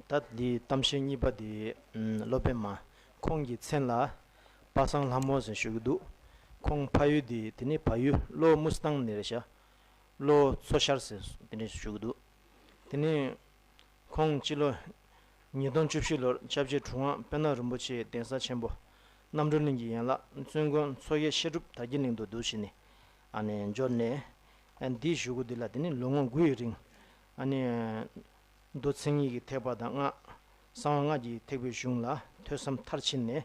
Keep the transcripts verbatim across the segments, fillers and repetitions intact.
ད་འདི་གཏམ་བཤད་གཉིས་པ་འདི་ཨམ་སློབ་དཔོན་མ་ཁོང་གི་མཚན་ལ་པ་སངས་ལྷ་མོ་ཟེར་ཞུ་གི་འདུག་ཁོང་ཕ་ཡུལ་འདི་དེ་ནི་བལ་ཡུལ་གློ་མུ་སི་ཐང་ནས་རེད་ཤག་གློ་མཚོ་ཤར་ཟེར་དེ་འདྲ་ཞུ་གི་འདུག་དེ་ནི་ཁོང་སྤྱི་ལོ་ཉིས་སྟོང་བཅུ་བཞི་ལོར་སྐྱབས་རྗེ་གྲུབ་དབང་པད་ནག་རིན་པོ་ཆེའི་གདན་ས་ཆེན་པོ་རྣམ་གྲོལ་གླིང་གི་ཡན་ལག་བཙུན་དགོན་མཚོ་རྒྱལ་བཤད་སྒྲུབ་དར་རྒྱས་གླིང་དུ་འདུག་ཕྱིན་ནས་ཨ་ནི་འབྱོར་ནས། ཨ་འདིའི་གཞུག་གུ་འདི་ལ་དེ་ནི་ལོ་ངོ་དགུ་ཡི་རིང་ཨ་ནི་མདོ་མཚན་ཉིད་ཀྱི་ཐེག་པ་དང་སྔགས་གསང་བ་སྔགས་ཀྱི་ཐེག་པའི་གཞུང་ལ་ཐོས་བསམ་མཐར་ཕྱིན་ནས་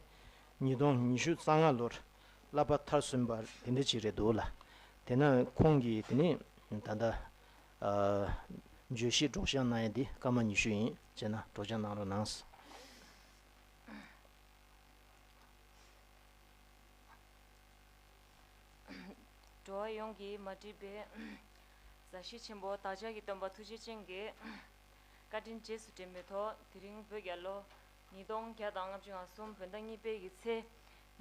ཉིས་སྟོང་ཉི་ཤུ་རྩ་ལྔ་ལོར་བསླབ་པ་མཐར་སོན་པ་དེ་འདྲ་ཅིག་རེད་འདུག་ལ། དེས་ན་ཁོང་གིས་དེ་ནི་ད་ལྟ་ཨ་བརྗོད་གཞི་སྒྲོག་སྦྱང་གནང་ཡ་འདི་སྐར་མ་ཉི་ཤུ་ཡིན། བྱས་ན་སྒྲོག་སྦྱང་གནང་རོགས་གནང་། འགྲོ་བ་ཡོངས་ཀྱི་མ་འདྲིས་པའི་མཛའ་བཤེས་ཆེན་པོ་བདག་ཅག་གི་སྟོན་པ་ཐུགས་རྗེ་ཅན་གྱི་བཀའ་དྲིན་རྗེས་སུ་དྲན་པའི་ཐོག་དེ་རིང་བོད་རྒྱལ་ལོ་ཉིས་སྟོང་བརྒྱ་དང་ལྔ་བཅུ་ང་གསུམ་བོད་ཟླ་གཉིས་པའི་གི་ཚེས་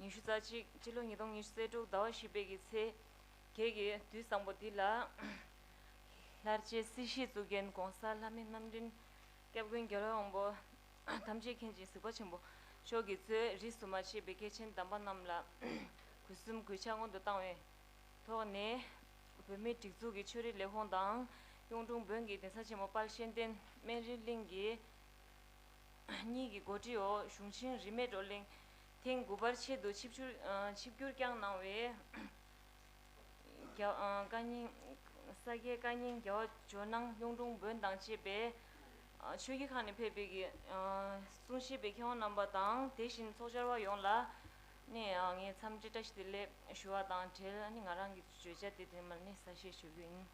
ཉི་ཤུ་རྩ་གཅིག་སྤྱི་ལོ་ཉིས་སྟོང་ཉི་ཤུ་རྩ་དྲུག་ཟླ་བ་བཞི་པའི་གི་ཚེས་བརྒྱད་ཀྱི་དུས་བཟང་པོ་འདི་ལ། ལྷར་བཅས་སྲིད་ཞིའི་གཙུག་རྒྱན་གོང་ས་ལྷ་མི་རྣམ་འདྲེན་སྐྱབས་མགོན་རྒྱལ་བའི་དབང་པོ་ཐམས་ཅད་མཁྱེན་ཅིང་གཟིགས་པ་ཆེན་པོ་མཆོག་གིས་གཙོས་རིས་སུ་མ་ཆད་པའི་སྐྱེས་ཆེན་དམ་པ་རྣམས་ལ་གུས་གསུམ་གུས་ཕྱག་སྔོན་དུ་བཏང་བའི་ཐོག་ནས། བོད་མིའི་སྒྲིག་འཛུགས་ཀྱི་ཆོས་རིག་ལས་ཁུངས་དང་གཡུང་དྲུང་བོན་གྱི་གདན་ས་ཆེན་མོ་དཔལ་གཤེན་བསྟན་སྨན་རིའི་གླིང་གི་གཉིས་ཀྱི་གོ་སྒྲིག་འོག་གཞུང་ཆེན་རིས་མེད་བགྲོ་གླེང་ཐེངས་དགུ་པར་ཆེད་དུ་ཆིབས་བསྒྱུར་ཆིབས་བསྒྱུར་བསྐྱངས་གནང་བའི། རྒྱ་ཨ་བཀའ་རྙིང་ས་སྐྱའི་བཀའ་རྙིང་རྒྱལ་བ་ཇོ་ནང་གཡུང་དྲུང་བོན་དང་བཅས་པའི་ཨ་ཆོས་བརྒྱུད་ཁག་ནས་ཕེབས་པའི་གི་ཨ་གསུང་བཤད་པའི་མཁས་དབང་རྣམ་པ་དང་དེ་བཞིན་ཚོགས་བཅར་བ་ཡོངས་ལ་ནས་ཨ་ངས་འཚམས་འདྲི་བཀྲ་ཤིས་བདེ་ལེགས་ཞུ་བ་དང་འབྲེལ་ནི་ང་རང་གི་བརྗོད་བྱ་དེ་དེ་མར་ནས་གསལ་བཤད་ཞུ་རྒྱུ་ཡིན།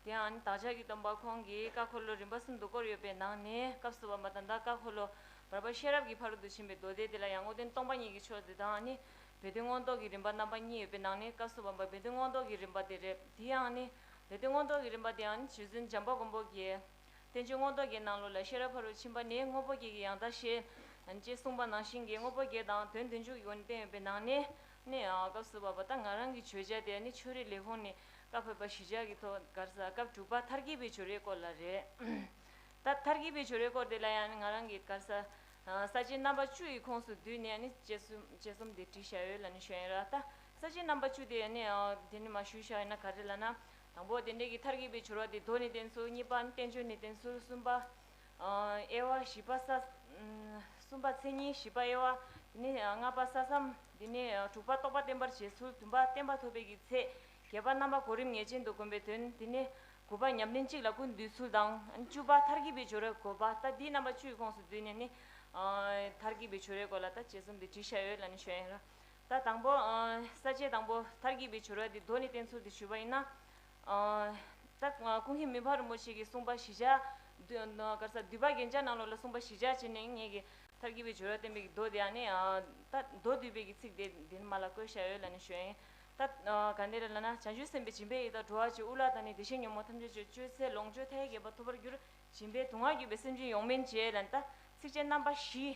དེ་ཡང་ནི་བདག་ཅག་གི་སྟོན་པ་ཁོང་གིས་བཀའ་འཁོར་ལོ་རིམ་པ་གསུམ་དུ་བསྐོར་ཡོད་པའི་ནང་ནས་སྐབས་སུ་བབ་པ་ད་ལྟ་བཀའ་འཁོར་ལོ་བར་པ་ཤེས་རབ་ཀྱི་ཕ་རོལ་ཏུ་ཕྱིན་པའི་མདོ་སྡེ་དེ་ལ་ཡང་དངོས་བསྟན་སྟོང་པ་ཉིད་ཀྱི་ཆོས་དེ་དང་ནི་བོད་དོན་མངོན་རྟོགས་ཀྱི་རིམ་པ་རྣམ་པ་གཉིས་ཡོད་པའི་ནང་ནས་སྐབས་སུ་བབ་པ་བོད་དོན་མངོན་རྟོགས་ཀྱི་རིམ་པ་དེ་རེད། དེ་ཡང་ནི་བོད་དོན་མངོན་རྟོགས་ཀྱི་རིམ་པ་དེ་ཡང་ནི་རྗེ་བཙུན་བྱམས་པ་མགོན་པོ་གིས་བསྟན་བཅོས་མངོན་རྟོགས་ཀྱི་ནང་ལོགས་ལ་ཤེས་རབ་ཕ་རོལ་ཕྱིན་པ་ནི་དངོས་པོ་བརྒྱད་ཀྱི་ཡང་དག་ཤེས་ཅེས་གསུངས་པ་ནང་བཞིན་གྱི་དངོས་པོ་བརྒྱད་དང་དོན་བདུན་ཅུ་ཡི་སྒོ་ནས་བསྟན་ཡོད་པའི་ནང་ནས་ནི་སྐབས་སུ་བབ་པ་ད་ང་རང་གི་བརྗོད་བྱ་དེ་ནི་ཆོས་རིག་ལས་ཁུངས་ནས་བཀའ་ཕེབས་པ་གཞིར་བཞག་གི་ཐོག་གར་ས་སྐབས་དྲུག་པ་མཐར་གྱིས་པའི་སྦྱོར་བའི་སྐོར་ལ་རེད། ད་མཐར་གྱིས་པའི་སྦྱོར་བའི་སྐོར་དེ་ལ་ཡང་ནི་ང་རང་གིས་གར་ས་ས་བཅད་རྣམ་པ་བཅུ་ཡི་ཁོངས་སུ་བསྡུས་ནས་ནི་དཔྱད་གསུམ་དཔྱད་གསུམ་དེ་བྲིས་བཞག་ཡོད་ལབ་ནི་ཞུ་ཡིན་ར། ད་ས་བཅད་རྣམ་པ་བཅུ་དེ་ནི་དེ་ནི་མ་ཞུས་བཞག་ཡིན་ན་ག་རེ་ལབ་ན། དང་པོ་དེ་འདྲའི་གི་མཐར་གྱིས་པའི་སྦྱོར་བ་དེ་མདོ་ནས་བསྟན་ཚུལ། གཉིས་པ་ནི་བསྟན་བཅོས་ནས་བསྟན་ཚུལ། གསུམ་པ་དབྱེ་བ། བཞི་པ་ས་གསུམ་པ་མཚན་ཉིད། བཞི་པ་དབྱེ་བ། དེ་ནས་ལྔ་པ་ས་མཚམས། དེ་ནས་དྲུག་པ་རྟོགས་པ་བརྟན་པར་བྱེད་ཚུལ། བདུན་པ་བསྟན་པ་ཐོབ་པའི་གི་ཚེ། བརྒྱད་པ་རྣམ་པ་གོ་རིམ་ངེས་ཅན་དུ་བསྒོམ་པའི་དོན། དེ་ནས་དགུ་པ་ཉམས་ལེན་གཅིག་ལ་ཀུན་འདུས་ཚུལ་དང་། བཅུ་པ་མཐར་གྱིས་པའི་སྦྱོར་བའི་དགོས་པ། ད་འདི་རྣམ་པ་བཅུའི་ཁོངས་སུ་བསྡུས་ནས་ནི་མཐར་གྱིས་པའི་སྦྱོར་བའི་སྐོར་ལ་ད་དཔྱད་གསུམ་དེ་བྲིས་བཞག་ཡོད་ལབ་ནི་ཞུ་ཡིན་ར། ད་དང་པོ་ས་བཅད་དང་པོ་མཐར་གྱིས་པའི་སྦྱོར་བ་འདི་མདོ་ནས་བསྟན་ཚུལ་དེ་ཞུས་པ་ཡིན་ན། ད་ཀུན་མཁྱེན་མི་ཕམ་རིན་པོ་ཆེ་གིས་གསུངས་པ་གཞིར་བཞག་གར་ས་འདུས་པ་རྒྱན་ཆ་ནང་ལོགས་ལ་གསུངས་པ་གཞིར་བཞག་བྱས་ནས་ངེད་ཀྱི་མཐར་གྱིས་པའི་སྦྱོར་བ་བསྟན་པའི་གི་མདོ་དེ་ཡང་ནི་ད་མདོ་སྡུད་པའི་གི་ཚིག་དེ་འདི་ནི་མ་ལ་བཀོད་བཞག་ཡོད་ལབ་ནི་ཞུ་ཡིན། ད་ག་འདི་རེད་ལབ་ན། བྱང་ཆུབ་སེམས་དཔའི་སྦྱིན་པས་ཡི་དྭགས་འགྲོ་བ་སྤྱོད། དབུལ་ལ་དང་ནི་བདེ་གཤེགས་ཉོན་མོངས་ཐམས་ཅད་གཅོད། སྤྱོད་ཚེ་ལོངས་སྤྱོད་མཐའ་ཡས་དགེ་བ་ཐོབ་པར་འགྱུར། སྦྱིན་པས་སྡུག་བསྔལ་སྐྱོབ་པའི་སེམས་ཅན་ཡོངས་སྨིན་བྱེད་ལབ་ནི་ད་ཚིགས་བཅད་རྣམ་པ་བཞི།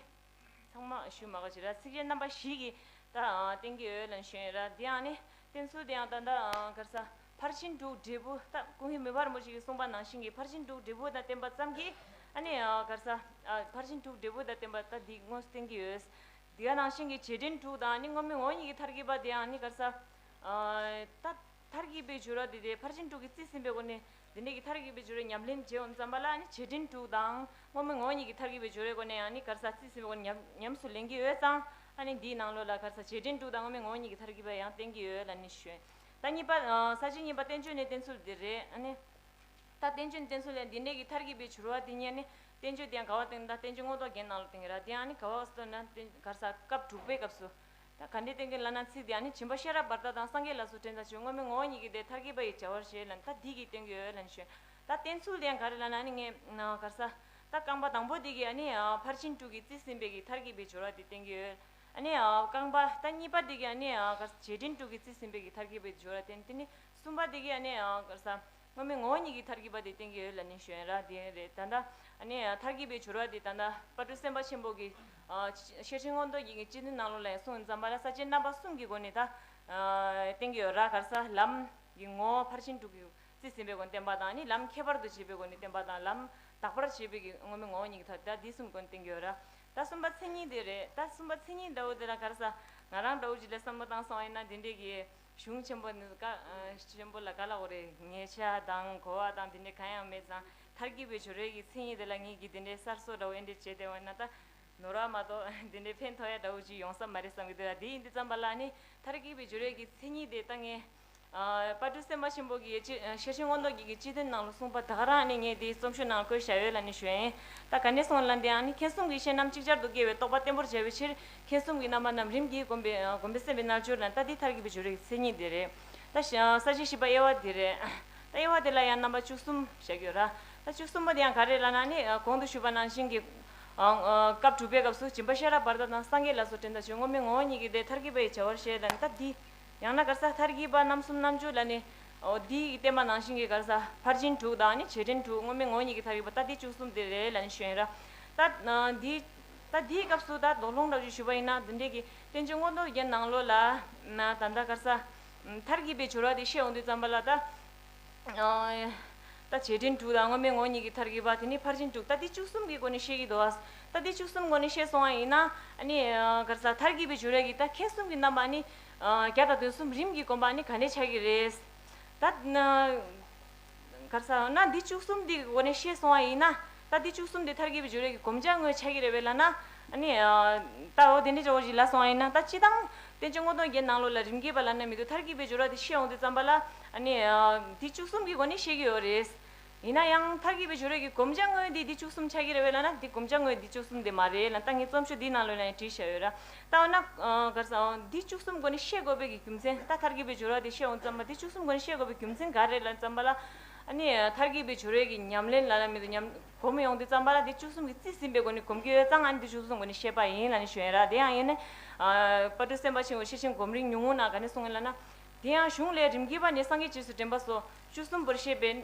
ཚང་མ་ཞུ་མ་དགོས་ཅི་ར། ཚིགས་བཅད་རྣམ་པ་བཞི་གིས་ད་བསྟན་གྱི་ཡོད་ལབ་ནི་ཞུ་ཡིན་ར། འདི་ཡང་ནི་བསྟན་ཚུལ་དེ་ཡང་ད་ལྟ་གར་ས་ཕར་ཕྱིན་དྲུག་འབྲས་བུ། ད་ཀུན་མཁྱེན་མི་ཕམ་རིན་པོ་ཆེ་གིས་གསུངས་པ་ནང་བཞིན་གྱི་ཕར་ཕྱིན་དྲུག་འབྲས་བུ་དང་བསྟན་པ་ཙམ་གྱིས་ཨ་ནི་གར་ས་ཕར་ཕྱིན་དྲུག་འབྲས་བུ་དང་བསྟན་པ་ད་འདི་དངོས་སུ་བསྟན་གྱི་ཡོད། འདི་ག་ནང་བཞིན་གྱི་རྗེས་དྲན་དྲུག་དང་ནི་དངོས་མེད་ངོ་བོ་ཉིད་ཀྱི་མཐར་གྱིས་པ་དེའང་ནི་གར་ས། ད་མཐར་གྱིས་པའི་སྦྱོར་བ་དེ་དེ་ཕར་ཕྱིན་དྲུག་གིས་རྩིས་ཟིན་པའི་སྒོ་ནས་འདི་འདྲའི་གི་མཐར་གྱིས་པའི་སྦྱོར་བའི་ཉམས་ལེན་བྱེད་འོང་ཙམ་པ་ལ་ནི་རྗེས་དྲན་དྲུག་དང་དངོས་མེད་ངོ་བོ་ཉིད་ཀྱི་མཐར་གྱིས་པའི་སྦྱོར་བའི་སྒོ་ནས་ཡང་ནི་གར་ས་རྩིས་ཟིན་པའི་སྒོ་ནས་ཉམས་ཉམས་སུ་ལེན་གྱི་ཡོད་ཙང་ཨ་ནི་འདིའི་ནང་ལོགས་ལ་གར་ས་རྗེས་དྲན་དྲུག་དང་དངོས་མེད་ངོ་བོ་ཉིད་ཀྱི་མཐར་གྱིས་པ་ཡང་བསྟན་གྱི་ཡོད་ལབ་ནི་ཞུ། ད་གཉིས་པ་ས་བཅད་གཉིས་པ་བསྟན་བཅོས་ནས་བསྟན་ཚུལ་འདི་རེད། ཨ་ནི། ད་བསྟན་བཅོས་ནས་བསྟན་ཚུལ་ལས་འདི་འདྲའི་གི་མཐར་གྱིས་པའི་སྦྱོར་བ་འདི་ཉིད་ནི་བསྟན་བཅོས་དེ་ཡང་ག་བ་བསྟན་ད་བསྟན་བཅོས་མངོན་རྟོགས་རྒྱན་ནང་ལ་བསྟན་གྱི་ར། དེ་ཡང་ནི་ག་བ་བསྟན་ན་བསྟན་གར་ས་སྐབས་དྲུག་པའི་སྐབས་སུ། ད་ག་འདྲའི་བསྟན་གྱི་ལབ་ན་ཚིག་དེ་ཡང་ནི་སྦྱིན་པ་ཤེས་རབ་བར་དག་དང་སངས་རྒྱས་ལ་སོགས་དྲན་དང་བརྗོད་དངོས་མེད་ངོ་བོ་ཉིད་ཀྱི་དེ་མཐར་གྱིས་པ་ཡི་བྱ་བར་བཞེད་ལབ་ནི་ད་འདི་གིས་བསྟན་གྱི་ཡོད་ལབ་ནི་ཞུ། ད་བསྟན་ཚུལ་དེ་ཡང་ག་རེ་ལབ་ན་ནི་ངས་གར་ས་ད་རྐང་པ་དང་པོ་དེ་གིས་ནི་ཕར་ཕྱིན་དྲུག་གིས་རྩིས་ཟིན་པའི་གི་མཐར་གྱིས་པའི་སྦྱོར་བ་དེ་བསྟན་གྱི་ཡོད། ཨ་ནི་རྐང་པ་ད་གཉིས་པ་དེ་གིས་ནི་གར་རྗེས་དྲན་དྲུག་གིས་རྩིས་ཟིན་པའི་གི་མཐར་གྱིས་པའི་སྦྱོར་བ་བསྟན། དེ་ནི་གསུམ་པ་དེ་གིས་ནི་གར་ས། དངོས་མེད་ངོ་བོ་ཉིད་ཀྱི་མཐར་གྱིས་པ་དེ་བསྟན་གྱི་ཡོད་ལབ་ནི་ཞུ་ཡིན་ར། དེ་རེད། ད་ལྟ་ཨ་ནི་མཐར་གྱིས་པའི་སྦྱོར་བ་དེ་ད་ལྟ་དཔལ་སྤྲུལ་སེམས་དཔའ་ཆེན་པོ་གི་ཨ་ཤེར་ཕྱིན་མངོན་རྟོགས་རྒྱན་གྱི་སྤྱི་དོན་ནང་ལོགས་ལ་ཡང་གསུངས་ཡིན་ཙམ་པ་ལ་ས་བཅད་རྣམ་པ་གསུམ་གྱི་སྒོ་ནས་ད་ཨ་བསྟན་གྱི་ཡོད་ར། ག་རེ་ཟེར་ལམ་གྱི་ངོ་བོ་ཕར་ཕྱིན་དྲུག་གིས་རྩིས་ཟིན་པའི་སྒོ་ནས་བསྟན་པ་དང་ནི་ལམ་ཁྱད་པར་དུ་བྱས་པའི་སྒོ་ནས་བསྟན་པ་དང་ལམ་ དག་པར་བྱེད་པའི་གི་དངོས་མེད་ངོ་བོ་ཉིད་ཀྱི་ཐོག་ད་འདི་གསུམ་སྒོ་ནས་བསྟན་གྱི་ཡོད་ར། ད་གསུམ་པ་མཚན་ཉིད་དེ་རེད། ད་གསུམ་པ་མཚན་ཉིད་འདྲ་བོ་དེ་ལ་ག་རེ་ཟ། ང་རང་འདྲ་བོ་ཅིག་ལ་བསམ་བློ་བཏང་སོང་བ་ཡིན་ན་འདི་འདྲའི་གི་གཞུང་ཆེན་པོ་ནི་ཀ་ཆེན་པོ་ལ་ག་ལ་འོ་རེད། ཉེ་ཆར་དང་གོ་བ་དང་འདི་འདྲའི་གང་ཡང་མེད་ཙང་། མཐར་གྱིས་པའི་སྦྱོར་བའི་གི་མཚན་ཉིད་དེ་ལ་ངེད་ཀྱིས་འདི་འདྲའི་གསར་བཟོ་འདྲ་བོ་ཨེ་འདྲ་བྱས་བསྡད་པ་ཡིན་ན་ད་ནོར་བ་མ་གཏོགས་འདི་འདྲའི་ཕན་ཐོགས་ཡ་འདྲ་བོ་ཅིག་ཡོང་ས་མ་རེད་བསམ་གྱི་འདུག་ཡ། དེ་ཡིན་དུས་ཙམ་པ་ལ་ནི་མཐར་གྱིས་པའི་སྦྱོར་བའི་གི་མཚན་ཉིད་དེ་ད་ངས། ཨ། དཔལ་སྤྲུལ་སེམས་དཔའ་ཆེན་པོ་གིས་ཅི་ཤེར་ཕྱིན་མངོན་རྟོགས་རྒྱན་གྱི་སྤྱི་དོན་ནང་ལ་གསུངས་པ་ད་ག་རང་ནི་ངས་དེའི་རྩོམ་ཤོག་ནང་བཀོད་བཞག་ཡོད་ལབ་ནས་ཞུ་ཡིན། ད་ག་ནས་སོང་ལབ་དེ་ཡང་ནི་མཁྱེན་གསུམ་གྱི་ཤེས་རྣམ་ཅིག་ཅར་དུ་སྐྱེ་བའི་རྟོགས་པ་བརྟན་པོར་བྱ་བའི་ཕྱིར། མཁྱེན་གསུམ་གྱི་རྣམ་པ་རྣམས་རིམ་གྱིས་བསྒོམས་པའི་བསྒོམ་པའི་སེམས་པའི་རྣལ་འབྱོར་ལ། ད་འདི་མཐར་གྱིས་པའི་སྦྱོར་བའི་མཚན་ཉིད་དེ་རེད། ད་ས་བཅད་བཞི་པ་དབྱེ་བ་དེ་རེད། ད་དབྱེ་བ་དེ་ལ་ཡང་རྣམ་པ་བཅུ་གསུམ་བཞག་ཡོད་ར། ད་བཅུ་གསུམ་པ་དེ་ཡང་ག་རེ་ལབ་ན་ནི་གོང་དུ་ཞུས་པ་ནང་བཞིན་གྱི། ཨ། སྐབས་དྲུག་པའི་སྐབས་སུ་སྦྱིན་པ་ཤེས་རབ་བར་དོ་དང་སངས་རྒྱས་ལ་སོགས་དྲན་དང་བརྗོད་དངོས་མེད་ངོ་བོ་ཉིད་ཀྱི་དེ་མཐར་གྱིས་པའི་བྱ་བར་བཤད་ལ་ནི་ད་འདི། ཡང་ན་ག་རེ་ཟ་མཐར་གྱིས་པ་རྣམ་གསུམ་རྣལ་འབྱོར་ལ་ནི། འོ་འདིའི་བསྟན་པ་ནང་བཞིན་གྱི་ག་རེ་ཟ་ཕར་ཕྱིན་དྲུག་དང་ནི་རྗེས་དྲན་དྲུག་དངོས་མེད་ངོ་བོ་ཉིད་ཀྱི་མཐར་གྱིས་པ་ད་འདི་བཅུ་གསུམ་དེ་རེད་ལབ་ནས་ཞུ་ཡིན་ར། ད་འདི། ད་འདིའི་སྐབས་སུ་ད་དོགས་སློང་འདྲ་ཅིག་ཞུ་བ་ཡིན་ན་འདི་འདྲས་ཀྱི་བསྟན་བཅོས་མངོན་རྟོགས་རྒྱན་ནང་ལོགས་ལ་ན་ད་ལྟ་ག་རེ་ཟ། མཐར་གྱིས་པའི་སྦྱོར་བ་དེ་བཤད་འོང་དུས་ཙམ་པ་ལ་ད། ཨ། ད་རྗེས་དྲན་དྲུག་དང་དངོས་མེད་ངོ་བོ་ཉིད་ཀྱི་མཐར་གྱིས་པ་དེ་ནི་ཕར་ཕྱིན་དྲུག་ད་འདི་བཅུ་གསུམ་གྱི་སྒོ་ནས་བཤད་ཀྱི་འདུག་ཨ། ད་འདི་བཅུ་གསུམ་སྒོ་ནས་བཤད་སོང་བ་ཡིན་ན་ཨ་ནི་ག་རེ་ཟ་མཐར་གྱིས་པའི་སྦྱོར་བའི་གི་ད་མཁྱེན་གསུམ་གྱི་རྣམ་པ་ཨ་ནི་བརྒྱ་དང་དོན་གསུམ་རིམ་གྱིས་བསྒོམ་པ་ཨ་ནི་ག་ནས་ཆགས་ཀྱི་རེད། ད་ག་རེ་ཟ་ན་འདི་བཅུ་གསུམ་འདི་གི་སྒོ་ནས་བཤད་སོང་བ་ཡིན་ན་ད་འདི་བཅུ་གསུམ་འདི་མཐར་གྱིས་པའི་སྦྱོར་བའི་གི་སྒོམ་བྱ་དངོས་ཆགས་ཀྱི་རེད་པས་ལབ་ན་ཨ་ནི་ད་འོ་དེ་འདྲ་ཅིག་འོ་ཅིག་ལབ་སོང་བ་ཡིན་ན་ད་སྤྱིར་བཏང་བསྟན་བཅོས་མངོན་རྟོགས་རྒྱན་ནང་ལོགས་ལ་རིམ་གྱིས་པ་ལབ་ན་མི་འདུག་མཐར་གྱིས་པའི་སྦྱོར་བ་དེ་བཤད་འོང་དུས་ཙམ་པ་ལ་ཨ་ནི་འདི་བཅུ་གསུམ་གྱི་སྒོ་ནས་བཤད་ཀྱི་ཡོད་རེད། ཡིན་ན་ཡང་མཐར་གྱིས་པའི་སྦྱོར་བའི་གི་སྒོམ་བྱ་དངོས་འདི་འདི་བཅུ་གསུམ་ཆགས་ཀྱི་རེད་པས་ལབ་ན་འདི་སྒོམ་བྱ་དངོས་འདི་བཅུ་གསུམ་དེ་མ་རེད་ལབ་ད་ངས་རྩོམ་ཤོག་འདིའི་ནང་ལོགས་ལ་ཡང་བྲིས་བཞག་ཡོད་ར། ད་འོ་ན་ག་རེ་ཟ་འདི་བཅུ་གསུམ་སྒོ་ནས་བཤད་དགོས་པའི་གི་རྒྱུ་མཚན་ད་མཐར་གྱིས་པའི་སྦྱོར་བ་དེ་བཤད་འོང་ཙམ་པ་འདི་བཅུ་གསུམ་སྒོ་ནས་བཤད་དགོས་པའི་རྒྱུ་མཚན་ག་རེ་ལབ་ཙམ་པ་ལ། ཨ་ནི་མཐར་གྱིས་པའི་སྦྱོར་བའི་གི་ཉམས་ལེན་ལ་ལ་མི་འདུག་ཉམས་སྒོམ་ཡོང་དུས་ཙམ་པ་ལ་འདི་བཅུ་གསུམ་གྱིས་རྩིས་ཟིན་པའི་སྒོ་ནས་སྒོམ་གྱི་ཡོད་ཙང་ཨ་ནི་འདི་བཅུ་གསུམ་སྒོ་ནས་བཤད་པ་ཡིན་ལབ་ནས་ཞུ་ཡིན་ར། དེ་ཡང་ཡིན་ན། དཔལ་སྤྲུལ་སེམས་དཔའ་ཆེན་པོ་ཤེར་ཕྱིན་སྒོམ་རིམ་ཉུང་ངུ་ན་ག་ནས་གསུངས་ཡིན་ལབ་ན། དེ་ཡང་གཞུང་ལས་རིམ་གྱིས་པ་ནས་སངས་རྒྱས་རྗེས་སུ་དྲན་པ་སོགས་བཅུ་གསུམ་པོར་བཤད་པས།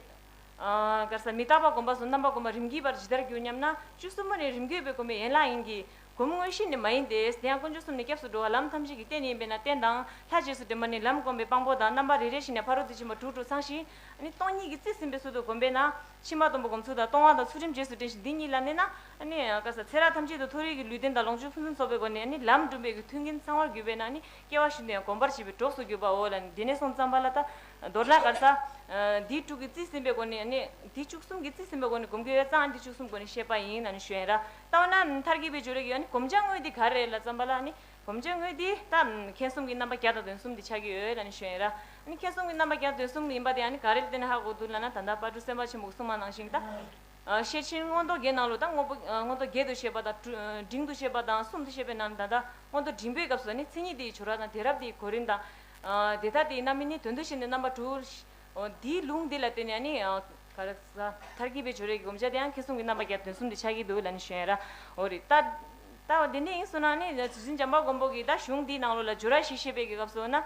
ཨ། ག་རེ་ཟ་མི་རྟག་པ་སྒོམ་པ་སོགས་རྣམ་པ་སྒོམ་པ་རིམ་གྱིས་པར་ཇི་ལྟར་འགྱུར་སྙམ་ན་བཅུ་གསུམ་པོ་ནི་རིམ་གྱིས་པའི་སྒོམ་པའི་ཡན་ལག་ཡིན་གྱི། སྒོམ་དངོས་གཞི་ནི་མ་ཡིན་ཏེ། དེ་ཡང་དཀོན་མཆོག་གསུམ་ནི་སྐྱབས་སུ་འགྲོ་བ་ལམ་ཐམས་ཅད་ཀྱི་རྟེན་ཡིན་པས་ན་རྟེན་དང་། ལྷ་རྗེས་སུ་དྲན་པ་ནི་ལམ་སྒོམ་པའི་དཔང་པོ་དང་། རྣམ་པ་རེ་རེ་བཞིན་ནས་ཕ་རོལ་ཏུ་ཕྱིན་པ་དྲུག་དྲུག་ཚང་ཞིང་། ཨ་ནི་སྟོང་ཉིད་ཀྱི་རྩིས་ཟིན་པའི་ཚུལ་དུ་བསྒོམས་པས་ན། ཕྱི་མ་སྡོམ་པ་སྒོམ་ཚུལ་དང་། སྟོང་པ་དང་ཚུལ་ཁྲིམས་རྗེས་སུ་དྲན་ཞིང་འདི་གཉིས་ལ་གནས་ན། ཨ་ནི་ག་རེ་ཟ་ཚེ་རབས་ཐམས་ཅད་དུ་མཐོ་རིས་ཀྱི་ལུས་རྟེན་དང་ལོངས་སྤྱོད་ཕུན་སུམ་ཚོགས་པའི་སྒོ་ནས་ཨ་ནི་ལམ་བསྒྲུབ་པའི་གི་མཐུན་རྐྱེན་ཚང་བར་གྱུར་པས་ན་ཨ་ནི་སྐྱེ་བ་གཞན་དུ་ཡང་གོམས་པར་བྱེད་པའི་གྲོགས་སུ་གྱུར་པའོ་ལབ་ནས། འདི་ནས་སོང་ཙམ་པ་ལ་ད་མདོར་ན་ག་རེ་ཟ། འདི་དྲུག་གི་རྩིས་ཟིན་པའི་སྒོ་ནས་ཨ་ནི་འདི་བཅུ་གསུམ་གྱི་རྩིས་ཟིན་པའི་སྒོ་ནས་སྒོམ་གྱི་ཡོད་ཙང་འདི་བཅུ་གསུམ་སྒོ་ནས་བཤད་པ་ཡིན་ལབ་ནས་ཞུ་ཡིན་ར། ད་འོ་ན་མཐར་གྱིས་པའི་སྦྱོར་བའི་གི་ཨ་ནི་སྒོམ་བྱ་དངོས་འདི་ག་རེ་རེད་ལབ་ཙམ་པ་ལ་ཨ་ནི། སྒོམ་བྱ་དངོས་འདི་ད་མཁྱེན་གསུམ་གྱི་རྣམ་པ་བརྒྱ་དང་དོན་གསུམ་འདི་ཆགས་ཀྱི་ཡོད་ལབ་ནས་ཞུ་ཡིན་ར། ཨ་ནི་མཁྱེན་གསུམ་གྱི་རྣམ་པ་བརྒྱ་དང་དོན་གསུམ་ཡིན་པ་དེ་ཨ་ནི་ག་རེ་ལ་བརྟེན་ནས་ཧ་གོ་འདུག་ལབ་ན། ད་ལྟ་དཔལ་སྤྲུལ་སེམས་དཔའ་ཆེན་པོ་གསུངས་པ་ནང་བཞིན་ད། ཨ། ཤེར་ཕྱིན་མངོན་རྟོགས་རྒྱན་ནང་ལོགས་ད་མངོན་པོ་ཨ་མངོན་རྟོགས་བརྒྱད་དུ་བཤད་པ་དང་དྲུ་འབྲིང་དུ་བཤད་པ་དང་གསུམ་དུ་བཤད་པའི་ནང་ད་ལྟ་མངོན་རྟོགས་འབྲིང་པོའི་སྐབས་སུ་ནི་མཚན་ཉིད་དེའི་སྦྱོར་བ་དང་དེ་རབ་དེའི་གོ་རིམ་དང་། ཨ། དེ་ལྟར་དེའི་རྣམ་སྨིན་ནི་དོན་དུ་བྱས་ནས་རྣམ་པ་དྲུག་འོ་དེའི་ལུང་འདི་ལ་བརྟེན་ནས་ནི་ཨ་ག་རེ་ཟ་མཐར་གྱིས་པའི་སྦྱོར་བའི་སྒོམ་བྱ་དེའང་མཁྱེན་གསུམ་གྱི་རྣམ་པ་བརྒྱ་དོན་གསུམ་དེ་ཆགས་ཀྱི་འདུག་ལབ་ནས་ཞུ་ཡིན་ར། འོ་རེད་ད། ད་འོ་དེ་འདྲ་ཡིན་སོང་ན་ནི་རྗེ་བཙུན་བྱམས་པ་མགོན་པོ་གིས་ད་གཞུང་འདིའི་ནང་ལོགས་ལ་སྦྱོར་བ་བཞི་བཤད་པའི་གི་སྐབས་སུ་ན།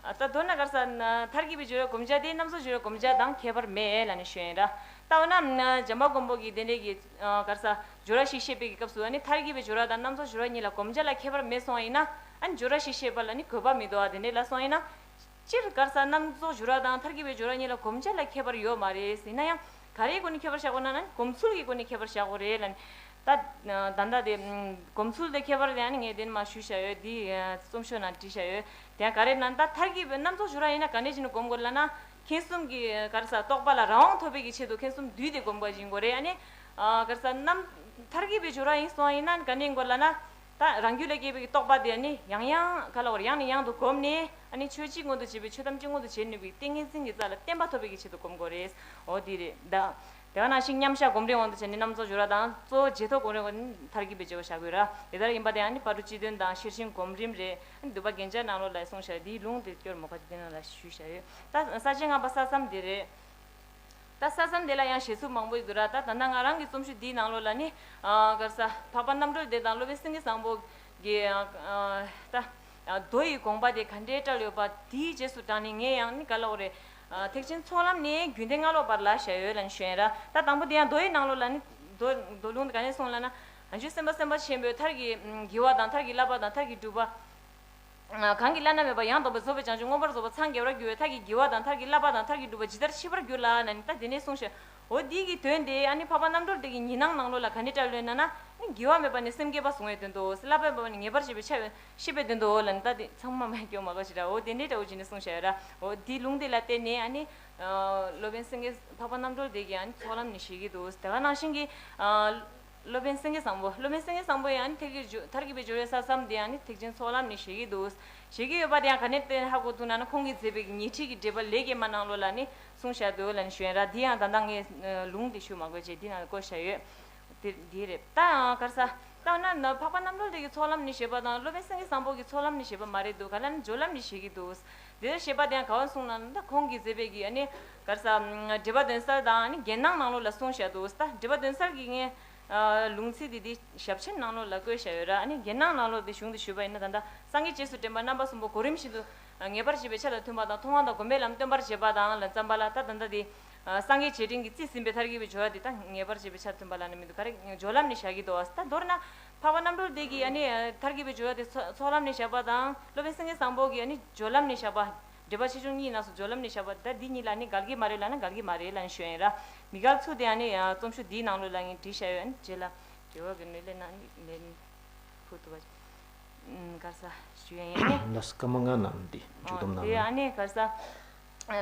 ཨ་ད་མདོར་ན་ག་རེ་ཟ་ན་མཐར་གྱིས་པའི་སྦྱོར་བའི་སྒོམ་བྱ་དེ་རྣམ་རྫོགས་སྦྱོར་བའི་སྒོམ་བྱ་དང་ཁྱད་པར་མེད་ལབ་ནས་ཞུ་ཡིན་ར། ད་འོ་ན་བྱམས་པ་མགོན་པོ་གིས་དེ་འདྲའི་གི་ཨ་ག་རེ་ཟ་སྦྱོར་བ་བཞི་བཤད་པའི་གི་སྐབས་སུ་ཨ་ནི་མཐར་གྱིས་པའི་སྦྱོར་བ་དང་རྣམ་རྫོགས་སྦྱོར་བ་གཉིས་ལ་སྒོམ་བྱ་ལ་ཁྱད་པར་མེད་སོང་བ་ཡིན་ན། ཨ་ནི་སྦྱོར་བ་བཞི་བཤད་པ་ལ་ནི་དགོས་པ་མི་འདུག་ཨ་དེ་འདྲ་ལབ་སོང་བ་ཡིན་ན། སྤྱིར་ག་རེ་ཟ་རྣམ་རྫོགས་སྦྱོར་བ་དང་མཐར་གྱིས་པའི་སྦྱོར་བ་གཉིས་ལ་སྒོམ་བྱ་ལ་ཁྱད་པར་ཡོད་མ་རེད། ཡིན་ན་ཡང་ག་རེའི་སྒོ་ནས་ཁྱད་པར་བཞག་དགོས་ན་ན་སྒོམ་ཚུལ་གྱི་སྒོ་ནས་ཁྱད་པར་བཞག་དགོས་རེད་ལབ་ནས། ད་ད་ལྟ་དེ་སྒོམ་ཚུལ་དེ་ཁྱད་པར་དེ་ཨ་ནི་ངས་དེ་ནི་མར་ཞུས་བཞག་ཡོད། དེ་རྩོམ་ཤོག་ནང་བྲིས་བཞག་ཡོད། དེ་ཡང་ག་རེ་ན་ད་མཐར་གྱིས་པའི་རྣམ་རྫོགས་སྦྱོར་བ་ཡིན་ན་ག་འདྲ་བྱས་ནས་སྒོམ་དགོས་ལབ་ན། མཁྱེན་གསུམ་གྱི་ག་རེ་ཟ་རྟོགས་པ་ལ་རང་དབང་ཐོབ་པའི་གི་ཆེད་དུ་མཁྱེན་གསུམ་བསྡུས་ཏེ་སྒོམ་དགོས་ཡིན་དགོས་རེད། ཨ་ནི་ག་རེ་ཟ་རྣམ་མཐར་གྱིས་པའི་སྦྱོར་བ་ཡིན་སོང་བ་ཡིན་ན་ག་འདྲ་ཡིན་དགོས་ལབ་ན། ད་རང་རྒྱུད་ལ་སྐྱེས་པའི་རྟོགས་པ་དེ་ནི་ཡང་ཡང་ག་ལ་བར་ཡང་ནས་ཡང་དུ་གོམས་ནས་ཨ་ནི་ཆོས་གཅིག་མངོན་དུ་བྱེད་པའི་ཆོས་ཐམས་ཅད་མངོན་དུ་བྱེད་ནུས་པའི་ཏིང་ངེ་འཛིན་གྱི་རྩ་ལ་བརྟན་པ་ཐོབ་པའི་གི་ཆེད་དུ་གོམས་དགོས་རེད། འོ་དེ་རེད་ད། དེ་ག་ནང་བཞིན་མཉམ་བཞག་སྒོམ་རིམ་དབང་དུ་བྱས་ནས་རྣམ་རྫོགས་སྦྱོར་བ་དང་གཙོ་བོ་རྗེས་ཐོབ་སྒོམ་རིམ་དབང་དུ་མཐར་གྱིས་པའི་སྦྱོར་བ་བཞག་དགོས་ར། དེ་ལྟར་ཡིན་པ་དེ་ཡང་ནི་བར་དུ་སྤྱི་དོན་དང་ཤེར་ཕྱིན་སྒོམ་རིམ་རེད། འདུས་པ་རྒྱན་ཆ་ནང་ལོགས་ལ་གསུངས་བཞག་དེའི་ལུང་དེ་སྐྱོར་མོ་ཁ་ཅིག་དེ་ནང་ལ་ཞུས་བཞག་ཡོད། ད་ས་བཅད་ལྔ་པ་ས་མཚམས་དེ་རེད། ད་ས་མཚམས་དེ་ལ་ཡང་བཞེད་ཚུལ་མང་པོ་ཡོད་འདུག་ར། ད་ད་ལྟ་ང་རང་གི་རྩོམ་ཤོག་འདིའི་ནང་ལོགས་ལ་ནི། ཨ་ག་རེ་ཟ་འཕགས་པ་རྣམ་གྲོལ་སྡེ་དང་སློབ་དཔོན་སེང་གེ་བཟང་པོ་གི་ཨ་ད་མདོ་ཡི་དགོངས་པ་དེ་ག་འདྲའི་བཀྲལ་ཡོད་པ་དེའི་རྗེས་སུ་འབྲངས་ནས་ངས་ཡང་ནི་ག་ལབ་དགོས་རེད། ཨ་ཐེག་ཆེན་ཚོགས་ལམ་ནས་རྒྱུད་སྡེ་སྔ་ལོགས་བར་ལ་བཞག་ཡོད་ལབ་ནས་ཞུ་ཡིན་ར། ད་དང་པོ་དེ་ཡང་མདོ་ཡི་ནང་ལོགས་ལ་ནི་མདོ་མདོ་ལུང་དེ་ག་ནས་གསུངས་ལབ་ན། བྱང་ཆུབ་སེམས་དཔའ་སེམས་དཔའ་ཆེན་པོས་མཐར་གྱིས་དགེ་བ་དང་མཐར་གྱིས་བསླབ་པ་དང་མཐར་གྱིས་སྒྲུབ་པ། གང་གིས་བླ་ན་མེད་པ་ཡང་དག་པར་རྫོགས་པའི་བྱང་ཆུབ་མངོན་པར་རྫོགས་པར་འཚང་རྒྱ་བར་འགྱུར་བའི་མཐར་གྱིས་དགེ་བ་དང་མཐར་གྱིས་བསླབ་པ་དང་མཐར་གྱིས་སྒྲུབ་པ་ཇི་ལྟར་མཆིས་པར་འགྱུར་ལ་ནི་ད་དེ་ནས་གསུངས་ཤིང་ འོ་འདི་གི་དོན་དེ་ཨ་ནི་འཕགས་པ་རྣམ་གྲོལ་འདི་གི་ཉི་སྣང་ནང་ལོགས་ལ་ག་འདྲ་བཀྲལ་ཡོད་ན་ན། ཨ་ནི་དགེ་བ་མེད་པ་ནི་སེམས་བསྐྱེད་པ་བཟུང་བའི་དོན་དུ། བསླབ་པ་མེད་པ་ནི་ངེས་པར་འབྱེད་པའི་ཆ་ཤེས་པའི་དོན་དུ་ལབ་ནི། ད་དེ་ཚང་མ་མ་སྐྱོ་མ་དགའ་ཞིག་ར། འོ་དེ་འདྲའི་འདྲ་བོ་བྱས་ནས་གསུངས་བཞག་ཡོད་ར། འོ་འདི་ལུང་དེ་ལ་བརྟེན་ནས་ཨ་ནི་སློབ་དཔོན་སེང་གེ་འཕགས་པ་རྣམ་གྲོལ་འདི་གིས་ཨ་ནི་ཚོགས་ལམ་ནི་བཞེས་ཀྱི་འདུག་དེ་ག་ནང་བཞིན་གྱི་སློབ་དཔོན་སེང་གེ་བཟང་པོ། སློབ་དཔོན་སེང་གེ་བཟང་པོ་ཡང་ཐར་གྱི་སྦྱོར་ཐར་གྱི་པའི་སྦྱོར་བའི་ས་མཚམས་དེ་ཡང་ནི་ཐེག་ཆེན་ཚོགས་ལམ་ནི་བཞེས་ཀྱི་འདུག་བཞེས་ཀྱི་ཡོད་པ་དེ་ཡང་ག་ནས་བསྟན་ཧ་གོ་ཐུབ་ན་ན། ཁོང་གིས་མཛད་པའི་ཉི་ཁྲི་གི་འགྲེལ་པ་ལེགས་སྐྱེས་མ་ནང་ལོགས་ལ་ནི་གསུངས་བཞག་འདུག་ལབ་ནས་ཞུ་ཡིན་ར། དེ་ཡང་ད་ལྟ་ངས་ལུང་དེ་ཞུ་མ་དགོས་བྱས་འདི་ནང་བཀོད་བཞག་ཡོད། དེ་འདི་རེད། ད་ཡང་ག་རེ་ཟ། ད་ན་ན་འཕགས་པ་རྣམ་གྲོལ་དེ་གི་ཚོགས་ལམ་ནི་བཞེས་པ་དང་སློབ་དཔོན་སེང་གེ་བཟང་པོ་གི་ཚོགས་ལམ་ནི་བཞེས་པ་མ་རེད་འདུག་ག་ལ་ནི་སྦྱོར་ལམ་ནི་བཞེས་ཀྱི་འདུག་དེ་བཞེས་པ་དེ་ཡང་ག་བ་གསུངས་ན་ན། ད་ཁོང་གིས་མཛད་པའི་གི་ཨ་ནི་ག་རེ་ཟ། འགྲེལ་པ་དོན་གསལ་དང་ཨ་ནི་རྒྱན་སྣང་ནང་ལོགས་ལ་གསུངས་བཞག་འདུག་ད་འགྲེལ་པ་དོན་གསལ་གྱི་ངས། ལུང་ཚིག་འདི་འདི་ཞབས་ཆེན་ནང་ལོགས་ལ་བཀོད་བཞག་ཡོད་ར། ཨ་ནི་རྒྱན་སྣང་ནང་ལོགས་འདི་གཞུང་དུ་ཞུས་པ་ཡིན་ན། ད་ལྟ་སངས་རྒྱས་རྗེས་སུ་དྲན་པ་རྣམ་པ་གསུམ་པོ་གོ་རིམ་བཞིན་དུ་ངེས་པར་འབྱེད་པའི་ཆ་དང་མཐུན་པ་དང་མཐོང་བ་དང་སྒོམ་པའི་ལམ་སྟོན་པར་བྱེད་པ་དང་ལ་ཙམ་པ་ལ། ད་ད་ལྟ་འདི་སངས་རྒྱས་རྗེས་དྲན་གྱི་རྩིས་ཟིན་པའི་ཐར་གྱི་པའི་སྦྱོར་བ་འདི་ད་ངེས་པར་འབྱེད་པའི་ཆ་མཐུན་པ་ལ་ནི་མི་འདུག་ག་རེ་སྦྱོར་ལམ་ནི་བཞག་གི་འདུག་ད་མདོར་ན་འཕགས་པ་རྣམ་གྲོལ་འདི་གིས་ཨ་ནི་ཐར་གྱི་པའི་སྦྱོར་བ་འདི་ཚོགས་ཚོགས་ལམ་ནི་བཞག་པ་དང་། སློབ་དཔོན་སེང་གེ་བཟང་པོ་གིས་ཨ་ནི་སྦྱོར་ལམ་ནི་བཞག་པ། འགྲེལ་པ་ཆེ་ཆུང་གཉིས་ནང་སུ་སྦྱོར་ལམ་ནས་བཞག་པ། ད་འདི་གཉིས་ལ་ནི་འགལ་གྱི་མ་རེད་ལབ་ན་འགལ་གྱི་མ་རེད་ལབ་ནས་ཞུ་ཡ་ཡིན་ར། མི་འགལ་ཚུལ་དེ་ཡང་ནི་རྩོམ་ཤོག་འདིའི་ནང་ལོགས་ལ་ངས་བྲིས་བཞག་ཡོད། ཨ་ནི་རྗེས་ལ་འགྲེལ་བ་གི་ནི་ལེན་ན་ནི་ལེན་ཕུལ་ཐུབ་པ། ཨམ། ག་རེ་ཟ་ཞུ་ཡ་ཡིན། ཨ་ནི་ལ་སྐར་མ་ལྔ་ནང་འདི་འཇུག་སྡོམ་གནང་། དེ་ཨ་ནི་ག་རེ་ཟ།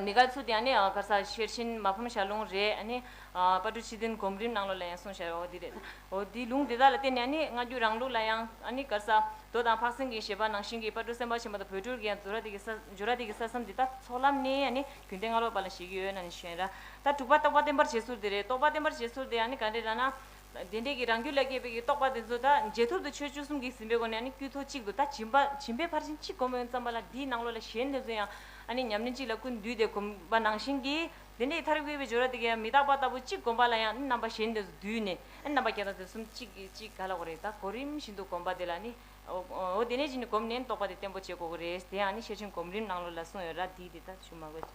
མི་འགལ་ཚུལ་དེ་ཨ་ནི་ག་རེ་ཟ་ཤེར་ཕྱིན་མ་ཕམ་ཞལ་ལུང་རེད། ཨ་ནི་དཔལ་སྤྲུལ་སྤྱི་དོན་སྒོམ་རིམ་ནང་ལོགས་ལ་ཡང་གསུངས་བཞག་ཡོད། འོ་འདི་རེད། འོ་འདི་ལུང་འདི་དག་ལ་བརྟེན་ནས་ཨ་ནི་སྔ་འགྱུར་རང་ལུགས་ལ་ཡང་ཨ་ནི་ག་རེ་ཟ། མདོ་དང་འཕགས་སེང་གི་བཞེད་པ་ནང་བཞིན་གྱི་དཔལ་སྤྲུལ་སེམས་དཔའ་ཆེན་པོ་དང་བོད་སྤྲུལ་གྱི་ཡང་སྦྱོར་བ་དེ་གི་ས་སྦྱོར་བ་དེ་གི་ས་མཚམས་འདི་དག་ཚོགས་ལམ་ནས་ཨ་ནི་རྒྱུན་གཏན་སྔ་ལོགས་པ་ལ་བཞེད་ཀྱི་ཡོད་ན་ནི་ཞུ་ཡ་ར། ད་དྲུག་པ་རྟོགས་པ་བརྟན་པར་བྱེད་ཚུལ་དེ་རེད། རྟོགས་པ་བརྟན་པར་བྱེད་ཚུལ་དེ་ཨ་ནི་ག་འདྲས་ལབ་ན། དེ་འདྲས་ཀྱི་རང་རྒྱུད་ལ་སྐྱེས་པའི་གི་རྟོགས་པ་དེ་ཚོ་ད་རྗེས་ཐོབ་ཏུ་ཆོས་བཅུ་གསུམ་གྱིས་ཟིན་པའི་སྒོ་ནས་ཨ་ནི་དཀྱུས་ཐོག་གཅིག་ཏུ་ད་སྦྱིན་པ་སྦྱིན་པའི་ཕར་ཕྱིན་གཅིག་སྒོམ་ཡོང་ཙམ་པ་ལ་འདིའི་ནང་ལོགས་ལ་གཞན་དེ་ཚོ་ཡང་ཨ་ནི་ཉམས་ལེན་གཅིག་ལ་ཀུན་འདུས་ཏེ་སྒོམ་པ་ནང་བཞིན་གྱི། དེ་འདྲའི་ཐར་གྱི་པའི་སྦྱོར་བ་དེ་གའི་མི་རྟག་པ་ལྟ་བུ་གཅིག་སྒོམ་པ་ལ་ཡང་རྣམ་པ་གཞན་དེ་ཚོ་བསྡུས་ནས་རྣམ་པ་བརྒྱ་དང་དོན་གསུམ་གཅིག་གིས་གཅིག་ག་ལ་གོ་རེད། ད་གོ་རིམ་བཞིན་དུ་སྒོམ་པ་དེ་ལ་ནི། འོ་འོ་དེ་ནས་ཅི་ནི་སྒོམ་ནས་རྟོགས་པ་དེ་བརྟན་པོ་བྱེད་དགོས་ཀྱི་རེད། དེ་ཡང་ནི་ཤེར་ཕྱིན་སྒོམ་རིམ་ནང་ལོགས་ལ་གསུངས་ཡོད་ར། དེ་དེ་ད་ཞུ་མ་དགོས།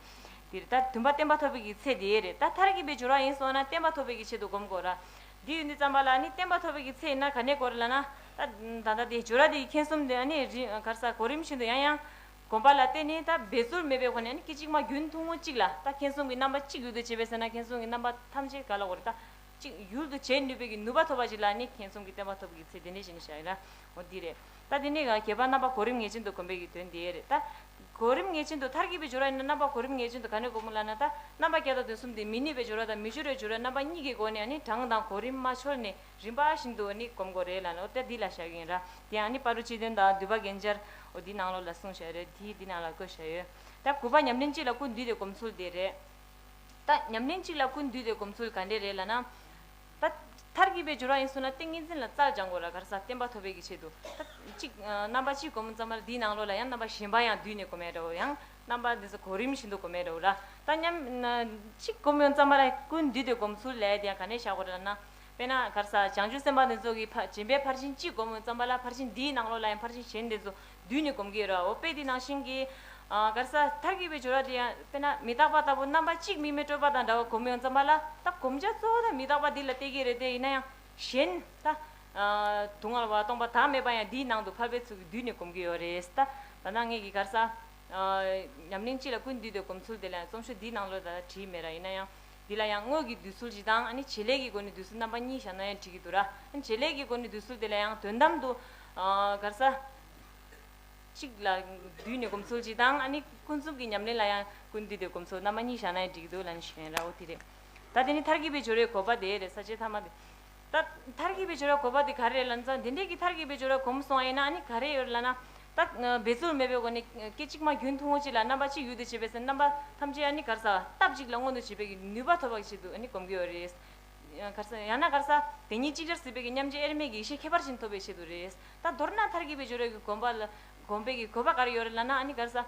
དེ་རེད། ད་བདུན་པ་བརྟན་པ་ཐོབ་པའི་གི་ཚེ་དེ་རེད། ད་ཐར་གྱི་པའི་སྦྱོར་བ་ཡིན་སོང་ན་བརྟན་པ་ཐོབ་པའི་གི་ཆེད་དུ་སྒོམ་དགོས་ར། དེ་ཡིན་དུས་ཙམ་པ་ལ་ནི་བརྟན་པ་ཐོབ་པའི་གི་ཚེ་ཡིན་ན་ག་ནས་དགོས་རེད་ལབ་ན། ད་ད་ལྟ་དེ་སྦྱོར་བ་དེ་གི་མཁྱེན་གསུམ་དེ་ནི་རི་ག་རེ་ཟ་གོ་རིམ་བཞིན་དུ་ཡང་ཡང་སྒོམ་པ་ལ་བརྟེན་ནས་ད་འབད་རྩོལ་མེད་པའི་སྒོ་ནས་ནི་སྐད་ཅིག་མ་རྒྱུན་ཐུང་ངུ་གཅིག་ལ་ད་མཁྱེན་གསུམ་གྱི་རྣམ་པ་གཅིག་ཡུལ་དུ་བྱེད་པའི་ཟེར་ན། མཁྱེན་གསུམ་གྱི་རྣམ་པ་ཐམས་ཅད་ག་ལ་གོ་རེད། ད་གཅིག་ཡུལ་དུ་བྱེད་ནུས་པའི་གི་ནུས་པ་ཐོབ་པ་ཞིག་ལ་ནི་མཁྱེན་གསུམ་གྱི་བརྟན་པ་ཐོབ་པའི་གི་ཚེ་དེ་འདྲས་ཞིག་ནི་བཞག་ཡིན་ན། འོ་འདི་རེད། ད་དེ་ནས་བརྒྱད་པ་རྣམ་པ་གོ་རིམ་ངེས་ཅན་དུ་སྒོམ་པའི་གི་དོན་དེ་རེད། ད་གོ་རིམ་ངེས་ཅན་དུ་ཐར་གྱི་པའི་སྦྱོར་བ་ཡིན་ན་རྣམ་པ་གོ་རིམ་ངེས་ཅན་དུ་ག་ནས་སྒོམ་ལབ་ན། ད་རྣམ་པ་བརྒྱ་དང་དོན་གསུམ་དེ་མི་ནུས་པའི་སྦྱོར་བ་དང་མི་སྦྱོར་བའི་སྦྱོར་བ་རྣམ་པ་གཉིས་ཀྱི་སྒོ་ནས་ནི་གྲངས་དང་གོ་རིམ་མ་འཆོལ་ནས་རིམ་པ་བཞིན་དུ་ནི་སྒོམ་དགོས་རེད་ལབ་ན། འོ་ད་འདི་ལ་བཞག་གི་ཡིན་ར། དེ་ཡང་ནི་བར་དུ་གཅིག་དོན་དང་འདུས་པ་རྒྱན་སྦྱར། འོ་འདི་ནང་ལོགས་ལ་གསུངས་བཞག་རེད། དེ་འདི་ནང་ལ་བཀོད་བཞག་ཡོད། ད་དགུ་པ་ཉམས་ལེན་གཅིག་ལ་ཀུན་འདུས་ཏེ་སྒོམ་ཚུལ་དེ་རེད། ད་ཉམས་ལེན་གཅིག་ལ་ཀུན་འདུས་ཏེ་སྒོམ་ཚུལ་ག་འདྲས་རེད་ལབ་ན། ད་ཐར་གྱི་པའི་སྦྱོར་བ་ཡིན་སོང་ན་ཏིང་ངེ་འཛིན་ལ་རྩལ་སྦྱང་དགོས་ར། ག་རེ་ཟ། བརྟན་པ་ཐོབ་པའི་གི་ཆེད་དུ། ད་གཅིག་རྣམ་པ་གཅིག་སྒོམ་ཙམ་པ་ལ་འདིའི་ནང་ལོགས་ལ་ཡང་རྣམ་པ་གཞན་པ་ཡང་འདུས་ནས་སྒོམ་ཡ་འདྲ་བོ། ཡང་རྣམ་པ་འདི་ཚོ་གོ་རིམ་བཞིན་དུ་སྒོམ་ཡ་འདྲ་བོ་ར། ད་མཉམ་གཅིག་སྒོམ་ཡོང་ཙམ་པ་ལ་ཀུན་འདུས་ཏེ་སྒོམ་ཚུལ་ལས་དེ་ཡང་ག་ནས་བཞག་དགོས་རེད་ལབ་ན། དཔེར་ན་ག་རེ་ཟ། བྱང་ཆུབ་སེམས་དཔའ་འདི་ཚོ་གི་ཕ་སྦྱིན་པའི་ཕར་ཕྱིན་གཅིག་སྒོམ་ཡོང་ཙམ་པ་ལ་ཕར་ཕྱིན་འདིའི་ནང་ལོགས་ལ་ཡང་ཕར་ཕྱིན་གཞན་འདི་ཚོ་བསྡུས་ནས་སྒོམ་གྱི་ཡོད་ར། འོ་དཔེ་འདི་ནང་བཞིན་གྱི། ཨ་ག་རེ་ཟ། ཐར་གྱི་པའི་སྦྱོར་བ་འདི་ཡང་དཔེར་ན་མི་རྟག་པ་ལྟ་བུ་རྣམ་པ་གཅིག་དམིགས་མེད་སྤྲོས་པ་དང་འདྲ་བ་སྒོམ་ཡོང་ཙམ་པ་ལ་ད་སྒོམ་བྱ་གཙོ་བོ་ད་མི་རྟག་པ་འདི་ལ་བལྟས་ཀྱི་རེད་དེ། ཡིན་ན་ཡང་གཞན་ད་ཨ་སྡུག་བསྔལ་བ་སྟོང་པ་བདག་མེད་པ་ཡང་འདིའི་ནང་དུ་ཕལ་པའི་ཚུལ་གྱིས་བསྡུས་ནས་སྒོམ་གྱི་ཡོད་རེད། ད་ད་ནང་ངེད་ཀྱི་ག་རེ་ཟ། ཨ་ཉམས་ལེན་གཅིག་ལ་ཀུན་འདུས་ཏེ་སྒོམ་ཚུལ་དེ་ལ་ཡང་རྩོམ་ཤོག་འདིའི་ནང་ལོགས་ད་བྲིས་མེད་ར། ཡིན་ན་ཡང་འདི་ལ་ཡང་དངོས་ཀྱི་འདུས་ཚུལ་གཅིག་དང་ཨ་ནི་བྱེད་ལས་ཀྱི་སྒོ་ནས་འདུས་ཚུལ་རྣམ་པ་གཉིས་བཞག་ན་ཡང་འགྲིག་གི་འདུག་ར། ཨ་ནི་བྱེད་ལས་ཀྱི་སྒོ་ནས་འདུས་ཚུལ་དེ་ལ་ཡང་དོན་དམ་དུ་ཨ་ག་རེ་ཟ། གཅིག་ལ་བསྡུས་ནས་སྒོམ་ཚུལ་གཅིག་དང་། ཨ་ནི་ཀུན་རྫོབ་ཀྱི་ཉམས་ལེན་ལ་ཡང་ཀུན་བསྡུས་ཏེ་སྒོམ་ཚུལ་རྣམ་པ་གཉིས་བཞག་ན་ཡང་འགྲིག་གི་འདུག་ལབ་ནས་ཞུ་ཡིན་ར། འོ་དེ་རེད། ད་དེ་ནི་ཐར་གྱི་པའི་སྦྱོར་བའི་དགོས་པ་དེ་རེད། ས་བཅད་ཐ་མ་དེ། ད་ཐར་གྱི་པའི་སྦྱོར་བའི་དགོས་པ་དེ་ག་རེ་རེད་ལབ་ན། ཙང་དེ་འདྲས་ཀྱི་ཐར་གྱི་པའི་སྦྱོར་བ་སྒོམ་སོང་བ་ཡིན་ན་ཨ་ནི་ག་རེ་ཡོད་རེད་ལབ་ན། ད་འབད་རྩོལ་མེད་པའི་སྒོ་ནས་སྐད་ཅིག་མ་རྒྱུན་ཐུང་ངུ་གཅིག་ལ་རྣམ་པ་གཅིག་ཡུལ་དུ་བྱེད་པའི་ཚེ་རྣམ་པ་ཐམས་ཅད་ཨ་ནི་ག་རེ་ཟ། སྟབས་གཅིག་ལ་མངོན་དུ་བྱེད་པའི་གི་ནུས་པ་ཐོབ་པ་གི་ཆེད་དུ་ཨ་ནི་སྒོམ་གྱི་ཡོད་རེད། ག་རེ་ཟ། ཡང་ན་ག་རེ་ཟ། དེ་ཉིད་ཅིག་ཅར་སྲིད་པའི་གི་མཉམ་རྗེས་དབྱེར་མེད་ཀྱི་ཡེ་ཤེས་ཁྱད་པར་ཅན་ཐོབ་པའི་ཆེད་དུ་རེད། ད་མདོར་ན་ཐར་གྱི་པའི་སྦྱོར་བའི་གི་སྒོམ་པ་ལ་སྒོམ་པའི་གི་དགོས་པ་ག་རེ་ཡོད་རེད་ལབ་ན་ཨ་ནི་ག་རེ་ཟ།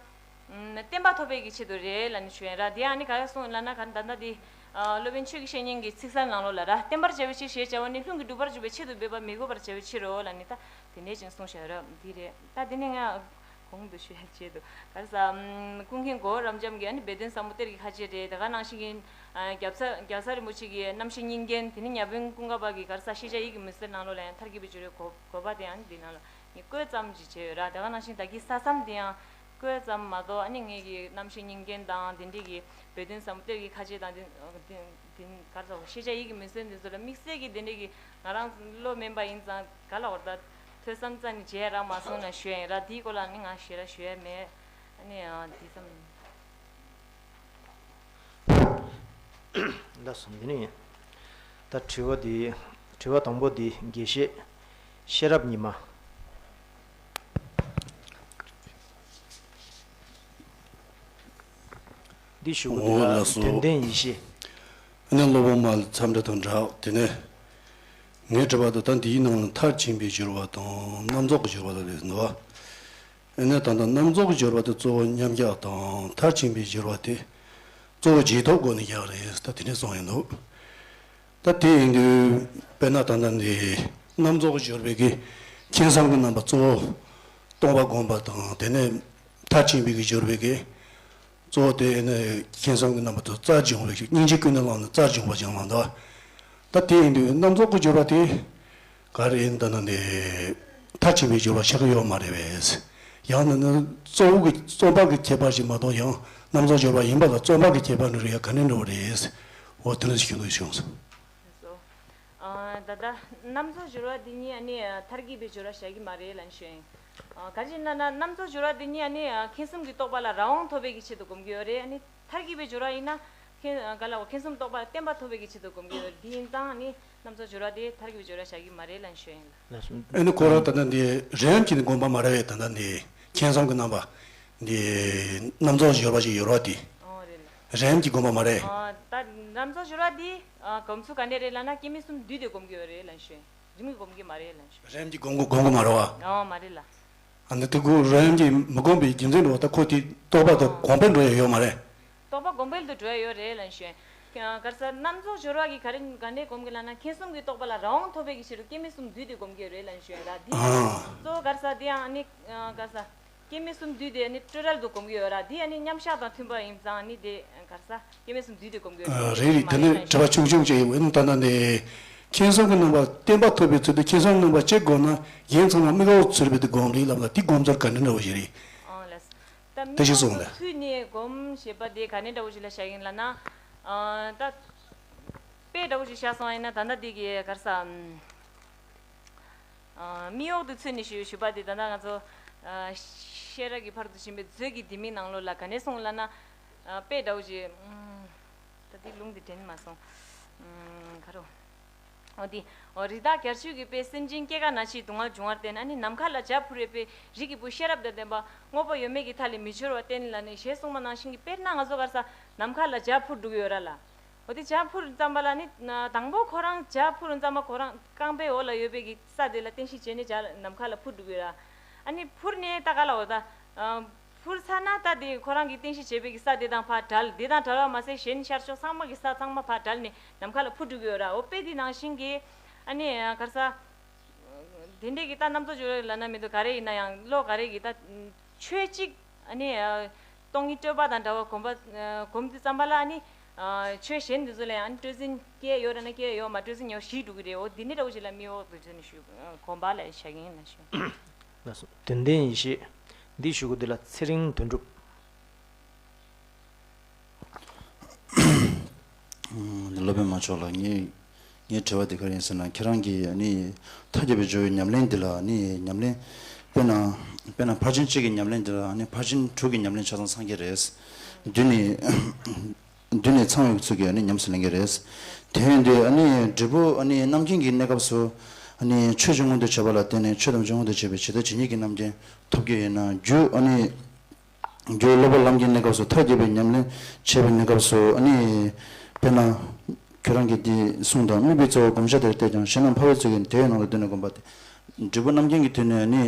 ཨམ། བརྟན་པ་ཐོབ་པའི་གི་ཆེད་དུ་རེད་ལབ་ནས་ཞུ་ཡིན་ར། དེ་ཡང་ཨ་ནི་ག་རེ་གསུངས་ལབ་ན། ག་ད་ལྟ་དེ་ཨ་སློབ་དཔོན་ཆོས་ཀྱི་བཤེས་གཉེན་གྱི་ཚིག་གསལ་ནང་ལོགས་ལ་ར། བརྟན་པར་བྱ་བའི་ཕྱིར་ཞེས་བྱ་བ་ནི། ལྷུན་གྱིས་གྲུབ་པར་འཇུག་པའི་ཆེད་དུ་འབད་པ་མི་དགོས་པར་བྱ་བའི་ཕྱིར་རོ་ལབ་ནས་ད་དེ་ནས་ཅིག་གསུངས་བཞག་ར། འདི་རེད། ད་དེ་ནས་ང་གོང་དུ་ཞུ་ཡ་ཆེད་དུ་ག་རེ་ཟ། ཨམ། ཀུན་མཁྱེན་གོ་བོ་རབ་འབྱམས་ཀྱི་ཨ་ནི་སྦས་དོན་ཟབ་མོ་གཏེར་གྱི་ཁ་འབྱེད་རེད། དེ་ག་ནང་བཞིན་གྱི་ཨ་རྒྱལ་ཚ་རྒྱལ་ཚ་རིན་པོ་ཆེ་གི་རྣམ་བཤད་སྙིང་རྒྱན། དེ་ནས་ཉ་དབོན་ཀུན་དགའ་བ་གི་ག་རེ་ཟ་ཤེས་བྱ་ཡིད་ཀྱི་མུན་སེལ་ནང་ལོགས་ལ་ཡང་ཐར་གྱི་པའི་སྦྱོར་བའི་གོ་དགོས་པ་དེ་ཡང་འདི་ནང་ལ་ངས་བཀོད་ཙམ་ཅིག་བྱས་ཡོད་ར། དེ་ག་ནང་བཞིན་ད་གིན་ས་མཚམས་དེ་ཡང་བཀོད་ཙམ་མ་གཏོགས་ཨ་ནི་ངེད་ཀྱི་རྣམ་བཤད་སྙིང་རྒྱན་དང་དེ་འདྲས་ཀྱི་སྦས་དོན་ཟབ་མོ་གཏེར་གྱི་ཁ་འབྱེད་དང་དེ་ དེ་ག་ཚོད་ཤེས་བྱ་ཡིད་ཀྱི་མི་གསོན་དེ་ཚོ་ལ་དམིགས་བསལ་གྱི་དེ་འདྲས་ཀྱི་ང་རང་བློ་དམན་པ་ཡིན་ཙང་ག་ལ་བར་ད་ཐོས་བསམ་རྩ་ནས་བྱས་རག་མ་སོང་ན་ཞུ་ཡ་ཡིན་ར། དེའི་སྐོར་ལ་ནི་ང་ཞེ་དྲག་ཞུ་ཡ་མེད། ཨ་ནི་ཨ་དེ་ཙམ་ཡིན། ལགས་སོ། འདི་ནི་ད་དྲི་བ་འདི་དྲི་བ་དང་པོ་འདི་དགེ་བཤེས་ཤེས་རབ་ཉི་མ། འདི་ཞུ་གི་འདུག་ལ། ལགས་སོ། དོན་ལྡན་ཡེ་ཤེས། ཨ་ནི་སློབ་དཔོན་མ་འཚམས་འདྲི་དང་སྦྲགས། དེ་ནས་ངའི་དྲི་བ་དེ་ད་འདིའི་ནང་ལ་མཐར་ཕྱིན་པའི་སྦྱོར་བ་དང་རྣམ་རྫོགས་ཀྱི་སྦྱོར་བ་ལ་རེད་འདུག་བ། ཨ་ནི་ད་ལྟ་རྣམ་རྫོགས་ཀྱི་སྦྱོར་བ་དེ་གཙོ་བོ་མཉམ་གཞག་དང་མཐར་ཕྱིན་པའི་སྦྱོར་བ་དེ་གཙོ་བོ་རྗེས་ཐོབ་སྒོ་ནས་བཞག་རེད། ད་དེ་འདྲས་གསུངས་ཡོད་འདུག་ད་དེ་ཡིན་དུས་དཔེར་ན་ད་ལྟ་འདི་རྣམ་རྫོགས་སྦྱོར་བའི་གི་མཁྱེན་བཟུང་གི་རྣམ་པ་གཙོ་བོ་སྟོང་པ་སྒོམ་པ་དང་། དེ་ནས་མཐར་ཕྱིན་པའི་གི་སྦྱོར་བའི་གི་གཙོ་བོ་དེ་ནི་མཁྱེན་བཟུང་གི་རྣམ་པ་དང་རྩལ་སྦྱོང་བའི་གི་སྙིང་རྗེ་ཀུན་ནས་བསླངས་ནས་རྩལ་སྦྱོང་བ་སྦྱང་བ་འདུག་ད་དེ་ཡིན་དུས་རྣམ་རྫོགས་ཀྱི་སྦྱོར་བ་དེ་ག་རེ་ཡིན་ད་ན་ནི་མཐར་ཕྱིན་པའི་སྦྱོར་བ་ཆགས་ཀྱི་ཡོད་མ་རེད་པས། ཡང་ན་ནི་གཙོ་བོ་གི་རྩོམ་པ་གི་ཁྱད་པར་ཞིག་མ་གཏོགས། ཡང་རྣམ་རྫོགས་སྦྱོར་བ་ཡིན་པ་ལ་རྩོམ་པ་གི་ཁྱད་པར་ནི་རེད། ཡ་ག་ནས་འགྲོ་བ་རེད། འོ་དེ་ནས་ཞུ་འདོད་བྱུང་སོང་། ལགས་སོ། ཨ། ད་ལྟ་རྣམ་རྫོགས་སྦྱོར་བ་འདི་གཉིས་ཨ་ནི་མཐར་གྱིས་པའི་སྦྱོར་བ་བཞག་གི་མ་རེད་ལབ་ཞུ་ཡིན། ཨ། ག་རེ་ཡིན་ན་ན་རྣམ་རྫོགས་སྦྱོར་བ་འདི་གཉིས་ཨ་ནི་མཁྱེན་གསུམ་གྱི་རྟོགས་པ་ལ་རང་དབང་ཐོབ་པའི་གི་ཆེད་དུ་སྒོམ་གྱི་ཡོད་རེད། ཨ་ནི་མཐར་གྱིས་པའི་སྦྱོར་བ་ཡིན་ན་མཁྱེན་ག་ལ་འོ་མཁྱེན་གསུམ་རྟོགས་པ་ལ་བརྟན་པ་ཐོབ་པའི་གི་ཆེད་དུ་སྒོམ་གྱི་ཡོད་རེད། འདི་ཡིན་ཙང་ཨ་ནི་རྣམ་རྫོགས་སྦྱོར་བ་དེ་མཐར་གྱིས་པའི་སྦྱོར་བ་བཞག་གི་མ་རེད་ལབ་ཞུ་ཡིན་ལ། ལགས་སོ། ཨ་ནི་ཁོ་རང་ད་ལྟ་འདི་རིམ་གྱིས་ནི་སྒོམ་པ་མ་རེད་པས། ད་ལྟ་འདི་མཁྱེན་གསུམ་གྱི་རྣམ་པ་འདི་རྣམ་རྫོགས་སྦྱོར་བ་ཞིག་ཡོད་རེད་པ། དེ་ཨོ་རེད་ལ། རིམ་གྱིས་སྒོམ་པ་མ་རེད། ཨ། ད་རྣམ་རྫོགས་སྦྱོར་བ་འདི་ཨ་སྒོམ་ཚུལ་ག་འདྲས་རེད་ལབ་ན་སྐྱེ་མེད་གསུམ་བསྡུས་ཏེ་སྒོམ་གྱི་ཡོད་རེད་ལབ་ཞུ་ཡིན། རིམ་གྱིས་སྒོམ་གྱི་མ་རེད་ལབ་ཞུ་ཡིན། རིམ་གྱིས་སྒོམ་གྱི་སྒོམ་གྱི་མ་རེད་པ། ཨོ་མ་རེད་ལ། ཨ་ནི་དེ་ཁོ་རིམ་གྱིས་མི་སྒོམ་པའི་རྒྱུ་མཚན་འགྲོ་བ། ད་ཁོ་དེ་རྟོགས་པ་དང་གོང་འཕེལ་འགྲོ་ཡ་ཡོད་མ་རེད། རྟོགས་པ་གོང་འཕེལ་དུ་འགྲོ་ཡ་ཡོད་རེད་ལབ་ཞུ་ཡིན། ག་རེ་ཟ་རྣམ་རྫོགས་སྦྱོར་བ་གི་ག་རེ་ག་འདྲས་སྒོམ་གྱི་ལབ་ན་མཁྱེན་གསུམ་གྱི་རྟོགས་པ་ལ་རང་དབང་ཐོབ་པའི་གི་ཕྱིར་དུ་སྐྱེ་མེད་གསུམ་བསྡུས་ཏེ་སྒོམ་གྱི་ཡོད་རེད་ལབ་ཞུ་ཡིན་ར། འདི་ཨ་གཙོ་བོ་ག་རེ་ཟ་འདི་ཡང་ཨ་ནི་ག་རེ་ཟ། སྐྱེ་མེད་གསུམ་བསྡུས་ཏེ་ནི་སྤྲོས་བྲལ་དུ་སྒོམ་གྱི་ཡོད་ར། འདི་ཨ་ནི་མཉམ་བཞག་དང་མཐུན་པ་ཡིན་ཙང་ནི་དེ་ག་རེ་ཟ་སྐྱེ་མེད་གསུམ་བསྡུས་ཏེ་སྒོམ་གྱི་ཡོད་རེད། རེད་རེད། དེ་ནི་དྲི་བ་ཆུང་ཆུང་ཅིག་ཡོད། ཨ་ནི་ད་ལྟ་ནི་མཁྱེན་གསུམ་གྱི་རྣམ་པ་བརྟན་པ་ཐོབ་པའི་ཚུལ་དུ་མཁྱེན་གསུམ་རྣམ་པ་གཅིག་སྒོམ་ན་གཞན་ཚང་མ་མི་དགའ་བོ་ཚུར་བེད་དུ་སྒོམ་རེད་ལབ་ལ། དེ་སྒོམ་ཚུལ་ག་འདྲ་འདྲ་བོ་ཞིག་རེད། ཨང་ལགས། ད་མི་དེ་ཞིག་གསུངས་ལ། ཚུལ་ནས་སྒོམ་ཞེས་པ་དེ་ག་འདྲ་འདྲ་བོ་ཞིག་ལ་བཞག་ཡིན་ལབ་ན། ཨ་ད་དཔེ་འདྲ་བོ་ཞིག་བཞག་སོང་ཡིན་ན་ད་ལྟ་འདི་གི་ག་རེ་ཟ། ཨ་མིག་འོག་ཏུ་ཚུད་ནས་ཞུ་ཞུ་བ་དེ་ད་ལྟ་ང་ཚོ་ཨ་ཤེས་རབ་ཀྱི་ཕ་རོལ་ཏུ་ཕྱིན་པའི་མཛོད་ཀྱི་ལྡེ་མིག་ནང་ལོགས་ལ་ག་ནས་གསུངས་ལབ་ན། ཨ་དཔེ་འདྲ་བོ་ཞིག་ཨ་ད་དེ་ལུང་དེ་དྲན་མ་སོང་། ཨ་ག་རེ། འོ་དེ། འོ་རི་དྭགས་བརྒྱ་བྱིན་གྱིས་དཔེ་སེམས་ཅན་སྐྱེ་རྒ་ན་འཆིའི་སྡུག་བསྔལ་འབྱུང་བར་བསྟན། ཨ་ནི་ནམ་མཁའ་ལ་བྱ་འཕུར་བའི་དཔེ་རིགས་ཀྱི་བུ་ཤེས་རབ་དང་ལྡན་པ་དངོས་པོ་ཡོད་མེད་ཀྱི་མཐའ་ལས་མི་འཆོལ་བར་བསྟན་ལབ་ནས་ཞེས་གསུངས་པ་ནང་བཞིན་གྱི། དཔེར་ན་ང་ཚོ་ག་རེ་ཟ་ནམ་མཁའ་ལ་བྱ་འཕུར་འགྲོ་གི་ཡོད་ར་ལ། འོ་དེ་བྱ་འཕུར་ཙམ་པ་ལ་ནི་དང་པོ་ཁོ་རང་བྱ་འཕུར་ཙམ་པ་ཁོ་རང་རྐང་པའི་འོག་ལ་ཡོད་པའི་གི་ས་དེ་ལ་བརྟེན་གཞི་བྱས་ནས་བྱ་ནམ་མཁའ་ལ་འཕུར་འགྲོ་གི་ཡོད་ར། ཨ་ནི་འཕུར་ནས་ད་ག་ལ་འོ་ད། འཕུར་ཚར་ན་ད་དེ་ཁོ་རང་གི་རྟེན་གཞི་བྱས་པའི་གི་ས་དེ་དང་ཕར་བྲལ། དེ་དང་བྲལ་བ་མ་ཟད་གཞན་ཤར་ཕྱོགས་ཚང་མ་གི་ས་ཚང་མ་ཕར་བྲལ་ནས་ནམ་མཁའ་ལ་འཕུར་འགྲོ་གི་ཡོད་ར། འོ་དཔེ་དེ་ནང་བཞིན་གི། ཨ་ནི་ག་རེ་ཟ། དེ་འདྲས་ཀྱི་ད་རྣམ་རྫོགས་སྦྱོར་བ་ལབ་ན་མི་འདུག་ག་རེ་ཡིན་ན་ཡང་བློ་ག་རེ་གི་ད་ཆོས་གཅིག་ཨ་ནི་སྟོང་ཉིད་སྤྲོས་པ་དང་འདྲ་བ་སྒོམ་པ་སྒོམ་དུས་ཙམ་པ་ལ་ཨ་ནི་ཆོས་གཞན་དེ་ཚོ་ལ་ཡང་ཨ་ནི་སྤྲོས་ཟིན་སྐྱེ་ཡོད་ར་ན་སྐྱེ་ཡོད་མ་སྤྲོས་ཟིན་ཡོད་ཞི་འགྲོ་གི་རེད། འོ་འདི་འདྲས་འདྲ་བོ་ཞིག་ལ་མིག་འོག་ཏུ་བྱས་ནས་ཞུ་སྒོམ་པ་ལ་བྱ་གི་ཡིན་ལབ་ཞུ། ལགས་སོ། དོན་ལྡན་ཡེ་ཤེས། འདི་ཞུ་གི་འདི་ལ་ཚེ་རིང་དོན་གྲུབ། སློབ་དཔོན་མ་མཆོག་ལགས། ངའི་ངའི་དྲི་བ་འདི་ག་རེ་ཡིན་ཟེར་ན། ཁྱེད་རང་གིས་ཨ་ནི་ཐལ་རྒྱ་བའི་སྦྱོར་བའི་ཉམས་ལེན་འདི་ལ་ཨ་ནི་ཉམས་ལེན་དཔེར་ན་དཔེར་ན་ཕར་ཕྱིན་གཅིག་གི་ཉམས་ལེན་འདི་ལ་ཨ་ནི་ཕར་ཕྱིན་དྲུག་གི་ཉམས་ལེན་ཆ་ཚང་ཚང་གི་རེད། བདུན་ནི་བདུན་ནི་ཚང་བའི་ཚུལ་གྱིས་ཨ་ནི་ཉམས་སུ་ལེན་གྱི་རེད། དེ་ཡིན་དུས་ཨ་ནི་འབྲས་བུ་ཨ་ནི་རྣམ་མཁྱེན་གྱི་གནས་སྐབས་སུ་ཨ་ནི་ཆོས་ཀྱི་མངོན་དུ་བྱེད་པ་ལ་བརྟེན་ནས་ཆོས་ཐམས་ཅད་མངོན་དུ་བྱེད་པའི་ཇི་ལྟ་ཇི་སྙེད་ཀྱི་རྣམ་མཁྱེན་ཐོབ་ཀྱི་ཡོད་ན། རྒྱུ་ཨ་ནི་རྒྱུ་སློབ་པ་ལམ་གྱི་གནས་སྐབས་སུ་ཐལ་རྒྱ་བའི་ཉམས་ལེན་བྱེད་པའི་གནས་སྐབས་སུ་ཨ་ནི་དཔེར་ན་ཁྱོད་རང་གིས་འདི་གསུངས་དང་། དམིགས་པའི་རྩ་བ་བསྒོམ་བྱ་དེར་གཏད་ཀྱང་གཞན་རྣམས་ཕལ་པའི་ཚུལ་གྱིས་དེ་ཡི་ནང་དུ་བསྡུས་ནས་བསྒོམ་པ་སྟེ། འབྲས་བུ་རྣམ་མཁྱེན་གྱི་དོན་ནི་ཨ་ནི་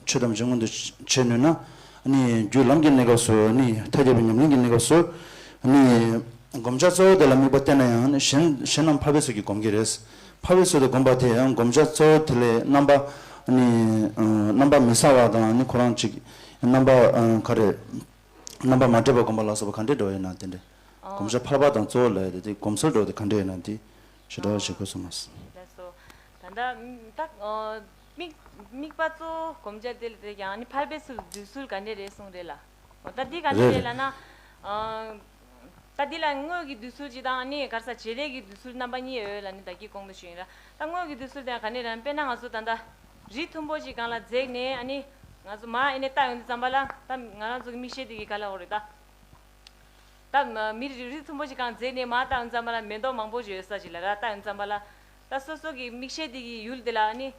ཆོས་ཐམས་ཅད་མངོན་དུ་བྱེད་ནུས་ན། ཨ་ནི་རྒྱུ་ལམ་གྱི་གནས་སྐབས་སུ་ཨ་ནི་ཐལ་རྒྱ་བའི་ཉམས་ལེན་གྱི་གནས་སྐབས་སུ་ཨ་ནི་བསྒོམ་བྱ་གཙོ་བོ་དེ་ལ་དམིགས་པ་གཏད་ན་ཡང་ཨ་ནི་གཞན་གཞན་རྣམས་ཕལ་པའི་ཚུལ་གྱིས་བསྒོམ་གྱི་རེད། ཕལ་པའི་ཚུལ་དུ་བསྒོམ་པ་དེ་ཡང་བསྒོམ་བྱ་གཙོ་བོ་དེ་ལས་རྣམ་པ་ཨ་ནི་རྣམ་པ་མི་གསལ་བ་དང་། ཨ་ནི་ཁོ་རང་གཅིག་རྣམ་པ་ག་རེ་རྣམ་པ་མ་འདྲེས་པ་བསྒོམ་པ་ལ་སོགས་པ་ག་འདྲས་འགྲོ་ཡོད་ན་དེ་འདྲས། ཨ། བསྒོམ་བྱ་ཕལ་པ་དང་གཙོ་བོ་ལ་དེ་དེ་སྒོམ་ཚུལ་འགྲོ་དེ་ག་འདྲས་ཡོད་ན་དེ་ཞེ་དྲག་བྱེད་དགོས་སོང་མ་སོང་། ལགས་སོ། ད་ལྟ་ད་ཨ་དམིགས་དམིགས་པ་གཙོ་བོ་བསྒོམ་བྱ་དེ་ལ་དེ་ཡང་ནི་ཕལ་པའི་ཚུལ་བསྡུས་ཚུལ་ག་འདྲས་རེད་གསུངས་རེད་ལ། འོ་ད་འདི་ག་འདྲས་རེད་རེད། ལབ་ན། ཨ། ད་འདི་ལ་དངོས་ཀྱི་བསྡུས་ཚུལ་གཅིག་དང་ཨ་ནི་ག་རེ་ཟ་བྱེད་ལས་ཀྱི་བསྡུས་ཚུལ་རྣམ་པ་གཉིས་ཡོད་ལབ་ནི་ད་གིན་གོང་དུ་ཞུས་ཡིན་ར། ད་དངོས་ཀྱི་བསྡུས་ཚུལ་དེ་ག་ནས་རང་དཔེར་ན་ང་ཚོ་ད་ལྟ་རི་མཐོན་པོ་ཅིག་སྒང་ལ་འཛེགས་ནས་ཨ་ནི་ང་ཚོ་མར་ཨ་ནི་ལྟ་ཡོང་དུས་ཙམ་པ་ལ་ད་ང་རང་ཚོ་གི་མིག་ཤེལ་དེ་གི་ག་ལ་འོ་རེད་ད། ད་མི་རི་རི་མཐོན་པོ་ཞིག་སྒང་འཛེགས་ནས་མར་ལྟ་ཡོང་ཙམ་པ་ལ་མེ་ཏོག་མང་པོ་ཞིག་ཡོད་ས་ཞིག་ལ་ར་ལྟ་ཡོང་ཙམ་པ་ལ། ད་སོ་སོ་གི་མིག་ཤེལ་དེ་གི་ཡུལ་དེ་ལ་ནི་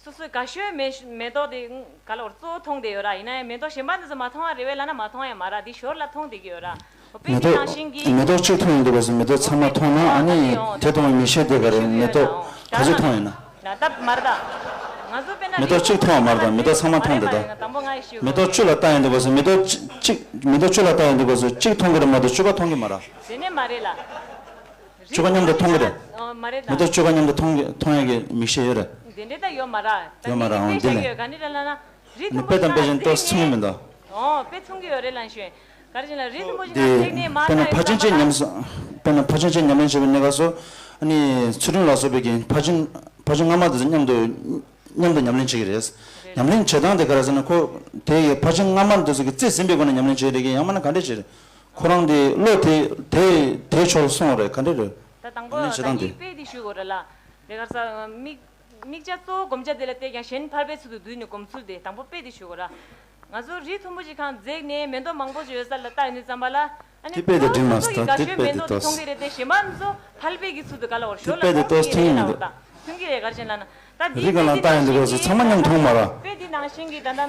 སོ་སོའི་དགའ་ཤོས་མེ་མེ་ཏོག་དེ་ག་ལ་འོར་གཙོ་བོ་མཐོང་བསྡད་ཡོད་ར། ཡིན་ན་ཡང་མེ་ཏོག་གཞན་པ་འདི་ཚོ་མ་མཐོང་ཡ་རེད་བས་ལབ་ན་མ་མཐོང་ཡ་མ་ར། འདི་ཞོར་ལ་མཐོང་བསྡད་ཀྱི་ཡོད་ར། འོ་དཔེ་མེ་དེ་ཏོག་ནང་བཞིན་གྱི་མེ་ཏོག་གཅིག་མཐོང་ཡོང་དུས་སྐབས་སུ་མེ་ཏོག་ཚང་མ་མཐོང་ན་ཨ་ནི་དེ་མཐོང་བའི་མིག་ཤེལ་དེ་ག་རེ་མེ་ཏོག་ག་ཚོད་མཐོང་ཡོད་ན། ན་ད་མར་ད། ང་ཚོ་དཔེར་ན་མེ་ཏོག་གཅིག་མཐོང་བ་མར་ད་མེ་ཏོག་ཚང་མ་མཐོང་དེ་ད། དང་པོ་ང་ཡི་ཤོད་མེ་ཏོག་བཅུ་ལ་ལྟ་ཡོང་དུས་སྐབས་སུ་མེ་ཏོག་གཅིག་མེ་ཏོག་བཅུ་ལ་ལྟ་ཡོང་དུས་སྐབས་སུ་གཅིག་མཐོང་གི་རེད་མ་གཏོགས་བཅུ་ཀ་མཐོང་གི་མ་ར། དེ་ནས་མ་རེད་ལ། བཅུ་ཀ་མཉམ་དུ་མཐོང་གི་རེད། ཨ་མ་རེད་ད། མེ་ཏོག་བཅུ་ཀ་མཉམ་དུ་མཐོང་གི་མཐོང་ཡ་གི་མིག་ཤེལ་ཡོད་རེད། དེ་འདྲས་ད་ཡོད་མ་ར། ད་ཡོད་མ་ར། འོང་དེ་ལས་ཡོད་ག་ནི་ར་ལ་ན། རི་མཐོན་པོ་དཔེ་དང་དཔེ་ཞིག་ཏོག་ཙམ་མཐོང་གི་མི་འདུག་ཨོ་དཔེ་མཐོང་གི་ཡོད་རེད་ལན་ཞུ། ག་རེ་བྱས་ན་རི་མཐོན་པོ་ཞིག་དེ་ནང་བསྡད་ནས་མར་དཔེར་ན་ལྟ་ཕར་ཕྱིན་ཅིག་ཉམས་སོ། དཔེར་ན་ཕར་ཕྱིན་ཅིག་ཉམས་ལེན་བྱེད་པའི་གནས་སྐབས་སུ། ཨ་ནི་ཚུལ་ཁྲིམས་ལ་སོགས་པའི་གི་ཕར་ཕྱིན་ཕར་ཕྱིན་སྔ་མ་དེ་ཚོ་མཉམ་དུ་མཉམ་དུ་ཉམས་ལེན་བྱེད་ཀྱི་རེད། ཉམས་ལེན་བྱེད་སྟངས་དེ་ག་རེ་ཟེར་ན་ཁོ་དེ་ཡི་ཕར་ཕྱིན་སྔ་མ་དེ་ཚོ་གི་རྩིས་ཟིན་པའི་སྒོ་ནས་ཉམས་ལེན་བྱེད་རེད་གི་ཡང་མིན་ན་ག་འདྲས་བྱེད་རེད། ཁོ་རང་དེ་བློ་དེ་དེ་དེའི་ཕྱོགས་ལ་སོང་བ་རེད་ག་འདྲས་རེད། ད་དང་པོ་ཉམས་ལེན་བྱེད་ད་སྟངས་དེ། ཡིག་དཔེ་དེ་ཞུ་དགོས་རེད་ལ། དེ་ག་རེ་ཟ་མིག་མིག་བྱ་གཙོ་བོ་སྒོམ་བྱ་དེ་ལ་བལྟས་ཀྱང་གཞན་ཕལ་པའི་ཚུལ་དུ་བསྡུས་ནས་སྒོམ་ཚུལ་དེ་དང་པོ་དཔེ་དེ་ཞུ་དགོས་ར། ང་ཚོ་རི་མཐོན་པོ་ཞིག་སྒང་འཛེགས་ནས་མེ་ཏོག་མང་པོ་ཞིག་ཡོད་ས་ལ་ལྟ་ཡོང་དུས་ཙམ་པ་ལ། ཨ་ནི་དེ་དཔེ་དེ་འགྲིག་མ་སོང་། ད་དེ་དཔེ་དེ་ཏོག་ཙམ་མཐོང་གི་རེད་དེ་གཞན་པ་ཚོ་ཕལ་པའི་གི་ཚུལ་དུ་ག་ལ་བར་ཞོར་ལ་མཐོང་གི་རེད་ལ་འོ་ད་མཐོང་གི་རེད་ག་རེ་བྱས་ན་ན། ད་དེ་རི་སྒང་ལ་ལྟ་ཡོང་དུས་སྐབས་སུ་ཚང་མ་མཉམ་མཐོང་མ་ར། དཔེ་དེ་ནང་བཞིན་གི་ད་ལྟ་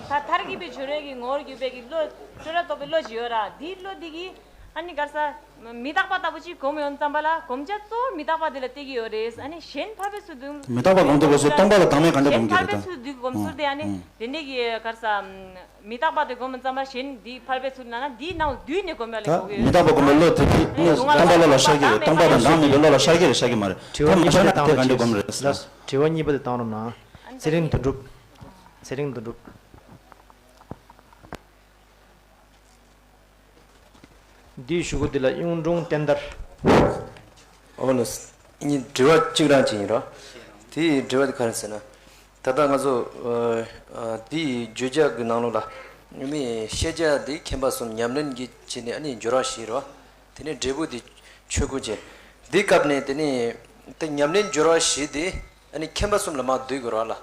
ཐ་ཐར་གྱིས་པའི་བྱོས་རོལ་གྱི་ངོ་བོར་གྱུར་པའི་གི་བློ་སྤྲོས་བྲལ་རྟོགས་པའི་བློ་ཞིག་ཡོད་ར། དེའི་བློ་དེ་གི་ཨ་ནི་ག་རེ་ཟ། མི་རྟག་པ་ལྟ་བུ་ཅིག་སྒོམ་ཡོང་ཙམ་པ་ལ་སྒོམ་བྱ་གཙོ་བོ་མི་རྟག་པ་དེ་ལ་བལྟས་ཀྱི་ཡོད་རེད། ཨ་ནི་གཞན་ཕལ་པའི་ཚུལ་དུ། མི་རྟག་པ་སྒོམ་དུས་སྐབས་སུ་སྟོང་པ་ལ་བདག་མེད་ག་འདྲ་སྒོམ་གྱི་རེད་ད། གཞན་ཕལ་པའི་ཚུལ་དུ་སྒོམ་ཚུལ་དེ་ཨ་ནི་དེ་འདྲས་ཀྱི་ག་རེ་ཟ། མི་རྟག་པ་དེ་སྒོམ་ཙམ་པ་གཞན་འདི་ཕལ་པའི་ཚུལ་ན་ན་འདིའི་ནང་བསྡུས་ནས་སྒོམ་ཡ་ལ་ད་གོ་གི་མི་ཡོད་རྟག་པ་སྒོམ་པའི་བློ་དེ་དེ་ནི་སྟོང་པ་བློ་ལ་ཤར་གྱི་རེད། སྟོང་པ་དང་བདག་མེད་པའི་བློ་ལ་ཤར་གྱི་རེད་ཤར་གྱི་མ་རེད། དྲི་བ་ད་མ་གཉིས་པ་ཤར་དེ་ན་དེ་བཏང་ག་འདྲས་སྒོམ་རེད། ལ་དྲི་བ་གཉིས་པ་དེ་བཏང་རོགས་གནང་། ཚེ་རིང་དོན་གྲུབ། ཚེ་རིང་དོན་གྲུབ། འདིའི་གཞུག་གུ་འདི་ལ་གཡུང་དྲུང་བསྟན་དར། ཨོ་ལགས། ཨ་ནི་དྲི་བ་གཅིག་རང་ཅིག་ཡིན་རོ། དེའི་དྲི་བ་དེ་ག་རེ་ཟེར་ན། ད་ལྟ་ང་ཚོ་ཨ་ཨ་དེའི་བརྗོད་བྱ་གི་ནང་ལོགས་ལ་ཨ་ནི་ཤེས་བྱ་དེ་མཁྱེན་པ་གསུམ་ཉམས་ལེན་གྱི་བྱས་ནས་ཨ་ནི་སྦྱོར་བ་བཞི་རོ། དེ་ནས་འབྲས་བུ་དེ་ཆོས་སྐུ་བྱས། འདི་སྐབས་ནས་དེ་ནས་དེ་ཉམས་ལེན་སྦྱོར་བ་བཞི་དེ། ཨ་ནི་མཁྱེན་པ་གསུམ་ལ་མར་བསྡུ་དགོས་ར་ལ།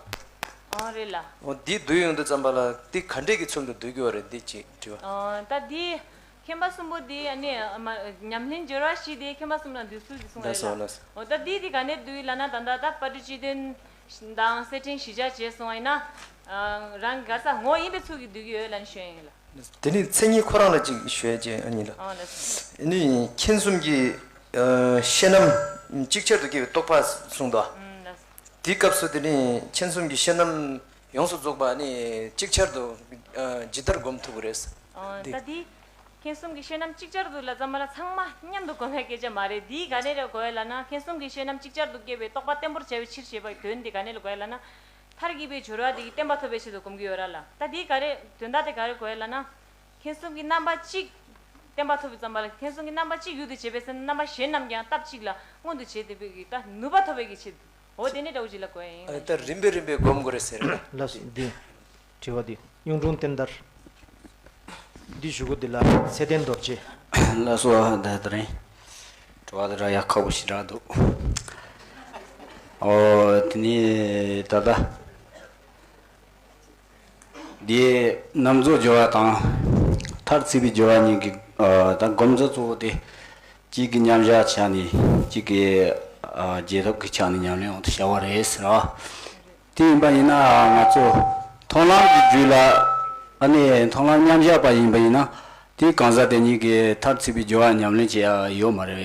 ཨོ་རེད་ལ། འོ་འདི་བསྡུ་ཡོང་དུས་ཙམ་པ་ལ་འདི་ག་འདྲས་ཀྱི་ཚུལ་དུ་བསྡུ་དགོས་རེད་འདི་ཅིག་དྲི་བ། ཨོ་ད་འདི་མཁྱེན་པ་གསུམ་པོ་འདི་ཨ་ནི་མ་ཉམས་ལེན་སྦྱོར་བ་བཞི་དེ་མཁྱེན་པ་གསུམ་ལ་བསྡུ་ཚུལ་དེ་གསུངས་རེད་ལ། ལགས་སོ་ལགས་སོ། འོ་ད་འདི་འདི་ག་ནས་བསྡུ་ཡི་ལབ་ན་ད་ད་ད་པ་ཏི་ཅི་དོན་དང་གསེར་ཕྲེང་བཞི་ཆ་བྱས་སོང་བ་ཡིན་ན། རང་གི་ག་ས་ངོ་ཡིན་པའི་ཚུལ་གྱིས་བསྡུ་གི་ཡོད་ལབ་ནས་ཞུ་ཡ་ཡིན་ལ། དེ་ནི་མཚན་ཉིད་ཁོ་རང་ལ་ཅིག་ཞུ་ཡ་ཅིག་ཨ་ནི་ལ། ཨ་ལགས་སོ། ཨ་ནི་མཁྱེན་གསུམ་གྱི་ཨ་ཤེས་རྣམ་ཅིག་ཅར་དུ་སྐྱེ་བའི་རྟོག་པ་གསུངས་དོ། ཨ་ལགས་སོ། དེའི་སྐབས་སུ་དེ་ནི་མཁྱེན་གསུམ་གྱི་ཤེས་རྣམ་ཡོངས་སུ་རྫོགས་པ་ཨ་ནི་ཅིག་ཅར་དུ་ཨ་ཇི་ལྟར་སྒོམ་ཐུབ་ཀྱི་རེད། ཨ་འདི། ད་འདི། མཁྱེན་གསུམ་གྱི་ཤེས་རྣམ་ཅིག་ཅར་དུ་ལ་ཙམ་མ་ལ་ཚང་མ་མཉམ་དུ་སྒོམ་པའི་སྐད་ཆ་མ་རེད། འདི་ག་ནས་རེད་གོ་ཡ་ལབ་ན་མཁྱེན་གསུམ་གྱི་ཤེས་རྣམ་ཅིག་ཅར་དུ་སྐྱེ་བའི་རྟོག་པ་བརྟན་པོར་བྱ་བའི་ཕྱིར་ཞེས་པའི་དོན་འདི་ག་ནས་ལ་གོ་ཡ་ལབ་ན། མཐར་གྱིས་པའི་སྦྱོར་བ་དེ་གིས་བརྟན་པ་ཐོབ་པའི་ཆེད་དུ་སྒོམ་གྱི་ཡོད་ར་ལ། ད་དེའི་ག་རེ་དོན་དག་དེ་ག་རེ་གོ་ཡ་ལབ་ན། མཁྱེན་གསུམ་གྱི་རྣམ་པ་གཅིག་བརྟན་པ་ཐོབ་པའི་ཙམ་པ་ལ་མཁྱེན་གསུམ་གྱི་རྣམ་པ་གཅིག་ཡུལ་དུ་བྱེད་པའི་ཚེ་རྣམ་པ་གཞན་རྣམས་ཀྱང་སྟབས་གཅིག་ལ་མངོན་དུ་བྱེད་བསྡད་པའི་གི་ད་ནུས་པ་ཐོབ་པའི་གི་ཆེད་དུ་འོ་དེ་ནས་འདྲ་བོ་ཅིག་ལ་གོ་ཡ་ཡིན་ལ། ད་རིམ་པས་རིམ་པས་སྒོམ་དགོས་རེད་ཟེར་ར། ལགས་སོ་འདི། དྲི་བ་འདི་གཡུང་དྲུང་བསྟན་དར། འདི་གཞུག་གུ་འདི་ལ་ཚེ་བརྟན་རྡོ་རྗེ། ལགས་སོ་ད་དེ་རིང་། དྲི་བ་དེ་འདྲ་ཡག་ཁག་པོ་ཞིག་རག་འདུག་ཨོ་དེ་ནི་ད་ལྟ། འདིའི་རྣམ་རྫོགས་སྦྱོར་བ་དང་། མཐར་ཐུག་པའི་སྦྱོར་བ་གཉིས་ཀྱི་ཨ་ད་སྒོམ་རྩ་གཙོ་བོ་དེ། གཅིག་གི་མཉམ་བཞག་ཆ་ནས་གཅིག་གི་ཨ་རྗེས་ཐོབ་ཀྱི་ཆ་ནས་ཉམས་ལེན་འོང་དུ་བྱ་བ་རེད་ཟེར་བ། དེ་ཡིན་པ་ཡིན་ན་ང་ཚོ་མཐོང་ལམ་གྱི་རྒྱུད་ལ་ཨ་ནི་མཐོང་ལམ་མཉམ་བཞག་པ་ཡིན་པ་ཡིན་ན་དེའི་གང་ཟག་དེ་ཉིད་ཀྱིས་མཐར་ཐུག་པའི་སྦྱོར་བ་ཉམས་ལེན་བྱེད་ཡ་ཡོད་མ་རེད།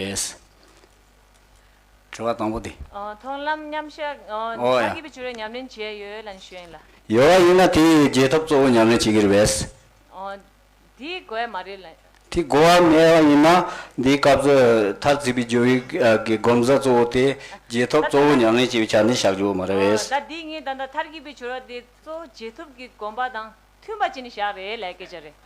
དྲི་བ་དང་པོ་དེ། ཨ་མཐོང་ལམ་མཉམ་བཞག་ཨ་ཨོ་ཡ། མཐར་གྱིས་པའི་སྦྱོར་བ་ཉམས་ལེན་བྱེད་ཡ་ཡོད་ལབ་ནས་ཞུ་ཡ་ཡིན་ལ། ཡོད་པ་ཡིན་ན་དེའི་རྗེས་ཐོབ་གཙོ་བོ་ཉམས་ལེན་བྱེད་ཀྱི་རེད་པས། ཨ་དེ་དགོས་ཡ་མ་རེད་ལ། དེ་དགོས་པ་མེད་པ་ཡིན་ན་འདིའི་སྐབས་སུ་མཐར་ཐུག་པའི་སྦྱོར་བའི་གི་སྒོམ་རྩ་གཙོ་བོ་དེ་རྗེས་ཐོབ་གཙོ་བོ་ཉམས་ལེན་བྱེད་པའི་ཆ་ནས་བཞག་རྒྱུ་མ་རེད་པས། ད་འདི་ངས་ད་ལྟ་མཐར་གྱིས་པའི་སྦྱོར་བ་དེ་གཙོ་བོ་རྗེས་ཐོབ་ཀྱི་སྒོམ་པ་དང་མཐུན་པ་བྱས་ནས་བཞག་རེད་ལབ་སྐད་ཆ་རེད།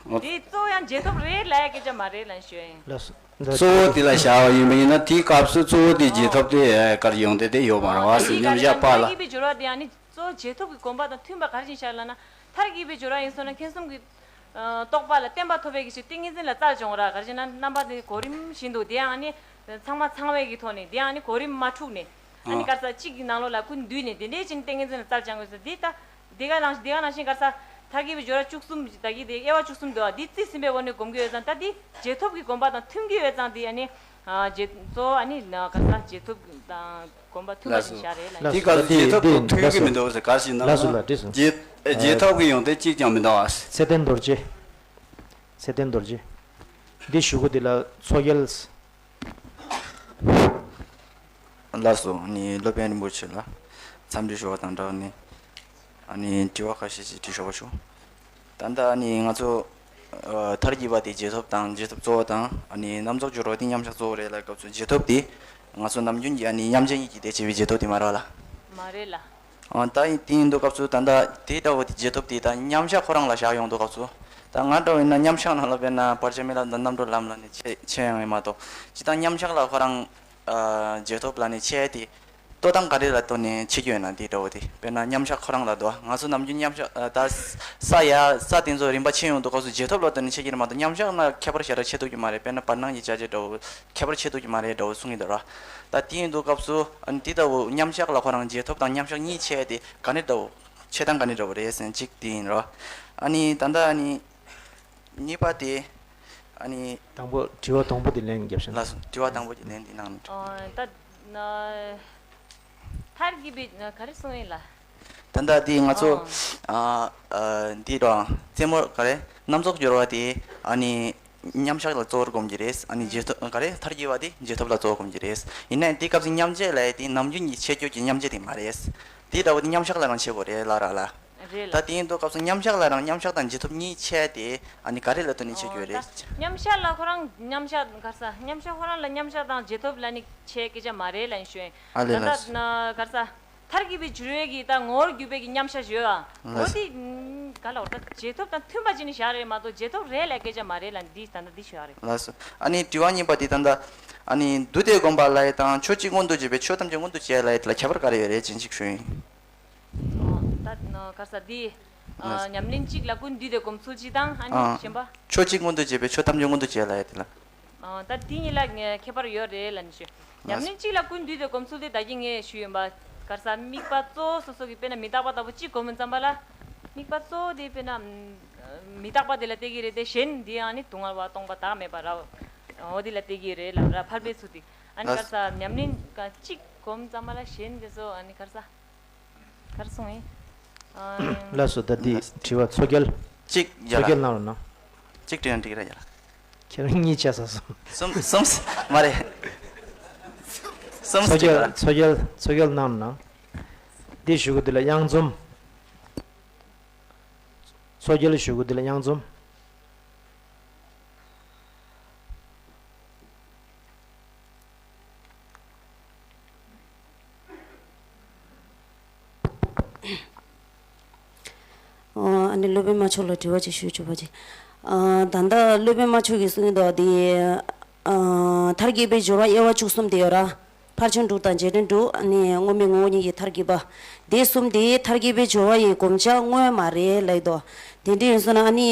འོ། དེ་གཙོ་བོ་ཡང་རྗེས་ཐོབ་རེད་ལབ་ཡ་སྐད་ཆ་མ་རེད་ལབ་ཞུ་ཡ་ཡིན། ལགས་སོ། གཙོ་བོ་དེ་ལ་བཞག་པ་ཡིན་པ་ཡིན་ན་དེའི་སྐབས་སུ་གཙོ་བོ་དེ་རྗེས་ཐོབ་དེ་གར་ཡོང་དེ་དེ་ཡོད་མ་རེད་བ་ཟེར་མཉམ་བཞག་པ་ལ། མཐར་གྱིས་པའི་སྦྱོར་བ་དེ་ཡང་ནི་གཙོ་བོ་རྗེས་ཐོབ་ཀྱི་སྒོམ་པ་དང་མཐུན་པ་ག་རེ་བྱས་ནས་བཞག་ལབ་ན། མཐར་གྱིས་པའི་སྦྱོར་བ་ཡིན་སོང་ན་མཁྱེན་གསུམ་གྱི་ རྟོགས་པ་ལ་བརྟན་པ་ཐོབ་པའི་གི་ཞིག་ཏིང་ངེ་འཛིན་ལ་རྩལ་སྦྱོང་ར། ག་རེ་ཟེར་ན་རྣམ་པ་དེ་གོ་རིམ་བཞིན་དུ་དེ་ཡང་ནི་ཚང་མ་ཚང་བའི་གི་ཐོག་ནས་དེ་ཡང་ནི་གོ་རིམ་མ་འཁྲུགས་ནས་ཨ་ནི་ཨ་གར་ས་གཅིག་གི་ནང་ལོགས་ལ་ཀུན་འདུས་ནས་དེ་འདྲའི་ཕྱིན་ཏིང་ངེ་འཛིན་ལ་རྩལ་སྦྱང་དགོས་ཟེར། འདི་ལྟ་དེ་ག་ནང་དེ་ག་ནང་བཞིན་གར་ས་ཐར་གྱི་པའི་སྦྱོར་བ་བཅུ་གསུམ་ད་གི་དེ་དབྱེ་བ་བཅུ་གསུམ་འདུག་ཨ། འདི་རྩིས་ཟིན་པའི་སྒོ་ནས་སྒོམ་གྱི་ཡོད་ཙང་ད་འདི་རྗེས་ཐོབ་ཀྱི་སྒོམ་པ་དང་མཐུན་གྱི་ཡོད་ཙང་འདི་ཨ་ནི་རྗེས་གཙོ་བོ་ཨ་ནི་གར་ས་རྗེས་ཐོབ་དང་། དགོངས་པ་མཐུན་པ་ལགས་སོ། ཞིག་བཞག་རེད་ལ། ལགས་དེ་སོ། ག་ཚོད་རྗེས་ཐོབ་དང་མཐུན་གྱི་མི་འདུག་ཟེར་ག་ཞིག་ན། ལགས་སོ་ལགས་སོ། རྗེས་རྗེས་ཐོབ་ཀྱི་ཡོང་དེ་གཅིག་ཀྱང་མི་འདུག་ཨ། ཚེ་བརྟན་རྡོ་རྗེ། ཚེ་བརྟན་རྡོ་རྗེ། འདི་ཞུ་གི་འདི་ལ་མཚོ་རྒྱལ། ལགས་སོ། ནི་སློབ་དཔོན་རིན་པོ་ཆེ་ལ་འཚམས་འདྲི་ཞུ་བ་དང་སྦྲགས་ནས་ཨ་ནི་དྲི་བ་ཁ་ཤས་ཤིག་དྲི་ཆོག་པ་ཞུ། ད་ལྟ་ཨ་ནི་ང་ཚོ་ཨ་མཐར་གྱིས་པ་དེ་རྗེས་ཐོབ་དང་རྗེས་ཐོབ་གཙོ་བོ་དང་ཨ་ནི་རྣམ་རྫོགས་སྦྱོར་བ་དེ་མཉམ་བཞག་གཙོ་བོ་རེད་ལ། སྐབས་སུ་རྗེས་ཐོབ་དེ་ང་ཚོ་ནམ་རྒྱུན་གྱི་ཨ་ནི་མཉམ་རྗེས་གཉིས་ཀྱིས་དེ་བྱས་པའི་རྗེས་ཐོབ་དེ་མ་རེད་ལ། མ་རེད་ལ། ཨ་ད་ཡིན་དེ་ཡིན་དུས་སྐབས་སུ་ད་ལྟ་དེ་འདྲ་བོ་དེ་རྗེས་ཐོབ་དེ་ད་མཉམ་བཞག་ཁོ་རང་ལ་བཞག་ཡོང་དུས་སྐབས་སུ་ད་ང་འདྲ་བོ་ཡིན་ན་མཉམ་བཞག་ནང་ལ་དཔེར་ན་བར་ཆད་མེད་ལམ་དང་རྣམ་གྲོལ་ལམ་ལ་ནི་ཆད་ཆད་ཡོང་ཡིན་མ་གཏོགས་ཇི་ལྟར་མཉམ་བཞག་ལ་ཁོ་རང་ཨ་རྗེས་ཐོབ་ལ་ནི་ཆད་དེ། ལྟོ་སྟངས་ག་རེ་ལ་ལྟོས་ནས་ཕྱེ་རྒྱུ་ཡོད་ན་འདི་འདྲ་བོ་དེ། དཔེར་ན་མཉམ་བཞག་ཁོ་རང་ལ་དོ། ང་ཚོ་ནམ་རྒྱུན་མཉམ་བཞག་ཨ་ད་ས་ཡ་ས་དེ་ཚོ་རིམ་པ་ཕྱེ་ཡོང་དུས་སྐབས་སུ་རྗེས་ཐོབ་ལ་ལྟོས་ནས་ཕྱེ་རྒྱུ་རེད་མ་གཏོགས་མཉམ་བཞག་ན་ཁྱད་པར་ཞེ་དྲག་ཕྱེ་ཐུབ་ཀྱི་མ་རེད། དཔེར་ན་བར་སྣང་གི་བྱ་བྱེད་འདྲ་བོ་ཁྱད་པར་ཕྱེ་ཐུབ་ཀྱི་མ་རེད་འདྲ་བོ་གསུང་གི་འདུག་ར། ད་དེ་ཡིན་དུས་སྐབས་སུ་ཨ་ནི་འདི་ལྟ་བུ་མཉམ་བཞག་ལ་ཁོ་རང་རྗེས་ཐོབ་དང་མཉམ་བཞག་གཉིས་ཕྱེ་དེ་ག་ནས་འདྲ་བོ་ཕྱེ་སྟངས་ག་ནས་འདྲ་བོ་རེད་ཟེར་ན་གཅིག་དེ་ཡིན་ར། ཨ་ནི་ད་ལྟ་ཨ་ནི། གཉིས་པ་དེ། ཨ་ནི། དང་པོ་དྲི་བ་དང་པོ་དེ་ལན་རྒྱབ་ཤིང་། ལགས་སོ། དྲི་བ་དང་པོ་དེ་ལན་འདི་གནང་ནས། ཨ་ད་ན་མཐར་གྱིས་པའི་ན་ག་རེ་གསུང་ཡིན་ལ། ད་ལྟ་འདི་ང་ཚོ་ཨ་ཨ་འདི་ར་རྩེད་མོ་ག་རེ་རྣམ་རྫོགས་སྦྱོར་བ་དེ་ཨ་ནི་མཉམ་བཞག་ལ་གཙོ་བོར་སྒོམ་གྱི་རེད། ཨ་ནི་རྗེས་ཐོབ་ག་རེ་མཐར་གྱིས་པ་དེ་རྗེས་ཐོབ་ལ་གཙོ་བོར་སྒོམ་གྱི་རེད། ཡིན་ནའི་འདི་སྐབས་སུ་མཉམ་རྗེས་ལ་དེ་ནམ་རྒྱུན་གྱི་ཆད་སྐྱོད་ཀྱི་མཉམ་རྗེས་དེ་མ་རེད། དེ་འདྲ་བོ་དེ་མཉམ་བཞག་ལ་རང་བྱེད་དགོས་རེད་ལ་ར་ལ། རེད་ལ། ད་དེ་ཡིན་དུས་སྐབས་སུ་མཉམ་བཞག་ལ་རང་མཉམ་བཞག་དང་རྗེས་ཐོབ་གཉིས་ཕྱེ་སྟེ་ཨ་ནི་ག་རེ་ལ་ལྟོས་ནས་ཕྱེ་རྒྱུ་རེད། ད་མཉམ་བཞག་ལ་ཁོ་རང་མཉམ་བཞག་གར་ས་མཉམ་བཞག་ཁོ་རང་ལ་མཉམ་བཞག་དང་རྗེས་ཐོབ་ལ་ནི་ཕྱེ་སྐད་ཆ་མ་རེད་ལ་ཡིན་ཞུ་ཡིན། ཨ་ལས་ད་ལགས། ད་གར་ས་མཐར་གྱིས་པའི་སྦྱོར་བའི་གི་ད་ངོ་བོར་གྱུར་པའི་གི་མཉམ་བཞག་ཞུ་ཡ། ལགས། འོ་དེ་ག་ལ་འོ་ད་རྗེས་ཐོབ་དང་མཐུན་པ་ཅིག་ནི་བཞག་རེད་མ་གཏོགས་རྗེས་ཐོབ་རེད་ལ་སྐད་ཆ་མ་རེད་ལ་འདི་ད་ད་འདི་ཞུ་ཡ་རེད། ལགས་སོ། ཨ་ནི་དྲི་བ་གཉིས་པ་དེ་ད་ད་ཨ་ནི་འདུས་ཏེ་སྒོམ་པ་ལ་ཡི་དང་ཆོས་གཅིག་མངོན་དུ་བྱེད་པའི་ཆོས་ཐམས་ཅད་མངོན་དུ་བྱེད་ལ་ཡི་དེ་ལ་ཁྱད་པར་ག་རེ་ཡོད་རེད་ཅན་ཞིག་ཞུ་ཡིན། ད་ག་ས་འདི་ལགས། ཉམས་ལེན་གཅིག་ལ་ཀུན་འདུས་ཏེ་སྒོམ་ཚུལ་གཅིག་དང་ཨ་ནི་ཨ་གཞན་པ། ཆོས་གཅིག་མངོན་དུ་བྱེད་པའི་ཆོས་ཐམས་ཅད་མངོན་དུ་བྱེད་ལ་ཡོད་དེ་ལ། ད་འདི་གཉིས་ལ་ཁྱད་པར་ཡོད་རེད་ལ་ནི་ཞུ། ལགས། ཉམས་ལེན་གཅིག་ལ་ཀུན་འདུས་ཏེ་སྒོམ་ཚུལ་དེ་ད་གིན་ངས་ཞུས་ཡིན་པ། ག་ས་དམིགས་པ་གཙོ་བོ་སོ་སོ་གི་དཔེར་ན་མི་རྟག་པ་ལྟ་བུ་གཅིག་སྒོམ་མིན་ཙམ་པ་ལ། དམིགས་པ་གཙོ་བོ་དེ་དཔེར་ན་མི་རྟག་པ་དེ་ལ་བལྟས་ཀྱི་རེད་དེ་གཞན་འདི་ཡང་ནི་སྡུག་བསྔལ་བ་སྟོང་པ་བདག་མེད་པ་ར། འོ་དེ་ལ་བལྟས་ཀྱི་རེད་ལ་ར་ཕར་པའི་ཚུལ་དེ། ཨ་ནི་ག་ས་ཉམས་ལེན་གཅིག་སྒོམ་ཙམ་པ་ལ་གཞན་དེ་ཚོ་ཨ་ནི་ག་ས། གར་སོང་ཡིན། ལགས་སོ། ད་འདི་དྲི་བ་མཚོ་རྒྱལ། གཅིག་རྒྱ་མཚོ་ལ་རྒྱལ་གནང་རོགས་གནང་། གཅིག་དྲི་ན་འགྲིག་ར་རྒྱ་ལ། ཁྱེད་རང་གཉིས་བྱས་ས་སོང་། གསུམ་གསུམ་མ་རེད། གསུམ་མཚོ་གཅིག་རྒྱལ་ལ། མཚོ་རྒྱལ་མཚོ་རྒྱལ་གནང་རོགས་གནང་། འདི་ཞུ་གི་འདི་ལ་དབྱངས་འཛོམས། མཚོ་རྒྱལ་ཞུ་གི་འདི་ལ་དབྱངས་འཛོམས། ཨ་ནི་སློབ་དཔོན་མ་མཆོག་ལ་དྲི་བ་ཅིག་ཞུ་ཆོག་པ་ཅིག་ཨ་ད་ལྟ་སློབ་དཔོན་མ་མཆོག་གིས་གསུངས་ཡོད་དེ། ཨ་མཐར་གྱིས་པའི་སྦྱོར་བ་དབྱེ་བ་བཅུ་གསུམ་དེ་ཡོད་ར། ཕར་ཕྱིན་དྲུག་དང་རྗེས་དྲན་དྲུག་ཨ་ནི་དངོས་མེད་ངོ་བོ་ཉིད་ཀྱི་མཐར་གྱིས་པ། དེ་གསུམ་དེ་མཐར་གྱིས་པའི་སྦྱོར་བ་ཡི་བསྒོམ་བྱ་དངོས་མ་རེད་ལབ་ཡོད་དོ། དེ་འདྲ་ཡིན་སོང་ན་ཨ་ནི་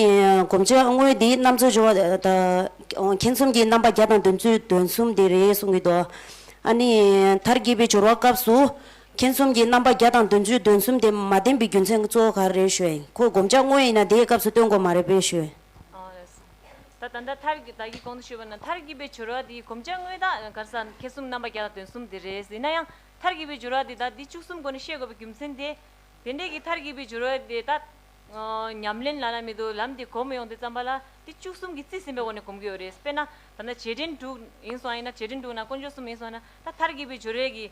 བསྒོམ་བྱ་དངོས་དེ་རྣམ་རྫོགས་སྦྱོར་བ་དང་། ཁྱེད་གསུམ་གྱི་རྣམ་པ་བརྒྱ་དང་བདུན་ཅུ་དོན་གསུམ་དེ་རེད་གསུང་གི་འདུག་ཨ་ནི་མཐར་གྱིས་པའི་སྦྱོར་བ་སྐབས་སུ། ཁྱེད་གསུམ་གྱི་རྣམ་པ་བརྒྱ་དང་བདུན་ཅུ་དོན་གསུམ་དེ་མ་བསྟན་པའི་རྒྱུ་མཚན་གཙོ་བོ་ག་རེ་རེད་ཞུ་ཡིན། ཁོ་བསྒོམ་བྱ་དངོས་ཡིན་ན་དེའི་སྐབས་སུ་སྟོན་དགོས་མ་རེད་པས་ཞུ་ཡིན། ཨ་ལགས་སོ། ད་ད་ལྟ་མཐར་གྱིས་ད་གིན་གོང་དུ་ཞུས་པ་ན་མཐར་གྱིས་པའི་སྦྱོར་བ་དེ་བསྒོམ་བྱ་དངོས་དང་ག་ས་ཁྱེད་གསུམ་རྣམ་པ་བརྒྱ་དང་དོན་གསུམ་དེ་རེད། ཡིན་ན་ཡང་མཐར་གྱིས་པའི་སྦྱོར་བ་དེ་ད་འདི་བཅུ་གསུམ་སྒོ་ནས་བཤད་དགོས་པའི་རྒྱུ་མཚན་དེ། དེ་འདྲའི་གི་མཐར་གྱིས་པའི་སྦྱོར་བ་དེ་ད། ཨ་ཉམས་ལེན་ལ་ལ་མི་འདུག་ལམ་དེ་གོམས་ཡོང་དུས་ཙམ་པ་ལ་དེ་བཅུ་གསུམ་གྱི་རྩིས་ཟིན་པའི་སྒོ་ནས་གོམས་ཀྱི་ཡོད་རེད། དཔེར་ན་ད་ལྟ་རྗེས་དྲན་དྲུག་ཡིན་སོང་ཡིན་ན་རྗེས་དྲན་དྲུག་ན་དཀོན་མཆོག་གསུམ་ཡིན་སོང་ན་ད་མཐར་གྱིས་པའི་སྦྱོར་བའི་གི་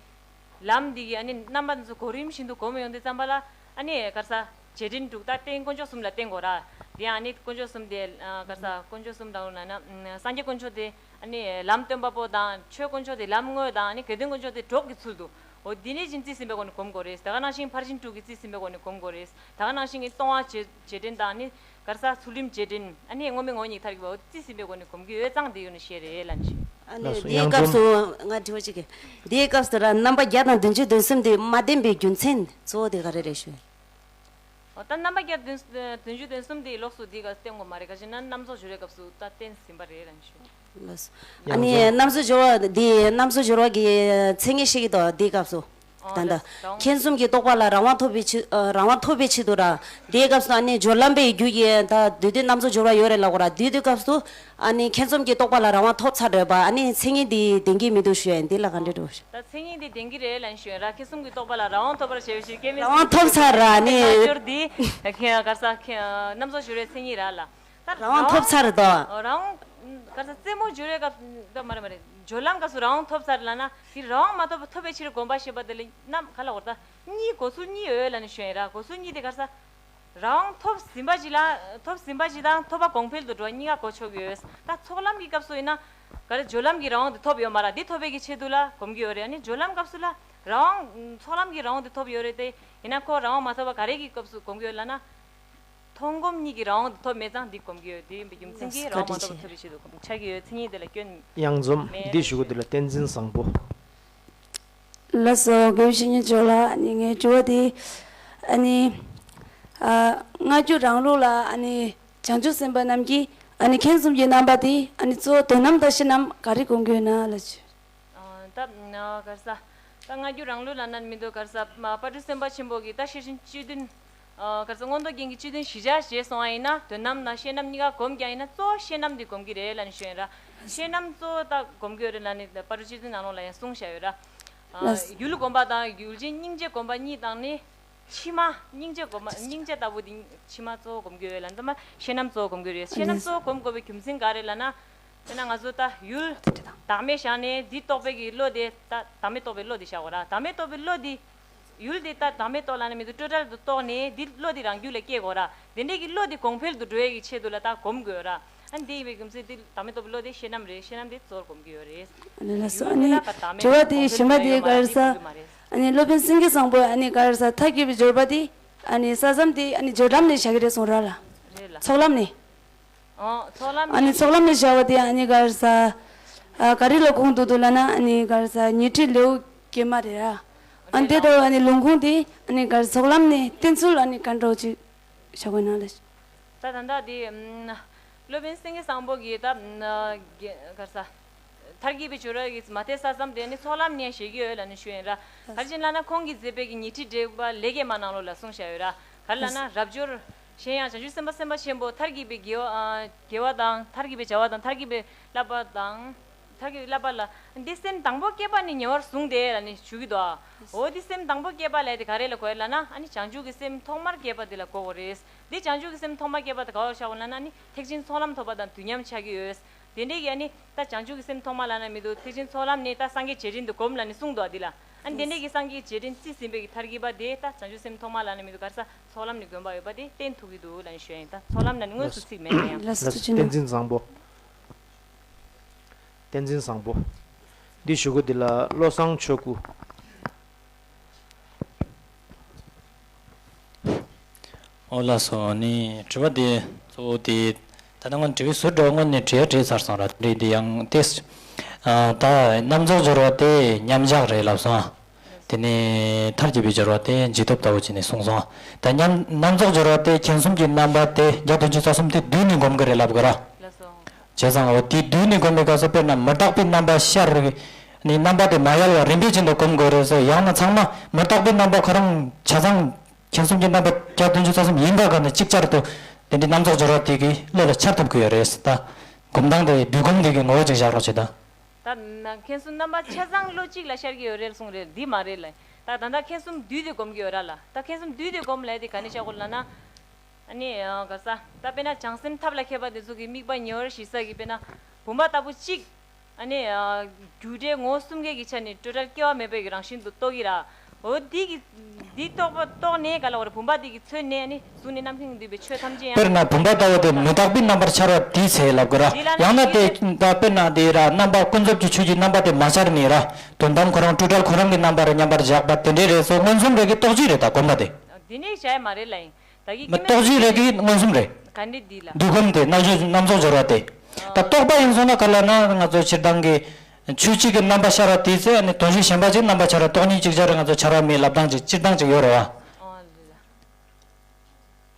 ལམ་འདི་གི་ཨ་ནི་རྣམ་པ་འདི་ཚོ་གོ་རིམ་བཞིན་དུ་གོམས་ཡོང་དུས་ཙམ་པ་ལ་ཨ་ནི་ག་ས་རྗེས་དྲན་དྲུག་ད་རྟེན་དཀོན་མཆོག་གསུམ་ལ་བརྟེན་དགོས་ར། དེ་ཡང་ཨ་ནི་དཀོན་མཆོག་གསུམ་དེ་ག་ས་དཀོན་མཆོག་གསུམ་དང་ན་ན་སངས་རྒྱས་དཀོན་མཆོག་དེ་ཨ་ནི་ལམ་སྟོན་པ་པོ་དང་ཆོས་དཀོན་མཆོག་དེ་ལམ་དངོས་དང་ཨ་ནི་དགེ་འདུན་དཀོན་མཆོག་དེ་གྲོགས་ཀྱི་ཚུལ་དུ་འོ་འདི་ནས་བཞིན་རྩིས་ཟིན་པའི་སྒོ་ནས་གོམས་དགོས་རེད། ད་ག་ནང་བཞིན་ཕར་ཕྱིན་དྲུག་གི་རྩིས་ཟིན་པའི་སྒོ་ནས་གོམས་དགོས་རེད། ད་ག་ནང་བཞིན་གྱི་ལྟུང་བ་རྗེས་རྗེས་དྲན་དང་ནི་ག་ས་ཚུལ་ཁྲིམས་རྗེས་དྲན་ཨ་ནི་དངོས་མེད་ངོ་བོ་ཉིད་མཐར་གྱིས་པ་འོ་རྩིས་ཟིན་པའི་སྒོ་ནས་གོམས་ཀྱི་ཡོད་ཙང་འདི་ཡོད་ནི་ཤེས་རེད་ལབ་ནི་ཞུ། ཨ་ནི་ལགས་སོ། དེའི་སྐབས་སུ་ང་དྲི་བ་གཅིག་གི། དེའི་སྐབས་སུ་ར་རྣམ་པ་བརྒྱ་དང་བདུན་ཅུ་དོན་གསུམ་དེ་མ་བསྟན་པའི་རྒྱུ་མཚན་གཙོ་བོ་དེ་ག་རེ་རེད་ཞུ། ད་རྣམ་པ་བརྒྱ་བདུན་བདུན་ཅུ་དོན་གསུམ་དེ་ལོགས་སུ་འདི་ག་བསྟན་དགོས་མ་རེད། ག་ཅི་ན་རྣམ་རྫོགས་སྦྱོར་བའི་སྐབས་སུ་ད་བསྟན་ཟིན་པ་རེད་ལབ་ནས་ཞུ། ལགས་སོ། ཨ་ནི་རྣམ་རྫོགས་སྦྱོར་བ་འདི་རྣམ་རྫོགས་སྦྱོར་བ་གི་མཚན་ཉིད་བཤད་ཀྱི་འདུག་འདིའི་སྐབས་སུ། ཨོ་ད་ལྟ་ལགས་སོ། མཁྱེན་གསུམ་གྱི་རྟོགས་པ་ལ་རང་དབང་ཐོབ་པའི་ཆེད་ཨ་རང་དབང་ཐོབ་པའི་ཆེད་དུ་ར། འདིའི་སྐབས་སུ་ཨ་ནི་སྦྱོར་ལམ་པའི་རྒྱུད་ཀྱི་ད་དུས་དུས་རྣམ་རྫོགས་སྦྱོར་བ་ཡོད་རེད་ལབ་དགོས་ར། དུས་དུས་སྐབས་སུ་ཨ་ནི་མཁྱེན་གསུམ་གྱི་རྟོགས་པ་ལ་རང་དབང་ཐོབ་ཚར་རེད་པ། ཨ་ནི་མཚན་ཉིད་འདི་ལྡན་གྱི་མི་འདུག་ཞུ་ཡ་འདི་ལ་ག་འདྲ་འགྲོ་ཞུ། ད་མཚན་ཉིད་འདི་ལྡན་གྱི་རེད་ལབ་ནས་ཞུ་ཡ་ར། མཁྱེན་གསུམ་གྱི་རྟོགས་པ་ལ་རང་དབང་ཐོབ་པར་བྱ་བའི་ཕྱིར་སྐྱེ་མེད་རང་དབང་ཐོབ་ཚར་ར་ནི། རྣལ་འབྱོར་འདི་ག་ས་རྣམ་རྫོགས་སྦྱོར་བའི་མཚན་ཉིད་ར་ལ། ད་རང་དབང་ཐོབ་ཚར་དོ། རང་དབང་ག་ས་རྩེད་མོ་སྦྱོར་བའི་སྐབས་ད་མ་རེད་མ་རེད། སྦྱོར་ལམ་སྐབས་སུ་རང་དབང་ཐོབ་ཚར་ལབ་ན་དེ་རང་དབང་མ་ཐོབ་པ་ཐོབ་པའི་ཕྱིར་གོམས་པ་ཞེས་པ་དེ་ལ་རྣམ་ག་ལ་བར་ད་གཉིས་གོ་ཚུལ་གཉིས་ཡོད་ལབ་ནས་ཞུ་ཡ་ར། གོ་ཚུལ་གཉིས་དེ་ག་ས། རང་དབང་ཐོབ་ཟིན་པ་ཅིག་ལ་ཐོབ་ཟིན་པ་ཅིག་དང་ཐོབ་པ་གོང་འཕེལ་དུ་འགྲོ་བ་གཉིས་ཀ་གོ་ཆོག་གི་ཡོད། ད་ཚོགས་ལམ་གྱི་སྐབས་སུ་ཡིན་ན་ག་རེ་སྦྱོར་ལམ་གྱི་རང་དབང་དེ་ཐོབ་ཡོད་མ་རེད། འདི་ཐོབ་པའི་གི་ཆེད་དུ་ལ་གོམས་ཀྱི་ཡོད་རེད། ཨ་ནི་སྦྱོར་ལམ་སྐབས་སུ་ལ་རང་དབང་ཚོགས་ལམ་གྱི་རང་དབང་དེ་ཐོབ་ཡོད་རེད་དེ། ཡིན་ན་ཁོ་རང་དབང་མ་ཐོབ་པ་ག་རེ་གི་སྐབས་སུ་གོམས་ཀྱི་ཡོད་ལབ་ན། མཐོང་སྒོམ་གཉིས་ཀྱི་རང་དབང་དེ་ཐོབ་མེད་ཙང་འདི་གོམས་ཀྱི་ཡོད། དེ་ཡིན་པའི་རྒྱུ་མཚན་གྱིས་རང་དབང་མ་ཐོབ་པ་ཐོབ་པའི་ཆེད་དུ་གོམས་ཆགས་ཀྱི་ཡོད། མཚན་ཉིད་དེ་ལ་སྐྱོན་དམྱལ་འཛོམས་མེད་འདི་ཞུ་གི་འདུག་ལ། བསྟན་འཛིན་བཟང་པོ། ལགས་སོ། དགེ་བའི་བཤེས་གཉེན་མཆོག་ལ་ཨ་ནི་ངའི་དྲི་བ་དེ། ཨ་ནི། ཨ། སྔ་འགྱུར་རང་ལུགས་ལ་ཨ་ནི་བྱང་ཆུབ་སེམས་དཔའ་རྣམས་ཀྱིས་ཨ་ནི་མཁྱེན་གསུམ་གྱི་རྣམ་པ་དེ་ཨ་ནི་གཙོ་བོ་དོན་རྣམ་དང་བཤད་རྣམ་ག་རེ་གོ་གི་ཡོད་ན་ལབ་ཞུ། ཨ། ད་ག་རེ་ཟ། ད་སྔ་འགྱུར་རང་ལུགས་ལ་ན་མི་འདུག་ག་རེ་ཟ། དཔལ་སྤྲུལ་སེམས་དཔའ་ཆེན་པོ་གིས་ད་ཤེར་ཕྱིན་བཅུ་བདུན། ཨ། ག་རེ་ཟ། མངོན་རྟོགས་རྒྱན་གྱི་བཅུ་བདུན་བཞི་ཆ་བྱས་སོང་བ་ཡིན་ན་དོན་རྣམ་དང་བཤད་རྣམ་གཉིས་ཀ་གོམས་ཀྱང་ཡིན་ན་གཙོ་བོ་བཤད་རྣམ་དེ་གོམས་ཀྱི་རེད་ལབ་ནས་ཞུ་ཡིན་ར། བཤད་རྣམ་གཙོ་བོ་ད་གོམས་ཀྱི་ཡོད་རེད་ལབ་ནས་དཔལ་སྤྲུལ་བཅུ་བདུན་ནང་ལོགས་ལ་ཡང་གསུངས་བཞག་ཡོད་ར། ཨ། ལགས། ཡུལ་གོམས་པ་དང་ཡུལ་ཅན་སྙིང་རྗེ་གོམས་པ་གཉིས་དང་ནི། ཕྱི་མ་སྙིང་རྗེ་གོམས་པ་སྙིང་རྗེ་ལྟ་བུ་དེ་ཕྱི་མ་གཙོ་བོ་གོམས་ཀྱི་ཡོད་ལ་འདི་མ་བཤད་རྣམ་གཙོ་བོ་གོམས་ཀྱི་ཡོད་རེད། བཤད་རྣམ་གཙོ་བོ་གོམས་དགོས་པའི་རྒྱུ་མཚན་ག་རེ་ལབ་ན། དཔེར་ན་ང་ཚོ་ད་ཡུལ་བདག་མེད་བཞག་ནས་འདི་རྟོགས་པའི་གི་བློ་དེ་ད་བདག་མེད་རྟོགས་པའི་བློ་དེ་བཞག་གོ་ར། བདག་མེད་རྟོགས་པའི་བློ་དེ། ཡུལ་དེ་ད་བདག་མེད་རྟོགས་ལབ་ན་མི་འདུག་སྤྲོས་བྲལ་དུ་རྟོགས་ནས་འདི་བློ་དེ་རང་རྒྱུད་ལ་སྐྱེ་དགོས་ར། དེ་འདྲའི་གི་བློ་དེ་གོང་འཕེལ་དུ་འགྲོ་ཡས་ཀྱི་ཆེད་དུ་ལ་ད་གོམས་དགོས་ར། ཨ་ནི་དེ་ཡིན་པའི་རྒྱུ་མཚན་དེ་བདག་མེད་རྟོགས་པའི་བློ་དེ་བཤད་རྣམ་རེད། བཤད་རྣམ་དེ་གཙོ་བོར་གོམས་ཀྱི་ཡོད་རེད། ལགས་སོ། ཨ་ནི་དྲི་བ་དེ་གཞན་པ་དེ་ག་རེ་ཟ། ཨ་ནི་སློབ་དཔོན་སེང་གེ་བཟང་པོས་ཨ་ནི་ག་རེ་ཟ། མཐར་གྱིས་པའི་སྦྱོར་བ་དེ་ཨ་ནི་ས་མཚམས་དེ་ཨ་ནི་སྦྱོར་ལམ་ནས་བཞག་གི་རེད་གསུངས་ར་ལ། རེད་ལ། ཚོགས་ལམ་ནས། ཨོ། ཚོགས་ལམ་ཨ་ནི་ནས། ཚོགས་ལམ་ནས་བཞག་པ་དེ་ཨ་ནི་ག་རེ་ཟ། ཨ། ག་རེ་ལ་གོང་དུ་འདུག་ལབ་ན་ཨ་ནི་ག་རེ་ཟ། ཉི་ཁྲི་ལེའུ་བརྒྱད་མ་རེད་ར། ཨ་རེད་དེ་ལ། འདྲ་ཨ་ནི་ལུང་ཁུངས་དེ་ཨ་ནི་ག་རེ་ཚོགས་ལམ་ནས་བསྟན་ཚུལ་ཨ་ནི་ག་འདྲ་ཅིག་བཞག་དགོས་ན་ལ། ད་ད་ལྟ་དེ། ཨམ། སློབ་དཔོན་སེང་གེ་བཟང་པོ་གིས་ད། ཨམ། ག་རེ་ཟ། མཐར་གྱིས་པའི་སྦྱོར་བ་གི་མ་མཐའི་ས་མཚམས་དེ་ནི་ཚོགས་ལམ་ནས་བཞེས་ཀྱི་ཡོད་ལབ་ནས་ཞུས་ཡིན་ར། ག་རེ་བྱས་ལབ་ན་ཁོང་གིས་མཛད་པའི་གི་ཉི་ཁྲི་བྲེག་པ་ལེའུ་བརྒྱད་མ་ནང་ལོགས་ལ་གསུངས་བཞག་ཡོད་ར། ག་རེ་ལབ་ན་རབ་འབྱོར། གཞན་ཡང་བྱང་ཆུབ་སེམས་དཔའ་སེམས་དཔའ་ཆེན་པོ་མཐར་གྱིས་པའི་དགེ་བ། ཨ། དགེ་བ་དང་མཐར་གྱིས་པའི་བྱ་བ་དང་མཐར་གྱིས་པའི་བསླབ་པ་དང་། མཐར་གྱིས་པའི་བསླབ་པ་ལ། འདི་སེམས་དང་པོ་བསྐྱེད་པ་ནི་ཉེ་བར་བཟུང་སྟེ་ལབ་ནས་ཞུ་གི་འདུག་ཨ། འོ་འདི་སེམས་དང་པོ་བསྐྱེད་པ་ལབ་དེ་ག་རེ་ལ་གོ་ཡ་ལབ་ན་ཨ་ནི་བྱང་ཆུབ་ཀྱི་སེམས་ཐོག་མར་བསྐྱེད་པ་འདི་ལ་གོ་དགོས་རེད། འདི་བྱང་ཆུབ་ཀྱི་སེམས་ཐོག་མར་བསྐྱེད་པ་དེ་ག་བར་བཞག་དགོས་ལབ་ན་ཨ་ནི་ཐེག་ཆེན་ཚོགས་ལམ་ཐོབ་པ་དང་དུས་མཉམ་ཆགས་ཀྱི་ཡོད། དེ་འདྲའི་གི་ཨ་ནི་ད་བྱང་ཆུབ་ཀྱི་སེམས་ཐོག་མ་ལབ་ན་མི་འདུག་ཐེག་ཆེན་ཚོགས་ལམ་ནས་ད་སངས་རྒྱས་རྗེས་དྲན་དུ་སྒོམ་ལབ་ནས་གསུངས་འདུག་ཨ། འདི་ལ་ཨ་ནི་དེ་འདྲའི་གི་སངས་རྒྱས་རྗེས་དྲན་རྩིས་ཟིན་པའི་གི་མཐར་གྱིས་པ་དེ་ད་བྱང་ཆུབ་སེམས་ཐོག་མ་ལབ་ན་མི་འདུག་ག་རེ་ཟ། ཚོགས་ལམ་ནས་དགོན་པ་ཡོད་པ་དེ་བསྟན་ཐུབ་ཀྱི་འདུག་ལབ་ནས་ཞུ་ཡ་ཡིན། ད་ཚོགས་ལམ་ལབ་ནས་དངོས་སུ་ཚིག་མེད་ན་ཡང་། ལགས་སོ། ཐུགས་རྗེ་གནང་། བསྟན་འཛིན་བཟང་པོ། བསྟན་འཛིན་བཟང་པོ། འདི་ཞུ་གི་འདི་ལ་བློ་བཟང་ཆོས་སྐུ། ཨོ་ལགས་སོ། ནི་དྲི་བ་དེ་གཙོ་བོ་དེ་ད་ལྟ་སྔོན་དྲི་བའི་ཟུར་འདྲ་བོ་སྔོན་ནས་དྲི་ཡ་དྲིས་ཚར་སོང་ར། དེ་འདྲའི་དེ་ཡང་དེ། ཨ། ད་རྣམ་རྫོགས་སྦྱོར་བ་དེ་མཉམ་བཞག་རེད་ལབ་སོང་། དེ་ནས་མཐར་གྱིས་པའི་སྦྱོར་བ་དེ་འཇིག་སྟོབས་ལྟ་བུ་བྱས་ནས་གསུངས་སོང་། ད་མཉམ་རྣམ་རྫོགས་སྦྱོར་བ་དེ་མཁྱེན་གསུམ་གྱི་རྣམ་པ་དེ་བརྒྱ་བདུན་ཅུ་རྩ་གསུམ་དེ་བསྡུས་ནས་སྒོམ་གྱི་རེད་ལབ་དགོས་ར། ལགས་སོ། བྱས་ཙང་འོ་དེ་བསྡུས་ནས་སྒོམ་པའི་སྐབས་སུ་དཔེར་ན་མི་རྟག་པའི་རྣམ་པ་ཤར་རེ། ནི་རྣམ་པ་དེ་མ་ཡལ་བར་རིམ་པས་བཞིན་དུ་སྒོམ་དགོས་རེད་ཟེར། ཡང་ན་ཚང་མ་མི་རྟག་པའི་རྣམ་པ་ཁོ་རང་ཆ་ཚང་། མཁྱེན་གསུམ་གྱི་རྣམ་པ་བརྒྱ་བདུན་ཅུ་རྩ་གསུམ་ཡིན་པ་ག་ནས་ཅིག་ཅར་དུ་དེ་འདྲའི་རྣམ་རྫོགས་སྦྱོར་བ་དེ་གི་བློ་ལ་འཆར་ཐུབ་ཀྱི་ཡོད་རེད་ད། སྒོམ་སྟངས་དེ་བསྡུས་སྒོམ་དེ་གི་ངོ་བོ་ཅིག་བཞག་རོགས་བྱེད་ད། ད་མཁྱེན་གསུམ་རྣམ་པ་ཆ་ཚང་བློ་གཅིག་ལ་ཤར་གྱི་ཡོད་རེད་གསུངས་རེད། འདི་མ་རེད་ལ། ད་ད་ལྟ་མཁྱེན་གསུམ་བསྡུས་ཏེ་སྒོམ་གྱི་ཡོད་ར་ལ། ད་མཁྱེན་གསུམ་བསྡུས་ཏེ་སྒོམ་ལབ་དེ་ག་ནས་བཞག་དགོས་ལབ་ན། ཨ་ནི་ག་རེ་ཟ། ད་དཔེར་ན་བྱང་སེམས་ཐབས་ལ་མཁས་པ་དེ་ཚོ་གི་དམིགས་པ་ཉེ་བར་ཞི་ས་གི་དཔེར་ན་བུམ་པ་ལྟ་བུ་གཅིག་ཨ་ནི། རྒྱུ་འབྲས་ངོ་བོ་གསུམ་ཀའི་གི་ཆ་ནས་སྤྲོས་བྲལ་སྐྱེ་བ་མེད་པའི་གི་རང་བཞིན་དུ་རྟོགས་ཀྱི་ར། འོ་འདི་གི། འདི་རྟོགས་པ་རྟོགས་ནས་ག་ལ་བར་བུམ་པ་འདི་གི་ཚོད་ནས་ཨ་ནི་གཟུགས་ནས་རྣམ་མཁྱེན་འདུས་པའི་ཆོས་ཐམས་ཅད་ཡང་། དཔེར་ན་བུམ་པ་ལྟ་བུ་དེ་མི་རྟག་པའི་རྣམ་པར་འཆར་བ་དེའི་ཚེ་ལབ་དགོས་ར། འདི་ལ་ཡང་ན་ནི་དེ་ད་དཔེར་ན་དེ་ར་རྣམ་པ་ཀུན་རྫོབ་ཀྱི་ཆོས་ཀྱི་རྣམ་པ་དེ་མ་འཆར་ནས་ར། དོན་དམ་ཁོ་རང་སྤྲོས་བྲལ་ཁོ་རང་གི་རྣམ་པར་མཉམ་པར་བཞག་པ་དེ་འདྲའི་རེད་སོ། མངོན་སུམ་རེད་གི་རྟོགས་བྱེད་རེད་ད་སྒོམ་པ་དེ། འདི་ནས་བྱ་ཡ་མ་རེད་ལ་ཡིན། ད་གི་མི་རྟོགས་བྱེད་རེད་གི་མངོན་སུམ་རེད། ག་འདྲ་འདི་ལ། བསྡུས་སྒོམ་དེ་རྣམ་རྫོགས་རྣམ་རྫོགས་སྦྱོར་བ་དེ། ད་རྟོགས་པ་ཡིན་སོང་ན་ག་ལ་ན་ང་ཚོ་སྤྱིར་བཏང་གི་ཆོས་གཅིག་གི་རྣམ་པ་ཤར་བ་དེའི་ཚེ་ཨ་ནི་དོན་གཞན་གཞན་པ་ཅིག་རྣམ་པ་འཆར་བ། སྟོང་ཉིད་ཅིག་ཅར་ང་ཚོ་འཆར་བ་མེད་ལབ་སྟངས་ཅིག་སྤྱིར་བཏང་ཅིག་ཡོད་རེད་བ། ཨོ་ལ།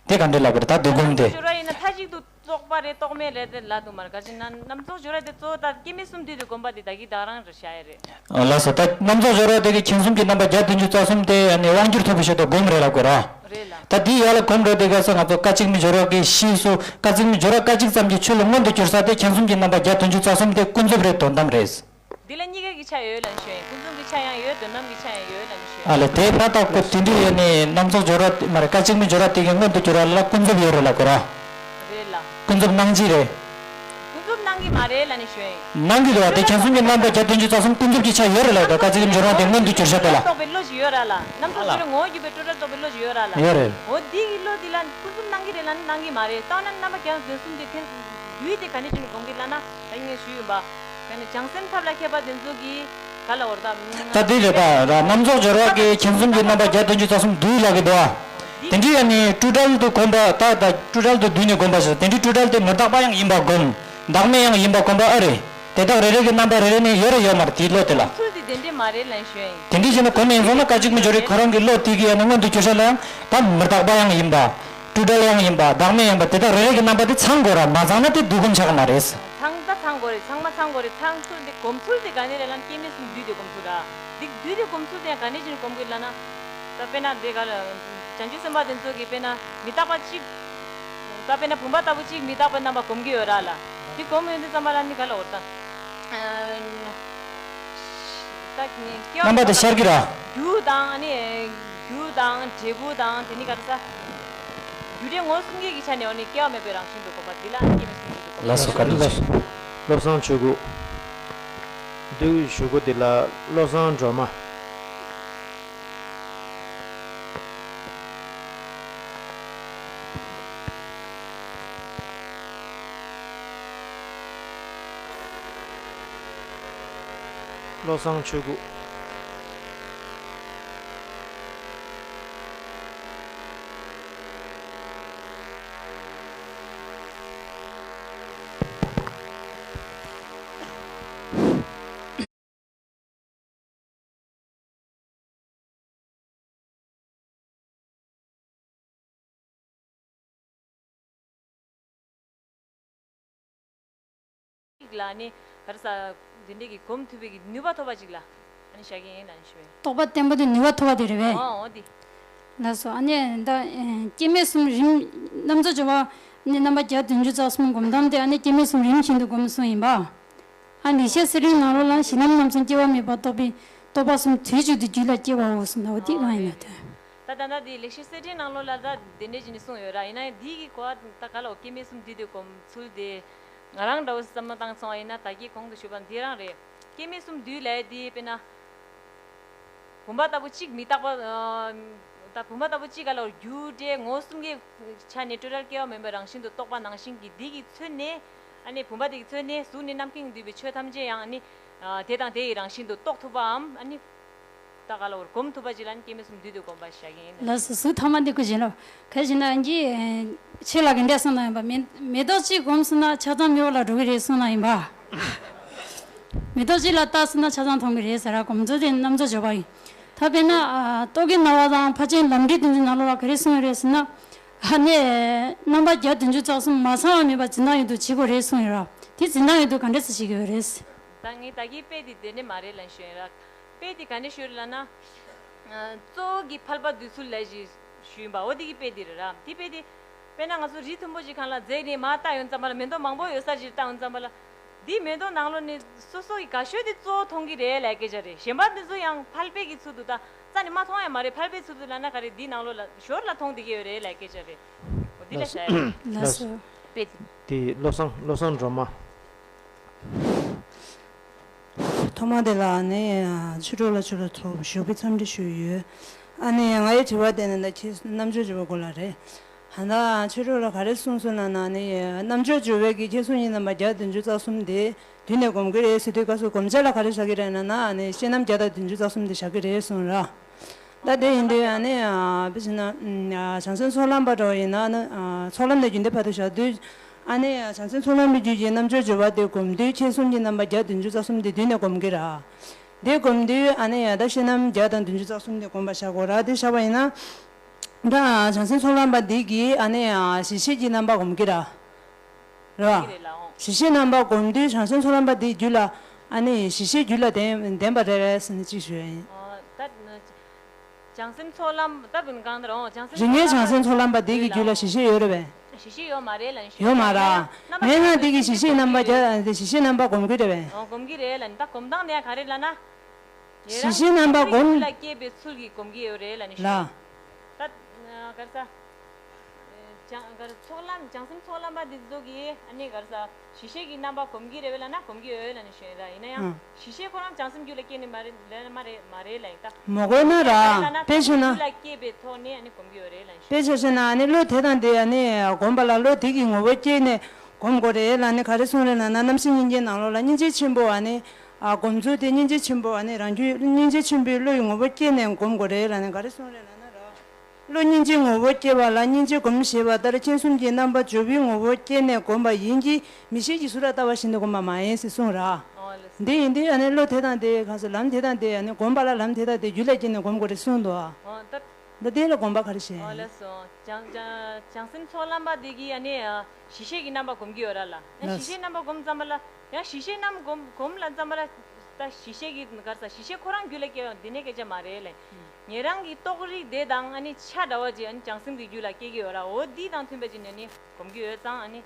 དེ་ག་འདྲ་ལབ་དགོས་རེད། ད་འདོད་སྒོམ་དེ། སྦྱོར་བ་ཡིན་ན་མཐའ་གཅིག་ཏུ་རྟོགས་པ་རེད་རྟོགས་མེད་རེད་དེ་ལབ་འདུག་མ་རེད། ག་ཅི་ན་རྣམ་རྫོགས་སྦྱོར་བ་དེ་གཙོ་བོ་ད་སྐྱེ་མེད་གསུམ་འདུས་དེ་སྒོམ་པ་དེ་ད་གི་ད་རང་རེད་བྱ་ཡ་རེད། ལགས་སོ། ད་རྣམ་རྫོགས་སྦྱོར་བ་དེ་གི་ཁྱེད་གསུམ་གྱི་རྣམ་པ་བརྒྱ་བདུན་ཅུ་རྩ་གསུམ་དེ་ནི་དབང་སྒྱུར་ཐོབ་པའི་ཆེད་དུ་སྒོམ་རེད་ལབ་དགོས་ར། རེད་ལ། ད་དེའི་ཡར་ལ་སྒོམ་རེད་དེ་ག་ས་ང་ཚོ་སྐད་ཅིག་མའི་སྦྱོར་བ་གི་ཤེས་སུ་སྐད་ཅིག་མའི་སྦྱོར་བ་སྐད་ཅིག་ཙམ་གྱིས་ཆོས་ལ་མངོན་དུ་གྱུར་ས་དེ་ཁྱེད་གསུམ་གྱི་རྣམ་པ་བརྒྱ་བདུན་ཅུ་རྩ་གསུམ་དེ་ཀུན་རྫོབ་རེད་དོན་དམ་རེད། འདི་ལ་གཉིས་ཀ་གི་ཆ་ཡོད་ལབ་ནས་ཞུ་ཡིན། ཀུན་རྫོབ་ཀྱི་ཆ་ཡང་ཡོད། དོན་དམ་གྱི་ཆ་ཡང་ཡོད་ལབ་ནས་ཞུ་ཡིན། ཨ་ལས་དེ་ཕར་ལྟ་ཀོ་དེ་འདྲ་ཡོད་ནི་རྣམ་རྫོགས་སྦྱོར་བ་མ་རེད། སྐད་ཅིག་མའི་སྦྱོར་བ་དེ་གི་མངོན་དུ་གྱུར་བ་ལ་ཀུན་རྫོབ་ཡོད་རེད་ལབ་དགོས་ར། རེད་ལ། ཀུན་རྫོབ་སྣང་བྱེད་རེད། ཀུན་རྫོབ་སྣང་གི་མ་རེད་ལབ་ནས་ཞུ་ཡིན། སྣང་གི་རེད་བ། དེ་ཁྱེད་གསུམ་གྱི་རྣམ་པ་བརྒྱ་བདུན་ཅུ་རྩ་གསུམ་ཀུན་རྫོབ་ཀྱི་ཆ་ཡོད་རེད་ལབ་དོ། སྐད་ཅིག་མའི་སྦྱོར་བ་དེ་མངོན་དུ་གྱུར་ཤག་དེ་ལ། རྟོགས་པའི་བློ་ཞིག་ཡོད་ར་ལ། རྣམ་རྟོག་ཨ་ལ། ཅེས་ངོ་བོ་བརྒྱུད་པའི་སྤྲོས་བྲལ་རྟོགས་པའི་བློ་ཞིག་ཡོད་ར་ལ། ཡོད་རེད། འོ་འདི་གི་བློ་འདི་ལ་ཀུན་རྫོབ་སྣང་གི་རེད་ལབ་ན་སྣང་གི་མ་རེད། རྟོགས་ན་རྣམ་པ་བརྒྱ་བདུན་གསུམ་དེ་ཁྱེད་རྒྱུད་དེ་ག་ནས་བྱས་ནས་སྒོམ་གི་ལབ་ན་ད་ངས་ཞུས་ཡིན་པ། ཡང་ན་བྱང་སེམས་ཐབས་ལ་མཁས་པ་དེ་ཚོ་གིས་ག་ལ་འོར་ད། ད་འདི་རེད་པ། ར་རྣམ་རྫོགས་སྦྱོར་བ་གི་ཁྱེད་གསུམ་གྱི་རྣམ་པ་བརྒྱ་བདུན་ཅུ་རྩ་གསུམ་འདུས་ལབ་གི་འདུག་ཨ། དེ་འདྲའི་ཡང་ནི་སྤྲོས་བྲལ་དུ་སྒོམ་པ་ད་ད་སྤྲོས་བྲལ་དུ་བསྡུས་ནས་སྒོམ་པ་ཞིག་དེ་འདྲའི་སྤྲོས་བྲལ་དེ་མི་རྟག་པ་ཡང་ཡིན་པ་སྒོམ། བདག་མེད་ཡང་ཡིན་པ་སྒོམ་པ་ཨེ་རེད། དེ་དག་རེ་རེ་གི་རྣམ་པ་རེ་རེ་ནས་ཡོད་རེད་ཡོད་མ་རེད་དེའི་བློ་དེ་ལ། ཚུལ་དེ་དེ་འདྲས་མ་རེད་ལབ་ཞུ་ཡིན། དེ་འདྲས་བྱས་ན་གོམས་ཡིན་སོང་ན་སྐད་ཅིག་མའི་སྦྱོར་བའི་ཁོ་རང་གི་བློ་དེ་གི་ཡང་ན་མངོན་དུ་གྱུར་ཤག་ལ་ཡང་ད་མི་རྟག་པ་ཡང་ཡིན་པ། སྤྲོས་བྲལ་ཡང་ཡིན་པ། བདག་མེད་ཡང་ཡིན་པ་དེ་དག་རེ་རེ་གི་རྣམ་པ་དེ་ཚང་དགོས་ར། མ་ཚང་ན་དེ་འདུས་སྒོམ་ཆགས་ཀྱི་མ་རེད། ཚང་ད་ཚང་དགོས་རེད། ཚང་མ་ཚང་དགོས་རེད། ཚང་ཚུལ་དེ་སྒོམ་ཚུལ་དེ་ག་ནས་རེད་ལབ་ན་སྐྱེ་མེད་གསུམ་འདུས་དེ་སྒོམ་ཚུལ་ར། འདི་འདུས་དེ་སྒོམ་ཚུལ་དེ་ཡང་ག་ནས་བྱས་ནས་སྒོམ་དགོས་ལབ་ན། ད་དཔེར་ན་འདི་ག་ལ་བྱང་ཆུབ་སེམས་དཔའ་དེ་ཚོ་གིས་དཔེར་ན་མི་རྟག་པ་གཅིག་ད་དཔེར་ན་བུམ་པ་ལྟ་བུ་གཅིག་མི་རྟག་པའི་རྣམ་པ་སྒོམ་གྱི་ཡོད་ར་ལ། འདི་སྒོམ་ཡོང་དུས་ཙམ་པ་ལ་ནི་ག་ལ་འོར་ད། ད་སྐྱེ་བ་རྣམ་པ་དེ་ཤར་གྱི་ར། རྒྱུ་དང་ནི་རྒྱུ་དང་འབྲས་བུ་དང་དེ་ནི་ག་རེ་ཟ། རྒྱུ་འབྲས་ངོ་བོ་གསུམ་ཀའི་གི་ཆ་ནས་འོ་ནི་སྐྱེ་བ་མེད་པའི་རང་བཞིན་དུ་སྒོམ་པ་འདི་ལ་སྐྱེ་མེད་གསུམ་གྱི་སྒོམ་པ། ལགས་སོ། བཀའ་དྲིན་ཆེ། བློ་བཟང་ཆོས་སྐུ། འདུག་ཞུ་སྒོ་འདི་ལ་བློ་བཟང་སྒྲོལ་མ། བློ་བཟང་ཆོས་སྐུ། ཅིག་ལ་ནི་ག་རེ་ཟ། འདི་འདྲའི་གི་སྒོམ་ཐུབ་པའི་གི་ནུས་པ་ཐོབ་པ་ཅིག་ལ་ཨ་ནི་བཞག་གི་ཡིན་ལ་ནི་ཞུ་བས། རྟོགས་པ་བརྟན་པོ་དེ་ནུས་པ་ཐོབ་པ་དེ་རེད་བས། ཨོ་ཨོ་དེ། ལགས་སོ། ཨ་ནི་ད་སྐྱེ་མེད་གསུམ་རིམ་རྣམ་རྫོགས་སྦྱོར་བ་ནི་རྣམ་པ་བརྒྱ་བདུན་ཅུ་རྩ་གསུམ་སྒོམ་སྟངས་དེ་ཨ་ནི་སྐྱེ་མེད་གསུམ་རིམ་བཞིན་དུ་སྒོམ་གསུངས་ཡིན་པ། ཨ་ལེགས་བཤད་གསེར་ཕྲེང་ནང་ལོགས་ལ་གཞི་ལམ་རྣམ་གསུམ་སྐྱེ་བ་མེད་པར་རྟོགས་པའི་རྟོགས་པ་གསུམ་དུས་གཅིག་ཏུ་རྒྱུད་ལ་སྐྱེ་བའོ་གསུངས་ན་འོ་དེ་གང་ཡིན་ན་དོན། ད་ད་ལྟ་དེ་ལེགས་བཤད་གསེར་ཕྲེང་ནང་ལོགས་ལ་ད་དེ་འདྲས་ཀྱི་ནི་གསུངས་ཡོད་ར། ཡིན་ན་ཡང་འདི་གི་གོ་བ་ད་ག་ལ་འོ་སྐྱེ་མེད་གསུམ་འདུས་ཏེ་སྒོམ་ཚུལ་དེ་ང་རང་འདྲ་བོ་བསམ་བློ་བཏང་སོང་བ་ཡིན་ན་ད་གི་གོང་དུ་ཞུས་པ་འདི་རང་རེད། སྐྱེ་མེད་གསུམ་འདུས་ལབ་ཡས་དེ་དཔེར་ན། བུམ་པ་ལྟ་བུ་གཅིག་མི་རྟག་པ། ཨ་ད་བུམ་པ་ལྟ་བུ་གཅིག་ག་ལ་རྒྱུ་འབྲས་ངོ་བོ་གསུམ་ཀའི་ཆ་ནས་སྤྲོས་བྲལ་སྐྱེ་བ་མེད་པའི་རང་བཞིན་དུ་རྟོགས་པ་ནང་བཞིན་གྱི་འདི་གི་ཚུལ་ནས། ཨ་ནི་བུམ་པ་དེ་གི་ཚུལ་ནས་གཟུགས་ནས་རྣམ་མཁྱེན་འདུས་པའི་ཆོས་ཐམས་ཅད་ཡང་ཨ་ནི་ཨ་དེ་དང་དེ་ཡི་རང་བཞིན་དུ་རྟོགས་ཐུབ་པའམ་ཨ་ནི་ད་ག་ལ་བར་སྒོམ་ཐུབ་པ་ཅིག་ལ་ནི་སྐྱེ་མེད་གསུམ་འདུས་ཏེ་སྒོམ་པ་བཞག་གི་ཡིན། ལགས་སོ། གཟུགས་ཐ་མ་འདི་ཀུན་གཞན་ལ་ག་ཞིག་ན་ཨ་ནི་ཆོས་ལ་ག་འདྲས་གསུངས་གནང་ཡིན་པ། མེ་མེ་ཏོག་གཅིག་བསྒོམས་སོང་ན་ཆ་ཚང་མེད་པ་ལ་འགྲོ་གི་རེད་གསུངས་གནང་ཡིན་པ། མེ་ཏོག་གཅིག་ལ་བལྟས་སོང་ན་ཆ་ཚང་མཐོང་གི་རེད་ཟེར་ར། སྒོམ་ཚུལ་དེ་རྣམ་རྫོགས་སྦྱོར་བ་ཡིན། ད་དཔེར་ན་ཨ་རྟོག་གེའི་སྣང་བ་དང་ཕར་ཕྱིན་ལམ་འབྲས་དེ་ཚོའི་ནང་ལོགས་ལ་ག་རེ་གསུངས་ཡོད་རེད་ཟེར་ན། ཨ་ནི་རྣམ་པ་བརྒྱ་བདུན་ཅུ་རྩ་གསུམ་མ་ཚང་བ་མེད་པར་འཛིན་སྟངས་ཡོད་དུ་བྱེད་དགོས་རེད་གསུངས་ཡོད་ར། དེ་འཛིན་སྟངས་ཡོད་དུ་ག་འདྲས་སེ་བྱེད་དགོས་རེད། ད་ངས་ད་གིན་དཔེ་དེ་དེ་འདྲས་མ་རེད་ལབ་ཞུ་ཡིན་ར། དཔེ་དེ་ག་འདྲས་ཞུ་རེད་ལབ་ན། ཨ་གཙོ་བོ་གི་ཕལ་པ་འདུས་ཚུལ་ལབ་ཞེས་ཞུས་ཡིན་པ། འོ་དེ་གི་དཔེ་དེ་རེད་ར། དེ་དཔེ་དེ། དཔེར་ན་ང་ཚོ་རི་མཐོན་པོ་ཞིག་སྒང་ལ་འཛེགས་ནས་མར་བལྟ་ཡོང་ཙམ་པ་ལ་མེ་ཏོག་མང་པོ་ཡོད་ས་ཞིག་བལྟ་ཡོང་ཙམ་པ་ལ། འདིའི་མེ་ཏོག་ནང་ལོགས་ནས་སོ་སོ་ཡི་དགའ་ཤོས་དེ་གཙོ་བོ་མཐོང་གི་རེད་ལབ་སྐད་ཆ་རེད། གཞན་པ་འདི་ཚོ་ཡང་ཕལ་པའི་གི་ཚུལ་དུ་ད་རྩ་ནས་མ་མཐོང་ཡ་མ་རེད། ཕལ་པའི་ཚུལ་དུ་ལབ་ན་ག་རེ་འདིའི་ནང་ལོགས་ལ་ཞོར་ལ་མཐོང་བསྡད་ཀྱི་ཡོད་རེད་ལབ་སྐད་ཆ་རེད། འོ་འདི་ལ་བྱ་ཡ་རེད། ལགས་སོ། དཔེ་དེ། དེ་བློ་བཟང་བློ་བཟང་སྒྲོལ་མ། ཐོག་མ་དེ་ལ་ནི་ཆོས་གྲོགས་ལ་ཆོས་ལ་ཐོག་ཞུ་བའི་འཚམས་འདྲི་ཞུས་ཡོད། ཨ་ནི་ང་ཡི་དྲི་བ་དེ་ནི་ད་ཁྱེད་རྣམ་དཔྱོད་ཅེས་པ་སྐོར་ལ་རེད། ད་ལྟ་ཆོས་གྲོགས་ལ་ག་རེ་གསུངས་སོང་ན་ན་ནི་རྣམ་དཔྱོད་སྦྱོར་བའི་གི་ཁྱེད་གསུང་ཡིན་ནམ་པ་བརྒྱ་བདུན་ཅུ་རྩ་གསུམ་དེ་དུས་ནས་སྒོམ་གི་རེད་ཟེར་དུས་སྐབས་སུ་སྒོམ་བྱ་ལ་ག་རེ་བཞག་གི་རེད་ན་ན་ནི་བཤད་རྣམ་བརྒྱ་དང་བདུན་ཅུ་རྩ་གསུམ་དེ་བཞག་གི་རེད་གསུངས་ར། ད་དེ་ཡིན་དུས་ཨ་ནི་དཔེ་བྱས་ན་བྱང་སེམས་ཚོགས་ལམ་པ་འདྲ་བ་ཡིན་ན་ནི་ཚོགས་ལམ་ནས་རྒྱུན་ལྡན་བར་དུ་བཞག་དུས་ཨ་ནི་བྱང་སེམས་ཚོགས་ལམ་པའི་རྒྱུད་ཀྱི་རྣམ་དཔྱོད་སྦྱོར་བ་དེ་སྒོམ་དུས་ཁྱེད་གསུང་གི་རྣམ་པ་བརྒྱ་བདུན་ཅུ་རྩ་གསུམ་དེ་དུས་ནས་སྒོམ་གི་ར། དེ་སྒོམ་དུས་ཨ་ནི་ཡ་ད་བཤད་རྣམ་བརྒྱ་དང་བདུན་ཅུ་རྩ་གསུམ་དེ་སྒོམ་པ་བཞག་དགོས་ར། དེ་བཞག་པ་ཡིན་ན། ད་བྱང་སེམས་ཚོགས་ལམ་པ་འདི་གིས་ཨ་ནི་ཨ་གཞི་ཤེས་ཀྱི་རྣམ་པ་སྒོམ་གྱི་ར། རེད་བ། གཞི་ཤེས་རྣམ་པ་སྒོམ་དུས་བྱང་སེམས་ཚོགས་ལམ་པ་འདིའི་རྒྱུད་ལ་ཨ་ནི་གཞི་ཤེས་རྒྱུད་ལ་ལྡན་ལྡན་པ་རེད་པས་ཟེར་ནས་ཅིག་ཞུ་ཡ་ཡིན། ཨ། ད་བྱང་སེམས་ཚོགས་ལམ་ད་བུན་གང་ལྟར་འོང་། བྱང་སེམས། རིགས་ངེས་བྱང་སེམས་ཚོགས་ལམ་པ་འདི་གི་རྒྱུད་ལ་གཞི་ཤེས་ཡོད་རེད་པས། གཞི་ཤེས་ཡོད་མ་རེད་ལབ་ནས་ཞུ། ཡོད་མ་རེད། རྣམ་པ་མན་ངག་འདི་གི་གཞི་ཤེས་རྣམ་པ་རྒྱ་གཞི་ཤེས་རྣམ་པ་སྒོམ་གྱི་རེད་པས། འོ། སྒོམ་གྱི་རེད་ལབ་ནས། ད་སྒོམ་སྟངས་དེ་ཡང་ག་རེ་ལབ་ན། གཞི་ཤེས་རྣམ་པ་སྒོམ། རྒྱུད་ལ་སྐྱེས་པའི་ཚུལ་གྱིས་སྒོམ་གྱི་ཡོད་རེད་ལབ་ནས་ཞུ། ལ། ད་ག་རེ་ཟ། བྱང་ག་རེ་ཚོགས་ལམ། བྱང་སེམས་ཚོགས་ལམ་པ་འདི་ཚོ་གིས་ཨ་ནི་ག་རེ་ཟ། གཞི་ཤེས་ཀྱི་རྣམ་པ་སྒོམ་གྱི་རེད་པས་ལབ་ན་སྒོམ་གྱི་ཡོད་ལབ་ནས་ཞུ་ཡིན་ད། ཡིན་ན་ཡང་། ཨང་། གཞི་ཤེས་ཁོ་རང་བྱང་སེམས་རྒྱུད་ལ་སྐྱེས་ནི་མ་རེད་ལབ་ན་མ་རེད་མ་རེད་ལབ་ཡིན་ད། མ་དགོས་ན་ར། དཔེ་བྱས་ན། རྒྱུད་ལ་སྐྱེས་པའི་ཐོག་ནས་ཨ་ནི་སྒོམ་གྱི་ཡོད་རེད་ལབ་ནས་ཞུ། དཔེ་བྱས་ན་ཨ་ནི་བློ་དེ་དང་དེ་ཨ་ནི་སྒོམ་པ་ལ་བློ་དེ་གི་ངོ་བོ་སྐྱེས་ནས་སྒོམ་དགོས་རེད་ལབ་ནས་ག་རེ་གསུངས་རེད་ལབ་ན། རྣམ་སེམས་སྙིང་རྗེའི་ནང་ལོགས་ལ་སྙིང་རྗེ་ཆེན་པོ་ཨ་ནི། ཨ། སྒོམ་ཚུལ་དེ་སྙིང་རྗེ་ཆེན་པོ་ཨ་ནི་རང་རྒྱུད་སྙིང་རྗེ་ཆེན་པོའི་བློ་ཡི་ངོ་བོ་སྐྱེས་ནས་སྒོམ་དགོས་རེད་ལབ་ནས་ག་རེ་གསུངས་རེད་ལབ་ན་ར། བློ་སྙིང་རྗེའི་ངོ་བོ་སྐྱེ་བ་ལ་སྙིང་རྗེ་སྒོམ་ཞེས་པ་ལྟར་མཁྱེན་གསུམ་གྱི་རྣམ་པ་སྦྱོར་བའི་ངོ་བོ་སྐྱེས་ནས་བསྒོམས་པ་ཡིན་གྱི། མིག་ཤེས་ཀྱིས་གཟུགས་ལ་ལྟ་བ་བཞིན་དུ་བསྒོམས་པ་མ་ཡིན་ཟེར་གསུངས་ར། འོ་ལགས་སོ། འདི་ཡིན་དུས་ཨ་ནི་བློ་དེ་དང་དེ་གང་ཟེར། ལམ་དེ་དང་དེ་ཨ་ནི་བསྒོམ་པ་ལ་ལམ་དེ་དང་དེ་རྒྱུད་ལ་སྐྱེས་ནས་སྒོམ་དགོས་རེད་གསུངས་འདུག་ཨ། འོ་ད། ད་དེ་ལ་དགོངས་པ་ག་རེ་བཞེས། འོ་ལགས་སོ། བྱང་བྱང་བྱང་སེམས་ཚོགས་ལམ་པ་དེ་གིས་ཨ་ནི་གཞི་ཤེས་ཀྱི་རྣམ་པ་སྒོམ་གྱི་ཡོད་ར་ལ། ཡང་གཞི་ཤེས་རྣམ་པ་སྒོམ་ཙམ་པ་ལ། ཡང་གཞི་ཤེས་རྣམ་སྒོམ་སྒོམ་ལ་ཙམ་པ་ལ། ད་གཞི་ཤེས་ཀྱི་ག་རེ་ཟ། གཞི་ཤེས་ཁོ་རང་རྒྱུད་ལ་སྐྱེ་བ་འདི་ནས་སྐད་ཆ་མ་རེད་ལེ། ཉེ་རང་གི་རྟོགས་རིགས་དེ་དང་ཨ་ནི་ཆ་འདྲ་བ་ཅིག་ཨ་ནི་བྱང་སེམས་ཀྱི་རྒྱུད་ལ་སྐྱེ་གི་ཡོད་ར། འོ་འདི་དང་མཐུན་པ་ཅིག་ནས་ནི་སྒོམ་གྱི་ཡོད་ཙང་ཨ་ནི།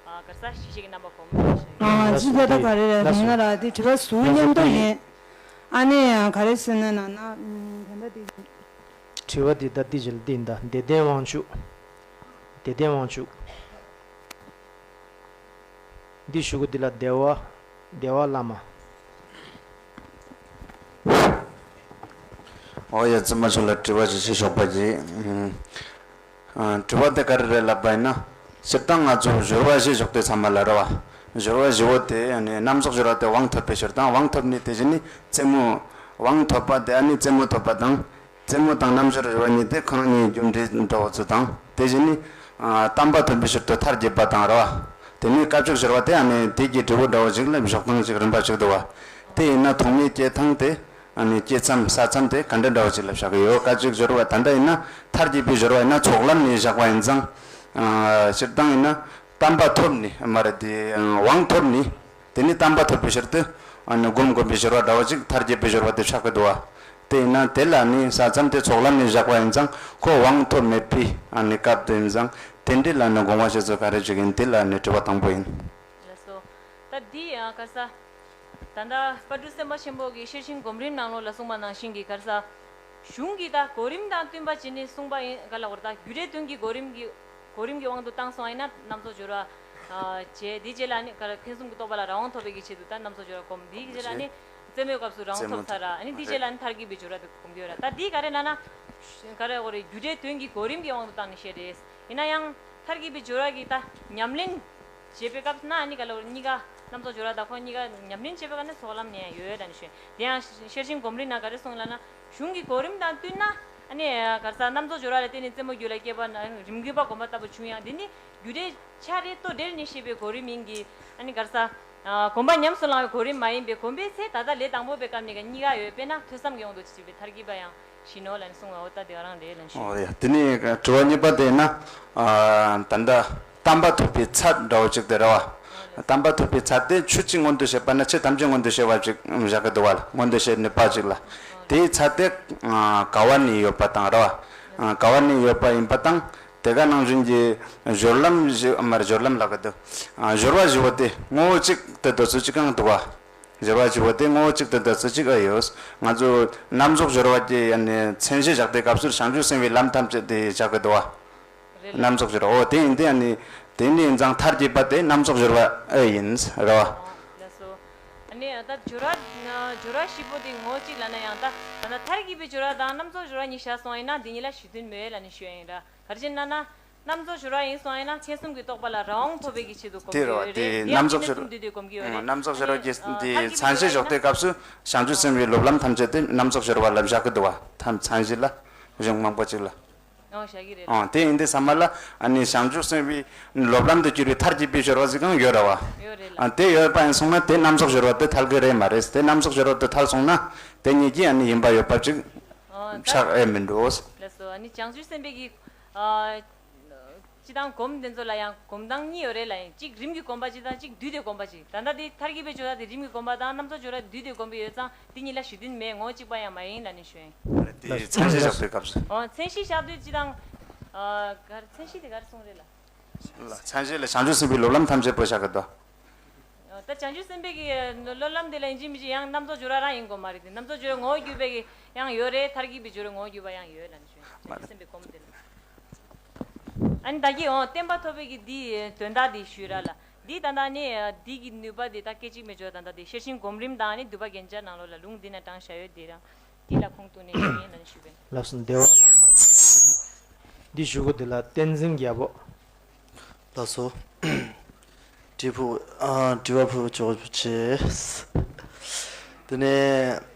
ཨ། ག་རེ་ཟ། གཞི་ཤེས་ཀྱི་རྣམ་པ་སྒོམ་ལ་ཞེས། ཨ། ཅི་ལྟར་ད་ག་རེ་རེད་ལབ་ན་ར། དེ་དྲི་བ་ཟུར་མཉམ་དུ་ཡིན། ཨ་ནི་ག་རེ་ཟེར་ན་ན་ན་ད་ལྟ་དེ། དྲི་བ་འདི་ལྟ་འདི་བཞིན་འདི་ཡིན་ད། བདེ་ལྡན་དབང་ཕྱུག་བདེ་ལྡན་དབང་ཕྱུག་འདི་ཞུ་གི་འདི་ལ་བདེ་བ་བདེ་བ་བླ་མ། ཨོ་ཡ། བཙུན་མ་མཆོག་ལ་དྲི་བ་ཞིག་བྱེད་ཆོག་པ་གྱིས། ཨ། དྲི་བ་དེ་ག་རེ་རེད་ལབ་པ་ཡིན་ན། སྤྱིར་བཏང་ང་ཚོ་སྦྱོར་བ་བཞི་ཞོག་དེ་ཚང་མ་ལ་རེད་བ། སྦྱོར་བ་བཞི་བོ་དེ་ནི་རྣམ་རྫོགས་སྦྱོར་བ་དེ་དབང་ཐོབ་པའི་ཕྱིར་དང་། དབང་ཐོབ་ནས་དེ་བཞིན་ནི་རྩེ་མོ། དབང་ཐོབ་པ་དེ་ཨ་ནི་རྩེ་མོ་ཐོབ་པ་དང་། རྩེ་མོ་དང་རྣམ་སྦྱོར་སྦྱོར་བ་གཉིས་དེ་ཁོ་རང་གཉིས་རྒྱུ་འབྲས་འདྲ་བོ་ཚོ་དང་། དེ་བཞིན་ནི། ཨ། དམ་པ་ཐོབ་པའི་ཕྱིར་དུ་མཐར་གྱིས་པ་དང་རེད་བ། དེ་ནས་སྐབས་ཅིག་སྦྱོར་བ་དེ་ཨ་ནི་དེ་གི་འབྲས་བུ་འདྲ་བོ་ཞིག་ལ་འཇོག་སྟངས་ཅིག་རིམ་པ་ཞིག་འདུག་བ། དེ་ཡིན་ན་ཐོག་མའི་སྐྱེ་ཐངས་དེ། ཨ་ནི་སྐྱེ་མཚམས་ས་མཚམས་དེ་ག་འདྲ་འདྲ་བོ་ཅིག་ལ་བཞག་གི་ཡོད། སྐབས་ཅིག་སྦྱོར་བ་ད་ལྟ་ཡིན་ན་མཐར་གྱིས་པའི་སྦྱོར་བ་ཡིན་ན་ཚོགས་ལམ་ནས་བཞག་པ་ཡིན་ཙང་། ཨ། སྤྱིར་བཏང་ཡིན་ན་དམ་པ་ཐོབ་ནས་མ་རེད་དེ། དབང་ཐོབ་ནས་དེ་ནས་དམ་པ་ཐོབ་པའི་ཕྱིར་དུ། ཨ་ནི་སྒོམ་དགོས་པའི་སྦྱོར་བ་འདྲ་བོ་ཅིག་མཐར་གྱིས་པའི་སྦྱོར་བ་དེ་ཆགས་ཀྱི་འདུག་བ། དེ་ཡིན་ན་དེ་ལ་ནི་ས་མཚམས་དེ་ཚོགས་ལམ་ནས་བཞག་པ་ཡིན་ཙང་ཁོ་དབང་ཐོབ་མེད་པའི་ཨ་ནི་སྐབས་དེ་ཡིན་ཙང་དེ་འདྲ་ལ་ནི་དགོངས་པ་བཞེས་ཚུལ་ག་རེ་ཅིག་ཡིན། དེ་ལ་ནི་དྲི་བ་དང་པོ་ཡིན། ལགས་སོ། ད་འདི་ཡང་ག་རེ་ཟ། ད་ལྟ་དཔལ་སྤྲུལ་སེམས་དཔའ་ཆེན་པོ་གིས་ཤེར་ཕྱིན་སྒོམ་རིམ་ནང་ལོགས་ལ་གསུངས་པ་ནང་བཞིན་གྱི་ག་རེ་ཟ། གཞུང་གི་ད་གོ་རིམ་དང་བསྟུན་པ་བྱས་ནས་གསུངས་པ་ཡིན་ག་ལ་བར་ད་རྒྱུ་འབྲས་དོན་གྱི་གོ་རིམ་གྱི་གོ་རིམ་གྱི་དབང་དུ་བཏང་སོང་ཡིན་ན་རྣམ་རྫོགས་སྦྱོར་བ། ཨ། བྱས། དེའི་རྗེས་ལ་ནི་ག་རེ་མཁྱེན་གསུམ་གྱི་རྟོགས་པ་ལ་རང་དབང་ཐོབ་པའི་གི་ཆེད་དུ་ད་རྣམ་རྫོགས་སྦྱོར་བ་སྒོམ། དེའི་རྗེས་ལ་ནི་རྩེ་མོའི་སྐབས་སུ་རང་དབང་ཐོབ་ཚར་ར། ཨ་ནི་དེའི་རྗེས་ལ་ནི་མཐར་གྱིས་པའི་སྦྱོར་བ་དེ་སྒོམ་གྱི་ཡོད་ར། ད་འདི་ག་རེ་ན་ན། ག་རེ་གོ་རེ་རྒྱུ་འབྲས་དོན་གྱི་གོ་རིམ་གྱི་དབང་དུ་བཏང་ནས་བཤད་རེད། ཡིན་ན་ཡང་མཐར་གྱིས་པའི་སྦྱོར་བ་གི་ད་ཉམས་ལེན་བྱེད་པའི་སྐབས་སུ་ན་ཨ་ནི་ག་ལ་བར་གཉིས་ཀ་རྣམ་རྫོགས་སྦྱོར་བ་དང་ཁོ་གཉིས་ཀ་ཉམས་ལེན་བྱེད་པའི་སྐབས་ན་ཚོགས་ལམ་ནས་ཡང་ཡོད་ཡོད་ད་ནི་ཞུ། དེ་ཡང་ཤེར་ཕྱིན་སྒོམ་རིམ་ནང་ག་རེ་གསུངས་ལབ་ན། གཞུང་གི་གོ་རིམ་དང་བསྟུན་ན་ཨ་ནི་ག་རེ་ཟ། རྣམ་རྫོགས་སྦྱོར་བ་ལ་བརྟེན་ནས་རྩེ་མོ་རྒྱུད་ལ་སྐྱེས་པ་ན་རིམ་གྱིས་པ་སྒོམ་པ་ལྟ་བུ་བྱུང་ཡང་དེ་ནི་རྒྱུ་འབྲས་ཆ་རེ་ལྟོ་འབྲེལ་ནས་བཤད་པའི་གོ་རིམ་ཡིན་གྱི། ཨ་ནི་ག་རེ་ཟ། ཨ། གོམས་པ་ཉམས་སུ་བླང་བའི་གོ་རིམ་མ་ཡིན་པས་གོམས་པའི་ཚེ་ད་ལྟ་ལས་དང་པོ་པའི་སྐབས་ནས་ཀྱང་གཉིས་ཀ་ཡོད། དཔེར་ན་ཐོས་བསམ་གྱི་དབང་དུ་བྱས་པའི་མཐར་གྱིས་པ་ཡང་བཞིན་ནོ་ལབ་ནས་གསུངས་པ་འོ་ད་དེ་ག་རང་རེད་ལབ་ནས་ཞུ། ཨོ་ཡ། དེ་ནས་དྲི་བ་གཉིས་པ་དེ་ཡིན་ན། ཨ། ད་ལྟ་དམ་པ་ཐོབ་པའི་ཚད་འདྲ་བོ་ཅིག་དེ་རེད་བ། དམ་པ་ཐོབ་པའི་ཚད་དེ་ཆོས་ཅིག་མངོན་དུ་བྱེད་པ་ན་ཆོས་ཐམས་ཅད་མངོན་དུ་བྱེད་པ་ཅིག་བཞག་གི་འདུག་བ། མངོན་དུ་བྱེད་ནུས་པ་ཅིག་ལ། དེའི་ཚད་དེ། ཨ། ག་བ་ནས་ཡོད་པ་དང་རེད་བ། ཨ། ག་བ་ནས་ཡོད་པ་ཡིན་པ་དང་། དེ་ག་ནང་བཞིན་གྱི་སྦྱོར་ལམ་བཞི། མར་སྦྱོར་ལམ་ལབ་ཀྱི་འདུག་ཨ། སྦྱོར་བ་བཞི་བོ་དེ་ངོ་བོ་གཅིག་ཏུ་འདོད་ཚུལ་གཅིག་གང་འདུག་བ། སྦྱོར་བ་བཞི་བོ་དེ་ངོ་བོ་གཅིག་ཏུ་འདོད་ཚུལ་གཅིག་ཨེ་ཡོད། ང་ཚོ་རྣམ་རྫོགས་སྦྱོར་བ་གྱི་ཡ་ནི་མཚན་གཞི་བཞག་དུས་སྐབས་སུ་བྱང་ཆུབ་སེམས་དཔའི་ལམ་ཐམས་ཅད་དེ་བཞག་གི་འདུག་བ། རེད་ལ། རྣམ་རྫོགས་སྦྱོར་བ། འོ་དེ་ཡིན་དེ་ཡ་ནི་དེ་ནི་ཡིན་ཙང་མཐར་གྱིས་པ་དེ་རྣམ་རྫོགས་སྦྱོར་བ་ཨེ་ཡིན་རེད་བ། ལགས་སོ། ཨ་ནི་ད་སྦྱོར་བ། སྦྱོར་བ་བཞི་པོ་དེ་ངོ་བོ་གཅིག་ལབ་ན་ཡང་ད་ད་ལྟ་མཐར་གྱིས་པའི་སྦྱོར་བ་དང་རྣམ་རྫོགས་སྦྱོར་བ་གཉིས་བཞག་སོང་ཡིན་ན་འདི་གཉིས་ལ་གཞི་མཐུན་མེད་ལབ་ནས་ཞུ་ཡ་ཡིན་ར། ག་རེ་བྱས་ན་ན། རྣམ་རྫོགས་སྦྱོར་བ་ཡིན་སོང་ཡིན་ན་མཁྱེན་གསུམ་གྱི་རྟོགས་པ་ལ་རང་དབང་ཐོབ་པའི་གི་ཆེད་དུ་སྒོམ་གྱི་ཡོད་རེད། དེ་ཡང་རྣམ་རྫོགས་སྦྱོར། མཁྱེན་གསུམ་འདུས་ཏེ་སྒོམ་གྱི་ཡོད་རེད། རྣམ་རྫོགས་སྦྱོར་བ་གྱི་དེ་མཚན་གཞི་འཇོག་དུས་སྐབས་སུ་བྱང་ཆུབ་སེམས་དཔའི་སློབ་ལམ་ཐམས་ཅད་དེ་རྣམ་རྫོགས་སྦྱོར་བ་ལ་བཞག་གི་འདུག་བ། ཐམས་མཚན་གཞི་ལ་གཞུང་མང་པོ་ཅིག་ལ། ཨང་། བཞག་གི་རེད། ཨང་། དེ་ཡིན་དུས་ཚང་མ་ལ་ཨ་ནི་བྱང་ཆུབ་སེམས་དཔའི་སློབ་ལམ་དུ་གྱུར་པའི་མཐར་གྱིས་པའི་སྦྱོར་བ་ཟིག་ཀྱང་ཡོད་རེད་བ། ཡོད་རེད་ལ། ཨ། དེ་ཡོད་པ་ཡིན་སོང་ན་དེ་རྣམ་རྫོགས་སྦྱོར་བ་དེ་ཐལ་གི་རེད་མ་རེད། དེ་རྣམ་རྫོགས་སྦྱོར་བ་དེ་ཐལ་སོང་ན་དེ་གཉིས་ཀྱིས་ཨ་ནི་ཡིན་པ་ཡོད་པ་ཅིག་ཨོ། ཆགས་ཨེ་མི་འགྲོ། ལགས་སོ། ཨ་ནི་བྱང་ཆུབ་སེམས་དཔའི་གི་ཨ་སྤྱི་དང་སྒོམ་དེ་ཚོ་ལ་ཡང་སྒོམ་སྟངས་གཉིས་ཡོད་རེད་ལ། ཡང་གཅིག་རིམ་གྱིས་སྒོམ་པ་གཅིག་དང་གཅིག་བསྡུས་ཏེ་སྒོམ་པ་གཅིག་ད་ལྟ་དེ་མཐར་གྱིས་པའི་སྦྱོར་བ་དེ་རིམ་གྱིས་སྒོམ་པ་དང་རྣམ་རྫོགས་སྦྱོར་བ་བསྡུས་ཏེ་སྒོམ་གྱི་ཡོད་ཙང་དེ་གཉིས་ལ་གཞི་མཐུན་མེད། ངོ་བོ་གཅིག་པ་ཡང་མ་ཡིན་ལབ་ནས་ཞུ་ཡིན། རེད་དེ་མཚན་གཞི་བཞག་པའི་སྐབས་སུ། ཨོ་མཚན་གཞི་བཞག་དུས་སྤྱི་དང་ཨ་ག་རེ་མཚན་གཞི་དེ་ག་རེ་གསུངས་རེད་ལ། ལ་མཚན་གཞི་ལ་བྱང་ཆུབ་སེམས་དཔའི་སློབ་ལམ་ཐམས་ཅད་པོ་བཞག་གི་འདུག་ད་བྱང་ཆུབ་སེམས་དཔའི་གི་སློབ་ལམ་དེ་ལ་ཡིན་གཅིག་མིན་གཅིག་ཡང་རྣམ་རྫོགས་སྦྱོར་བ་རང་ཡིན་དགོས་མ་རེད་དེ། རྣམ་རྫོགས་སྦྱོར་བའི་ངོ་བོ་བརྒྱུད་པའི་གི་ཡང་ཡོད་རེད། མཐར་གྱིས་པའི་སྦྱོར་བའི་ངོ་བོ་བརྒྱུད་པ་ཡང་ཡོད་ལབ་ནས་ཞུ་ཡིན། བྱང་ཆུབ་སེམས་དཔའི་སྒོམ་དེ་ལ། ཨ་ནི་ད་གི་ཨོ་བརྟན་པ་ཐོབ་པའི་གི་འདི་དོན་དག་འདི་ཞུས་ར་ལ། འདི་ད་ལྟ་ནི་འདི་གི་ནུས་པ་འདི་ད་སྐད་ཅིག་མའི་སྦྱོར་བ་ད་ལྟ་འདི་ཤེར་ཕྱིན་སྒོམ་རིམ་དང་ནི་འདུས་པ་རྒྱན་ཆ་ནང་ལོགས་ལ་ལུང་འདི་ན་དྲངས་བཞག་ཡོད་འདི་རང་འདི་ལ་ཁུངས་གཏུགས་ནས་ཞུ་ཡིན་ལབ་ནས་ཞུས་པས། ལགས་སོ། བདེ་བ་བླ་མ། འདི་ཞུ་གོ་འདི་ལ་བསྟན་འཛིན་རྒྱལ་པོ། ལགས་སོ། དྲི་ཕུ། ཨ། དྲི་བ་ཕུ་ཆོག་ཆེ། དེ་ནས།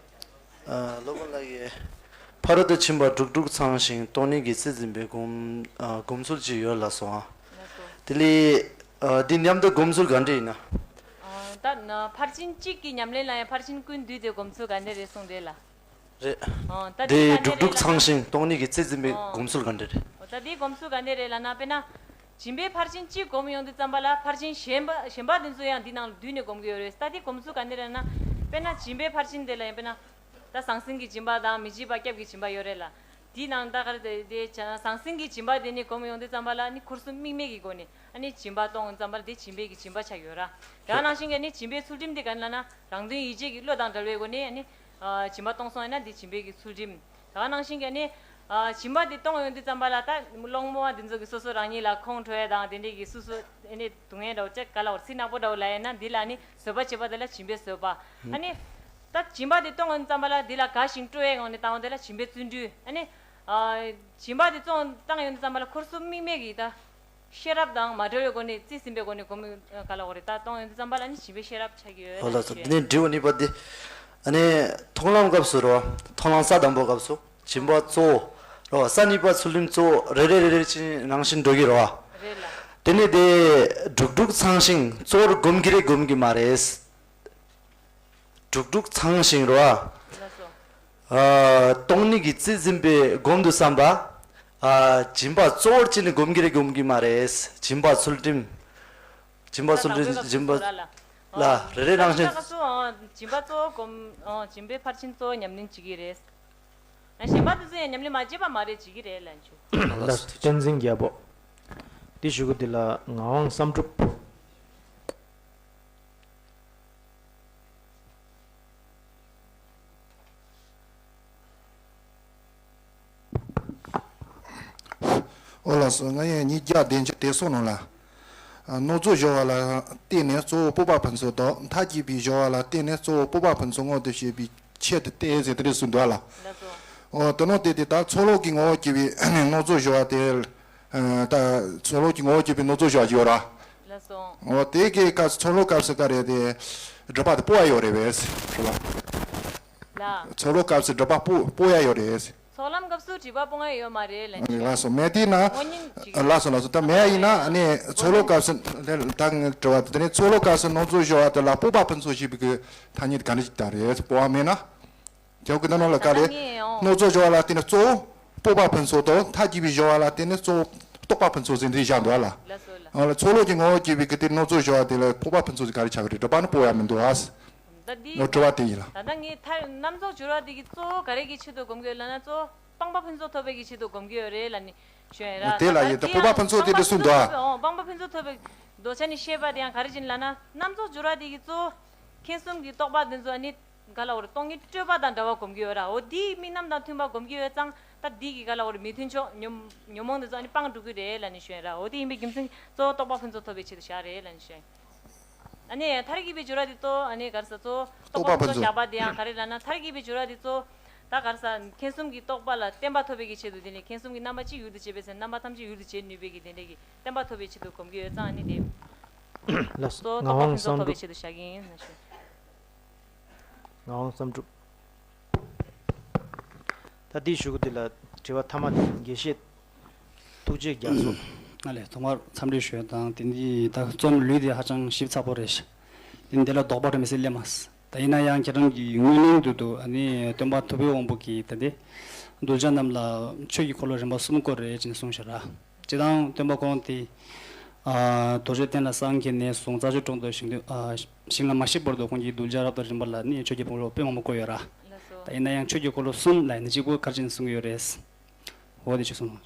ཨ། སློབ་དཔོན་ལགས་ཀྱིས། ཕ་རོལ་ཏུ་ཕྱིན་པ་དྲུག་དྲུག་ཚང་ཞིང་སྟོང་ཉིད་ཀྱི་རྩིས་འཛིན་པའི་སྒོམ། ཨ། སྒོམ་ཚུལ་ཅིག་ཡོད་ལགས་སོ། ལགས་སོ། དེ་ལས། ཨ། འདི་མཉམ་དུ་སྒོམ་ཚུལ་ག་འདྲ་ཡིན་ན། ཨ། ད་ཕར་ཕྱིན་གཅིག་གི་ཉམས་ལེན་ལ་ཡང་ཕར་ཕྱིན་ཀུན་བསྡུས་ཏེ་སྒོམ་ཚུལ་ག་འདྲ་རེད་གསུངས་རེད་ལ། རེད། ཨོ། ད་དེ་དེ་ག་འདྲ་དྲུག་དྲུག་རེད་ལབ་ན། ཚང་ཞིང་སྟོང་ཉིད་ཀྱི་རྩིས་འཛིན་པའི་ཨོ། སྒོམ་ཚུལ་ག་འདྲ་རེད། ཨོ། ད་དེའི་སྒོམ་ཚུལ་ག་འདྲ་རེད་ལབ་ན། དཔེར་ན། སྦྱིན་པའི་ཕར་ཕྱིན་གཅིག་སྒོམ་ཡོང་དུས་ཙམ་པ་ལ་ཕར་ཕྱིན་གཞན་པ་གཞན་པ་དེ་ཚོ་ཡང་འདི་ནང་ལ་བསྡུས་ནས་སྒོམ་གྱི་ཡོད་རེད། ད་དེའི་སྒོམ་ཚུལ་ག་འདྲ་རེད་ལབ་ན། དཔེར་ན་སྦྱིན་པའི་ཕར་ཕྱིན་དེ་ལ་ཡང་དཔེར་ན། ད་ཟང་ཟིང་གི་སྦྱིན་པ་དང་མི་འཇིགས་པ་སྐྱབས་ཀྱི་སྦྱིན་པ་ཡོད་རེད་ལ། དེའི་ནང་ད་ག་རེ་དེ་དེ་ཟང་ཟིང་གི་སྦྱིན་པ་དེ་ནི་སྒོམ་ཡོང་དུས་ཙམ་པ་ལ་ནི་ཁུར་གསུམ་དམིགས་མེད་ཀྱི་སྒོ་ནས། ཨ་ནི་སྦྱིན་པ་གཏོང་ཙམ་པར་དེ་སྦྱིན་པའི་གི་སྦྱིན་པ་ཆགས་ཡོད་ར། དེ་ནང་བཞིན་གྱི་ནི་སྦྱིན་པའི་ཚུལ་ཁྲིམས་དེ་ག་ལ་ན་རང་དོན་ཡིད་བྱེད་ཀྱི་བློ་དང་བྲལ་བའི་སྒོ་ནས་ཨ་ནི་སྦྱིན་པ་གཏོང་སོང་ཡིན་ན་དེ་སྦྱིན་པའི་གི་ཚུལ་ཁྲིམས། དེ་ནང་བཞིན་གྱི་ནི་སྦྱིན་པ་དེ་གཏོང་ཡོང་དུས་ཙམ་པ་ལ་ད་སློང་མོ་བ་དེ་ཚོ་གི་སོ་སོ་རང་ཉིད་ལ་ཁོང་ཁྲོ་ཡ་དང་དེ་འདྲའི་གི་སོ་སོ་ཨ་ནི་སྡུག་བསྔལ་འདྲ་བོ་ཅིག་ག་ལ་བར་ཚིག་ནག་པོ་འདྲ་བོ་ལ་ཡིན་ན་འདི་ལ་ནི་བཟོད་པ་བྱེད་པ་དེ་ལ་སྦྱིན་པའི་བཟོད་པ། ཨ་ནི་ད་སྦྱིན་པ་དེ་གཏོང་ཡོང་དུས་ཙམ་པ་ལ་འདི་ལ་དགའ་ཞིང་སྤྲོ་བའི་ངང་ནས་བཏང་བ་དེ་ལ་སྦྱིན་པའི་བརྩོན་འགྲུས། ཨ་ནི་སྦྱིན་པ་དེ་གཏོང་བཏང་ཡོང་དུས་ཙམ་པ་ལ་ཁུར་གསུམ་དམིགས་མེད་ཀྱི་ད། ཤེས་རབ་དང་མ་བྲལ་བའི་སྒོ་ནས་རྩིས་ཟིན་པའི་སྒོ་ནས་སྒོམ་ག་ལ་འོ་རེད་ད་གཏོང་ཡོང་དུས་ཙམ་པ་ལ་ནི་སྦྱིན་པའི་ཤེས་རབ་ཆགས་ཀྱི་ཡོད་ཨོ་ལགས་ལ་སོ། ཞུ་འདི་ཡིན། ནས་དྲི་བ་གཉིས་པ་འདི། ཨ་ནི་མཐོང་ལམ་སྐབས་སུ་རོ། མཐོང་ལམ་ས་དང་པོ་སྐབས་སུ་སྦྱིན་པ་གཙོ་བོ་རོ། ས་གཉིས་པ་ཚུལ་ཁྲིམས་གཙོ་བོ་རེ་རེ་རེ་རེ་ཕྱིན་རང་བཞིན་འགྲོ་གི་རོ། རེད་ལ། དེ་ནས་དེ་དྲུག་དྲུག་ཚང་ཞིང་གཙོ་བོར་སྒོམ་གྱི་རེད་སྒོམ་གྱི་མ་རེད། དྲུག་དྲུག་ཚང་ཞིང་རོ། ལགས་སོ། ཨ། སྟོང་ཉིད་ཀྱི་རྩིས་ཟིན་པའི་སྒོམ་དུ་བསམ་པ། ཨ། སྦྱིན་པ་གཙོ་བོར་བྱས་ནས་སྒོམ་གྱི་རེད་སྒོམ་གྱི་མ་རེད། སྦྱིན་པ་ཚུལ་ཁྲིམས། སྦྱིན་པ་ཚུལ་ཁྲིམས་སྦྱིན་པ། ལ། རེ་རེ་རང་བཞིན། སྐབས་སུ་སྦྱིན་པ་གཙོ་བོ་སྒོམ། སྦྱིན་པའི་ཕར་ཕྱིན་གཙོ་བོ་ཉམས་ལེན་བྱེད་ཀྱི་རེད། གཞན་པ་དེ་ཚོ་ཡང་ཉམས་ལེན་མ་བྱེད་པ་མ་རེད་བྱེད་ཀྱི་རེད་ལབ་བྱུང་། ལགས་སོ། བསྟན་འཛིན་རྒྱལ་པོ། འདི་ཞུ་གི་འདི་ལ་ངག་དབང་བསམ་གྲུབ། ཨོ་ལགས་སོ། ང་ཡང་ཉིས་བརྒྱ་བདུན་ཅུ་དེ་སོང་ནང་ལ། རྣོ་རྫོགས་སྦྱོར་བ་ལ་བརྟེན་ནས་གཙོ་བོ་སྤོབས་པ་ཕུན་ཚོགས་དང་མཐར་གྱིས་པའི་སྦྱོར་བ་ལ་བརྟེན་ནས་གཙོ་བོ་སྤོབས་པ་ཕུན་ཚོགས་མངོན་དུ་བྱེད་པའི་ཆེད་དུ་སྟེ་ཟེར་དེ་འདྲ་གསུངས་འདུག་ཨ་ལ། ལགས་སོ། ཨོ་དེ་ནང་དེ་དེ་ལྟར་ཚོགས་ལུགས་ཀྱི་ངོ་བོར་གྱུར་པའི་རྣོ་རྫོགས་སྦྱོར་བ་དེ། ད་ཚོགས་ལུགས་ཀྱི་ངོ་བོར་གྱུར་པའི་རྣོ་རྫོགས་སྦྱོར་བ་ཡོད་ར། ལགས་སོ། ཨོ་དེ་གའི་སྐབས་སུ་ཚོགས་ལུགས་སྐབས་སུ་ག་རེ་དེ། སྒྲུབ་པ་དེ་སྤོ་ཡ་ཡོད་རེད་པས། ལ། ཚོགས་ལུགས་སྐབས་སུ་སྒྲུབ་པ་སྤོ་སྤོ་ཡ་ཡོད་རེད། ཚོགས་ལམ་སྐབས་སུ་སྒྲུབ་པ་སྤོ་ཡ་ཡོད་མ་རེད་ལབ་ཀྱི། ལགས་སོ། མེད་དེ་ན། དངོས་གནས་ཅིག་ལགས་སོ་ལགས་སོ། ད་མེད་ཡ་ཡིན་ན་ཨ་ནི་ཚོགས་ལུགས་སྐབས་སུ་ད་ངས་དྲི་བ་དེ་ནི་ཚོགས་ལུགས་སྐབས་སུ་རྣོ་རྫོགས་སྦྱོར་བ་དེ་ལ་སྤོབས་པ་ཕུན་ཚོགས་ཞེས་པའི་གི་ཐ་སྙད་དེ་ག་འདྲ་ཞིག་ད་རེད་སྤོ་བ་མེད་ན། རྒྱབ་ཀྱི་ནང་ལ་ག་རེ། ད་ངས་ཨོ། རྣོ་རྫོགས་སྦྱོར་བ་ལ་བརྟེན་ནས་གཙོ་བོ་སྤོབས་པ་ཕུན་ཚོགས་དང་མཐར་གྱིས་པའི་སྦྱོར་བ་ལ་བརྟེན་ནས་གཙོ་བོ་རྟོགས་པ་ཕུན་ཚོགས་ཟེར་འདི་བཞག་འདུག་ཨ་ལ། ལགས་སོ་ལགས། ཨ་ལ་ཚོགས་ལུགས་ཀྱི་ངོ་བོར་གྱུར་པའི་གི་དེ་རྣོ་རྫོགས་སྦྱོར་བ་དེ་ལ་སྤོབས་པ་ཕུན་ཚོགས་ཟེར་ག་རེ་ཆགས་ཀྱི་རེད། སྒྲུབ་པ་ནི་སྤོ་ཡ་མི་འདུག་ཨ། ད་འདི། ངོ་དྲི་བ་དེ་ཡིན་ལ། ད་ལྟ་ངས་མཐར་རྣམ་རྫོགས་སྦྱོར་བ་དེ་གི་གཙོ་བོ་ག་རེ་གི་ཆེད་དུ་སྒོམ་གྱི་ཡོད་ལབ་ན་གཙོ་བོ་སྤངས་པ་ཕུན་ཚོགས་ཐོབ་པའི་གི་ཆེད་དུ་སྒོམ་གྱི་ཡོད་རེད་ལབ་ནི་ཞུ་ཡ་ར། ཨོ་དེ་ལ་ཡིན་ད་སྤོབས་པ་ཕུན་ཚོགས་དེ་འདྲ་གསུངས་འདུག་ཨ། སྤངས་པ་ཕུན་ཚོགས་ཐོབ་པའི་མདོ་ཆ་ནི་བཤད་པ་དེ་ཡང་ག་རེ་བྱས་ནས་ལབ་ན་རྣམ་རྫོགས་སྦྱོར་བ་དེ་གི་གཙོ་བོ་མཁྱེན་གསུམ་གྱི་རྟོགས་པ་དེ་ཚོ་ཨ་ནི། ག་ལ་བ་རེད། སྟོང་ཉིད་སྤྲོས་པ་དང་འདྲ་བ་སྒོམ་གྱི་ཡོད་ར། འོ་དེའི་དམིགས་རྣམ་དང་མཐུན་པ་སྒོམ་གྱི་ཡོད་ཙང་ད་འདི་གི་ག་ལ་བ་རེད། མི་མཐུན་ཕྱོགས་ཉོན་ཉོན་མོངས་དེ་ཚོ་ཨ་ནི་སྤངས་འགྲོ་གི་རེད་ལབ་ནས་ཞུ་ཡ་ར། འོ་དེ་ཡིན་པའི་རྒྱུ་མཚན་གཙོ་བོ་རྟོགས་པ་ཕུན་ཚོགས་ཐོབ་པའི་ཆེད་དུ་བཞག་རེད་ལབ་ནས་ཞུ་ཡ། ཨ་ནི་མཐར་གྱིས་པའི་སྦྱོར་བ་དེ་གཙོ་བོ་ཨ་ནི་ག་རེ་ཟ་གཙོ་བོ་རྟོགས་པ་ཕུན་ཚོགས་བཞག་པ་དེ་ཡང་ག་རེ་ལབ་ན་མཐར་གྱིས་པའི་སྦྱོར་བ་དེ་གཙོ་བོ་ད་ག་རེ་ཟ་མཁྱེན་གསུམ་གྱི་རྟོགས་པ་ལ་བརྟན་པ་ཐོབ་པའི་གི་ཆེད་དུ་དེ་ནས་མཁྱེན་གསུམ་གྱི་རྣམ་པ་གཅིག་ཡུལ་དུ་བྱེད་པའི་ཚེ་རྣམ་པ་ཐམས་ཅད་ཡུལ་དུ་བྱེད་ནུས་པའི་གི་དེ་འདྲའི་གི་བརྟན་པ་ཐོབ་པའི་ཆེད་དུ་སྒོམ་གྱི་ཡོད་ཙང་ཨ་ནི་དེ་ལགས་སོ། གཙོ་བོ་རྟོགས་པ་ཕུན་ཚོགས་ཐོབ་པའི་ཆེད་དུ་བཞག་གི་ཡིན་ཟེར་ཞུ། ངག་དབང་བསམ་གྲུབ། ད་འདི་ཞུ་གི་འདི་ལ་དྲི་བ་ཐ་མ་དེ་དགེ་བཤེས་ཐུགས་རྗེ་རྒྱ་མཚོ། ཨ་ལས་ཐོག་མར་འཚམས་འདྲི་ཞུ་ཡ་དང་དེ་འདི་ད་རྩོམ་ལུས་དེ་ཧ་ཅང་ཞིབ་ཚགས་པོ་རེད་ཤག་དེ་འདི་ལ་དོགས་པ་རེ་མི་སྲིད་སླེབས་མ་སོང་། ད་ཡིན་ན་ཡང་ཁྱེད་རང་གི་དངོས་གནས་དུ་དུ་ཨ་ནི་སྟོན་པ་ཐུབ་པའི་དབང་པོ་གིས་ད་དེ་ གདུལ་བྱ་རྣམས་ལ་ཆོས་ཀྱི་འཁོར་ལོ་རིམ་པ་གསུམ་བསྐོར་རེད་ཅེས་གསུངས་ཤག་ར། སྤྱིར་བཏང་སྟོན་པ་ཁོང་དེ། ཨ། རྡོ་རྗེ་གདན་ལ་སངས་རྒྱས་ནས་བཟུང་རྩྭ་མཆོག་གྲོང་དུ་ཞིང་དུ། ཨ། ཞིང་ལ་མ་གཤེགས་བར་དུ་ཁོང་གིས་གདུལ་བྱ་རབ་དང་རིམ་པ་ལ་ནི་ཆོས་ཀྱི་འཁོར་ལོ་དཔེ་མང་པོ་བསྐོར་ཡོད་ར། ལགས་སོ། ད་ཡིན་ན་ཡང་ཆོས་ཀྱི་འཁོར་ལོ་གསུམ་ལ་ཡིན་ན་གཅིག་པོ་ག་རེ་བྱས་ནས་གསུངས་ཡོད་རེད། འོ་དེ་ཅིག་གསུངས་སོང་།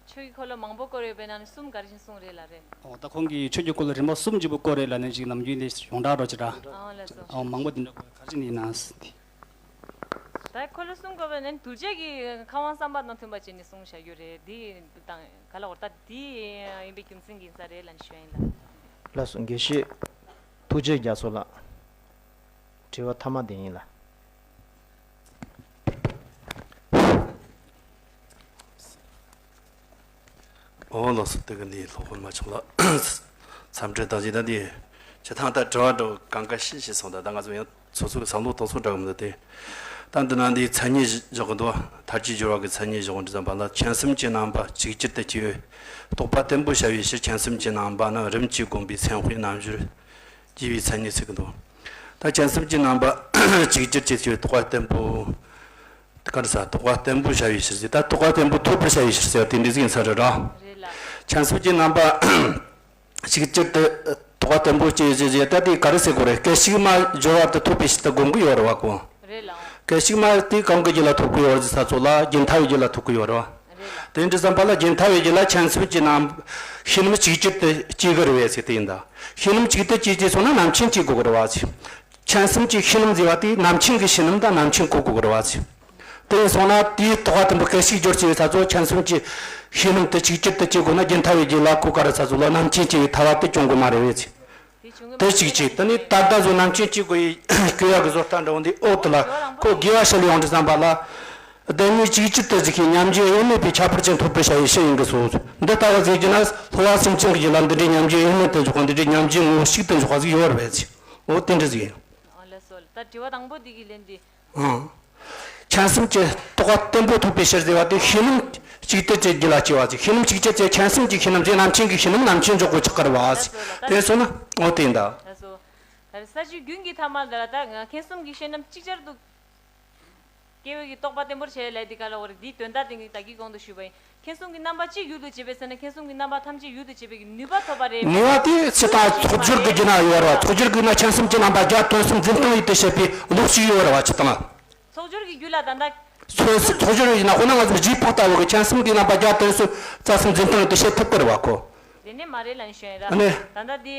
ཆོས་ཀྱི་འཁོར་ལོ་མང་པོ་བསྐོར་ཡོད་པའི་ནང་ནས་གསུམ་ག་རེ་བྱས་ནས་གསུངས་རེད་ལབ་རེད། འོ་ད་ཁོང་གིས་ཆོས་ཀྱི་འཁོར་ལོ་རིམ་པ་གསུམ་གཅིག་པོ་བསྐོར་རེད་ལབ་ནས་ཅིག་ནམ་རྒྱུན་དེ་ཡོངས་གྲགས་འགྲོ་ཅི་ར། ཨ་ལགས་སོ། འོ་མང་པོ་དེ་འདྲ་བསྐོར་ག་རེ་བྱས་ནས་ཡིན་ན་ཟེར་དེ། ད་འཁོར་ལོ་གསུམ་བསྐོར་བའི་ནང་གདུལ་བྱ་གི་ཁམས་དབང་བསམ་པ་དང་མཐུན་པ་བྱས་ནས་གསུངས་བཞག་ཡོད་རེད། འདི་དང་ག་ལ་འོར་ད་འདི་ཡིན་པའི་རྒྱུ་མཚན་གྱིས་ཡིན་ས་རེད་ལབ་ནས་ཞུ་ཡ་ཡིན་ལ། ལགས་སོ། དགེ་བཤེས་ཐུགས་རྗེ་རྒྱ་མཚོ་ལགས། དྲི་བ་མཐའ་མ་དེ་ཡིན་ལ། ཨོ་ལགས་སོ། དེ་ག་འདི་སློབ་དཔོན་མ་ཆོག་ལ། འཚམས་འདྲི་དང་ཅི་ད་འདི་ཇི་ཐང་ད་དྲི་བ་འགྲོ་གང་ག་ཤེས་ཤེས་སོང་། ད་ད་ང་ཚོ་ཡང་སོ་སོའི་བསམ་བློ་གཏོང་ཚོད་འདྲ་གི་མི་འདུག་སྟེ། ད་འདི་ན་འདི་མཚན་ཉིད་བཞག་གི་འདུག་མཐར་གྱིས་སྦྱོར་བ་གི་མཚན་ཉིད་བཞག་འདི་ཙམ་པ་ལ་མཁྱེན་གསུམ་གྱི་རྣམ་པ་གཅིག་གྱུར་དུ་སྐྱེ་བའི་རྟོག་པ་བརྟན་པོ་བྱ་བའི་ཕྱིར་མཁྱེན་གསུམ་གྱི་རྣམ་པ་ནི་རིམ་གྱིས་བསྒོམས་པའི་མཚན་དཔེའི་རྣམ་གཞག་སྐྱེ་བའི་མཚན་ཉིད་ཟེར་གི་འདུག་ད་མཁྱེན་གསུམ་གྱི་རྣམ་པ་གཅིག་གྱུར་གྱི་སྐྱེ་བའི་རྟོག་པ་བརྟན་པོ། ག་རེ་ཟ། རྟོག་པ་བརྟན་པོ་བྱ་བའི་ཕྱིར་ཟེར། ད་རྟོག་པ་བརྟན་པོ་ཐོབ་པར་བྱ་བའི་ཕྱིར་ཟེར་བ་དེ་འདྲ་ཟིག་ཡིན་ས་རེད་ར། རེད་ལ། མཁྱེན་གསུམ་གྱི་རྣམ་པ་གཅིག་གྱུར་དུ་རྟོག་པ་བརྟན་པོ་སྐྱེ་ཟེར་ཟེར། ད་དེ་ག་རེ་ཟེར་དགོས་རེད། སྐད་ཅིག་མ་སྦྱོར་བ་དེ་ཐོབ་པའི་ཕྱིར་དུ་སྒོམ་གྱི་ཡོད་རེད་བ་ཁོ། རེད་ལ། སྐད་ཅིག་མ་དེ་གང་གི་རྒྱུད་ལ་ཐོབ་ཀྱི་ཡོད་རེད་ཟེར་ས་ཚོ་ལ་རྒྱུན་མཐའ་ཡི་རྒྱུད་ལ་ཐོབ་ཀྱི་ཡོད་རེད་བ། རེད་ལ། དེ་འདྲ་བསམ་པ་ལ་རྒྱུན་མཐའ་ཡི་རྒྱུད་ལ་མཁྱེན་གསུམ་གྱི་རྣམ་ཤེས་རྣམ་གཅིག་གྱུར་དུ་སྐྱེ་གི་རེད་བས་ཟེར་དེ་ཡིན་ད། ཤེས་རྣམ་གཅིག་ཏུ་སྐྱེས་སྐྱེས་སོང་ན་རྣམ་མཁྱེན་སྐྱེ་དགོས་ཀྱི་རེད་བ་ཟེར། མཁྱེན་གསུམ་གྱི་ཤེས་རྣམ་ཟེར་བ་དེ་རྣམ་མཁྱེན་གྱི་ཤེས་རྣམ་དང་རྣམ་མཁྱེན་གོ་དགོས་ཀྱི་རེད་བ་ཟེར། དེ་ཡིན་སོང་ན་དེའི་རྟོག་པ་དེ་འབུ་སྐད་ཅིག་སྦྱོར་བྱས་པའི་ས་ཚོ་མཁྱེན་གསུམ་གྱི་ཤེས་རྣམ་དེ་གཅིག་གྱུར་དུ་སྐྱེ་དགོས་ན་རྒྱུན་མཐའ་བའི་རྒྱུད་ལ་ཁོ་ག་རེ་ས་ཚོ་ལ་རྣམ་མཁྱེན་སྐྱེ་བའི་ཐལ་བ་དེ་སྐྱོང་དགོས་མ་རེད་བས་ཟེར། དེ་གཅིག་གཅིག་དེ་ནི་ད་ལྟ་བཟོ་རྣམ་མཁྱེན་སྐྱེ་དགོས་ཡི་སྐྱོ་ཡག་གི་བཟོ་ལྟ་འདྲ་བོ་འདི་ཨོ་དེ་ལ་ཁོ་དགེ་བ་བྱེད་ལ་ཡོང་དུས་བསམ་པ་ལ། བདེན་གཉིས་གཅིག་གྱུར་དུ་གཟིགས་ཤིང་མཉམ་རྗེས་དབྱེར་མེད་པའི་ཁྱད་པར་ཅན་ཐོབ་པར་བྱ་བའི་ཕྱིར་ཡིན་གྱི་སོ། འདི་ལྟ་བུ་ཟེར་རྒྱུ་ན་སློབ་པ་སེམས་ཅན་གྱི་རྒྱུད་ལ་འདི་འདྲའི་མཉམ་རྗེས་དབྱེར་མེད་དུ་འཇོག་པ་འདི་འདྲའི་མཉམ་རྗེས་ངོ་བོ་ཞིག་ཏུ་འཇོག་པ་ཟིག་ཡོད་རེད་ཟེར། འོ་དེ་འདྲ་ཟིག་ཡིན། ཨ་ལགས་སོ། ད་དྲི་བ་དང་པོ་འདི་གི་ལན་འདི། ཨང་། མཁྱེན་གསུམ་གྱི་རྟོགས་པ་བརྟན་པོ་ཐོབ་པའི་ཕྱིར་ཟེར་བ་དེ་ཤེས་རྣམ་གཅིག་ཏུ་བྱེད་རྒྱུ་ལ་སྐྱེ་བ་ཟིག་ཤེས་རྣམ་གཅིག་ཏུ་བྱེད་མཁྱེན་གསུམ་གྱི་ཤེས་རྣམ་ཟེར་རྣམ་མཁྱེན་གྱི་ཤེས་རྣམ་རྣམ་མཁྱེན་འཇོག་དགོས་ཆགས་ཀྱི་རེད་བ་ཟེར། དེ་སོང་ན་འོ་དེ་ཡིན་ད། ལགས་སོ། ད་ས་བཅུ་རྒྱུན་གྱི་ཐ་མ་འདི་ལ་ད་མཁྱེན་གསུམ་གྱི་ཤེས་རྣམ་ཅིག་ཅར་དུ་སྐྱེ་བའི་གི་རྟོགས་པ་བརྟན་པོར་བྱས་ལས་འདི་ག་ལ་བར་འདིའི་དོན་དག་དེ་ངས་ད་གིན་གོང་དུ་ཞུས་པ་ཡིན། མཁྱེན་གསུམ་གྱི་རྣམ་པ་གཅིག་ཡུལ་དུ་བྱེད་པའི་ཚེ་ན་མཁྱེན་གསུམ་གྱི་རྣམ་པ་ཐམས་ཅད་ཡུལ་དུ་བྱེད་པའི་གི་ནུས་པ་ཐོབ་པ་རེད། ནུས་པ་དེ་སྤྱིར་བཏང་ཚོགས་སྦྱོར་གྱི་རྒྱུད་ན་ཡོད་རེད་བ། ཚོགས་སྦྱོར་གྱི་ན་མཁྱེན་གསུམ་གྱི་རྣམ་པ་བརྒྱ་དོན་གསུམ་འཛིན་སྟངས་ཡུལ་དུ་བྱེད་པའི་ལུགས་ཤིག་ཡོད་རེད་བ་སྤྱིར་བཏང་། ཚོགས་སྦྱོར་གྱི་རྒྱུད་ལ་ད་ལྟ། ཚོགས་ཚོགས་སྦྱོར་ཡིན་ན་ཧོ་ན་ང་ཚོ་རྗེས་དཔག་ལྟ་བུ་གི་མཁྱེན་གསུམ་གྱི་རྣམ་པ་བརྒྱ་དོན་གསུམ་རྩ་གསུམ་འཛིན་སྟངས་ཡུལ་དུ་བྱེད་ཐུབ་ཀྱི་རེད་བ་ཁོ། དེ་ནས་མ་རེད་ལབ་ནས་ཞུ་ཡ་ཡིན་ར། ཨ་ནི། ད་ལྟ་འདི།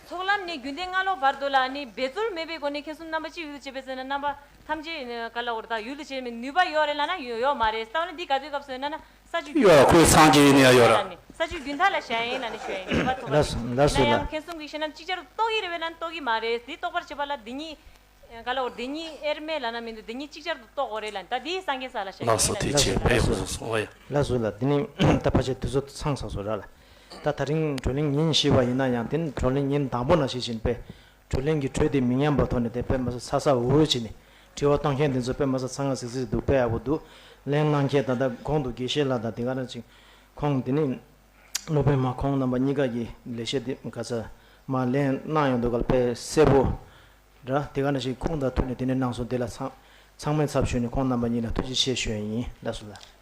ཚོགས་ལམ་ནས་རྒྱུན་ལྡན་སྔ་ལོགས་བར་དུ་ལ་ནི་འབད་རྩོལ་མེད་པའི་སྒོ་ནས་མཁྱེན་གསུམ་རྣམ་པ་གཅིག་ཡུལ་དུ་བྱེད་པའི་ཚེ་ན་རྣམ་པ་ཐམས་ཅད་ག་ལ་འོར་དང་ཡུལ་དུ་བྱེད་མེད་ནུས་པ་ཡོད་རེད་ལབ་ན་ཡོད་ཡོད་མ་རེད། ལྟ་བ་ནི་འདི་ག་དུས་སྐབས་སུ་ཡོད་ན་ན་ས་བཅུ་ཡོད་ཁོའི་སངས་རྒྱས་ཡིན་ཡ་ཡོད་ར། ས་བཅུ་རྒྱུན་མཐའ་ལ་བྱ་ཡིན་ལབ་ནས་ཞུ་ཡ་ཡིན་ནུས་པ་ཐོབ་པ་ལགས་སོ་ལགས་སོ་ཡིན་ན་ཡང་ལགས། མཁྱེན་གསུམ་གྱི་ཤེས་རྣམ་གཅིག་ཅར་རྟོགས་ཀྱི་རེད་བས་ན་རྟོགས་ཀྱི་མ་རེད། འདི་རྟོགས་པར་བྱེད་པ་ལ་འདི་གཉིས་ག་ལ་འོར་འདི་གཉིས་དབྱེར་མེད་ལབ་ན་མི་འདུག་འདི་གཉིས་གཅིག་ཅར་དུ་རྟོགས་དགོས་རེད་ལབ་ད་འདི་སངས་རྒྱས་ས་ལ་བྱ་ཡིན་ལགས་སོ། ལབ་ནས་དེ་ཞུ་ཡ་ཆེད་ཡིན་ལགས་སོ་ཕེབས་ཡོང་སོང་། ཨོ་ཡ། ལགས་སོ་ལགས། འདི་ནི་ད་ཕལ་ཆེར་དུས་ཚོད་ཚང་ཚར་སོང་ར་ལ། ད་དེ་རིང་བགྲོ་གླེང་ཉིན་བཞི་པ་ཡིན་ན་ཡང་དེ་ནི་བགྲོ་གླེང་ཉིན་དང་པོ་ནང་བཞིན་བཞིན་པས། བགྲོ་གླེང་གི་གྲོས་དེ་མི་ཉམས་པ་ཐོག་ནས་དེ་དཔེ་མི་སྲིད་ཚ་ཚ་འུར་འུར་བྱས་ནས་དྲི་བ་བཏང་མཁན་དེ་ཚོ་དཔེ་མི་སྲིད་ཚ་ང་ཟིག་ཟིག་འདུག་དཔེ་ཡག་པོ་འདུག་ལན་གནང་མཁན་ད་ལྟ་གོང་དུ་དགེ་བཤེས་ལགས་དང་དེ་ག་རང་ཅིག་ཁོང་དེ་ནི་སློབ་དཔོན་མ་ཁོང་རྣམ་པ་གཉིས་ཀ་གི་ལས་བྱེད་དེ་ག་ཚ་མ་ལན་གནང་ཡོང་འདུག་ག་ལ་དཔེ་གསལ་པོ་ར། དེ་ག་ནང་བཞིན་ཁོང་དང་ཐུག་ནས་དེ་ནས་གནང་སོང་། དེ་ལ་ཚང་ཚང་མའི་ཚབ་ཞུས་ནས་ཁོང་རྣམ་པ་གཉིས་ལ་ཐུགས་རྗེ་ཆེ་ཞུ་ཡ་ཡིན། ལགས་སོ་ལགས།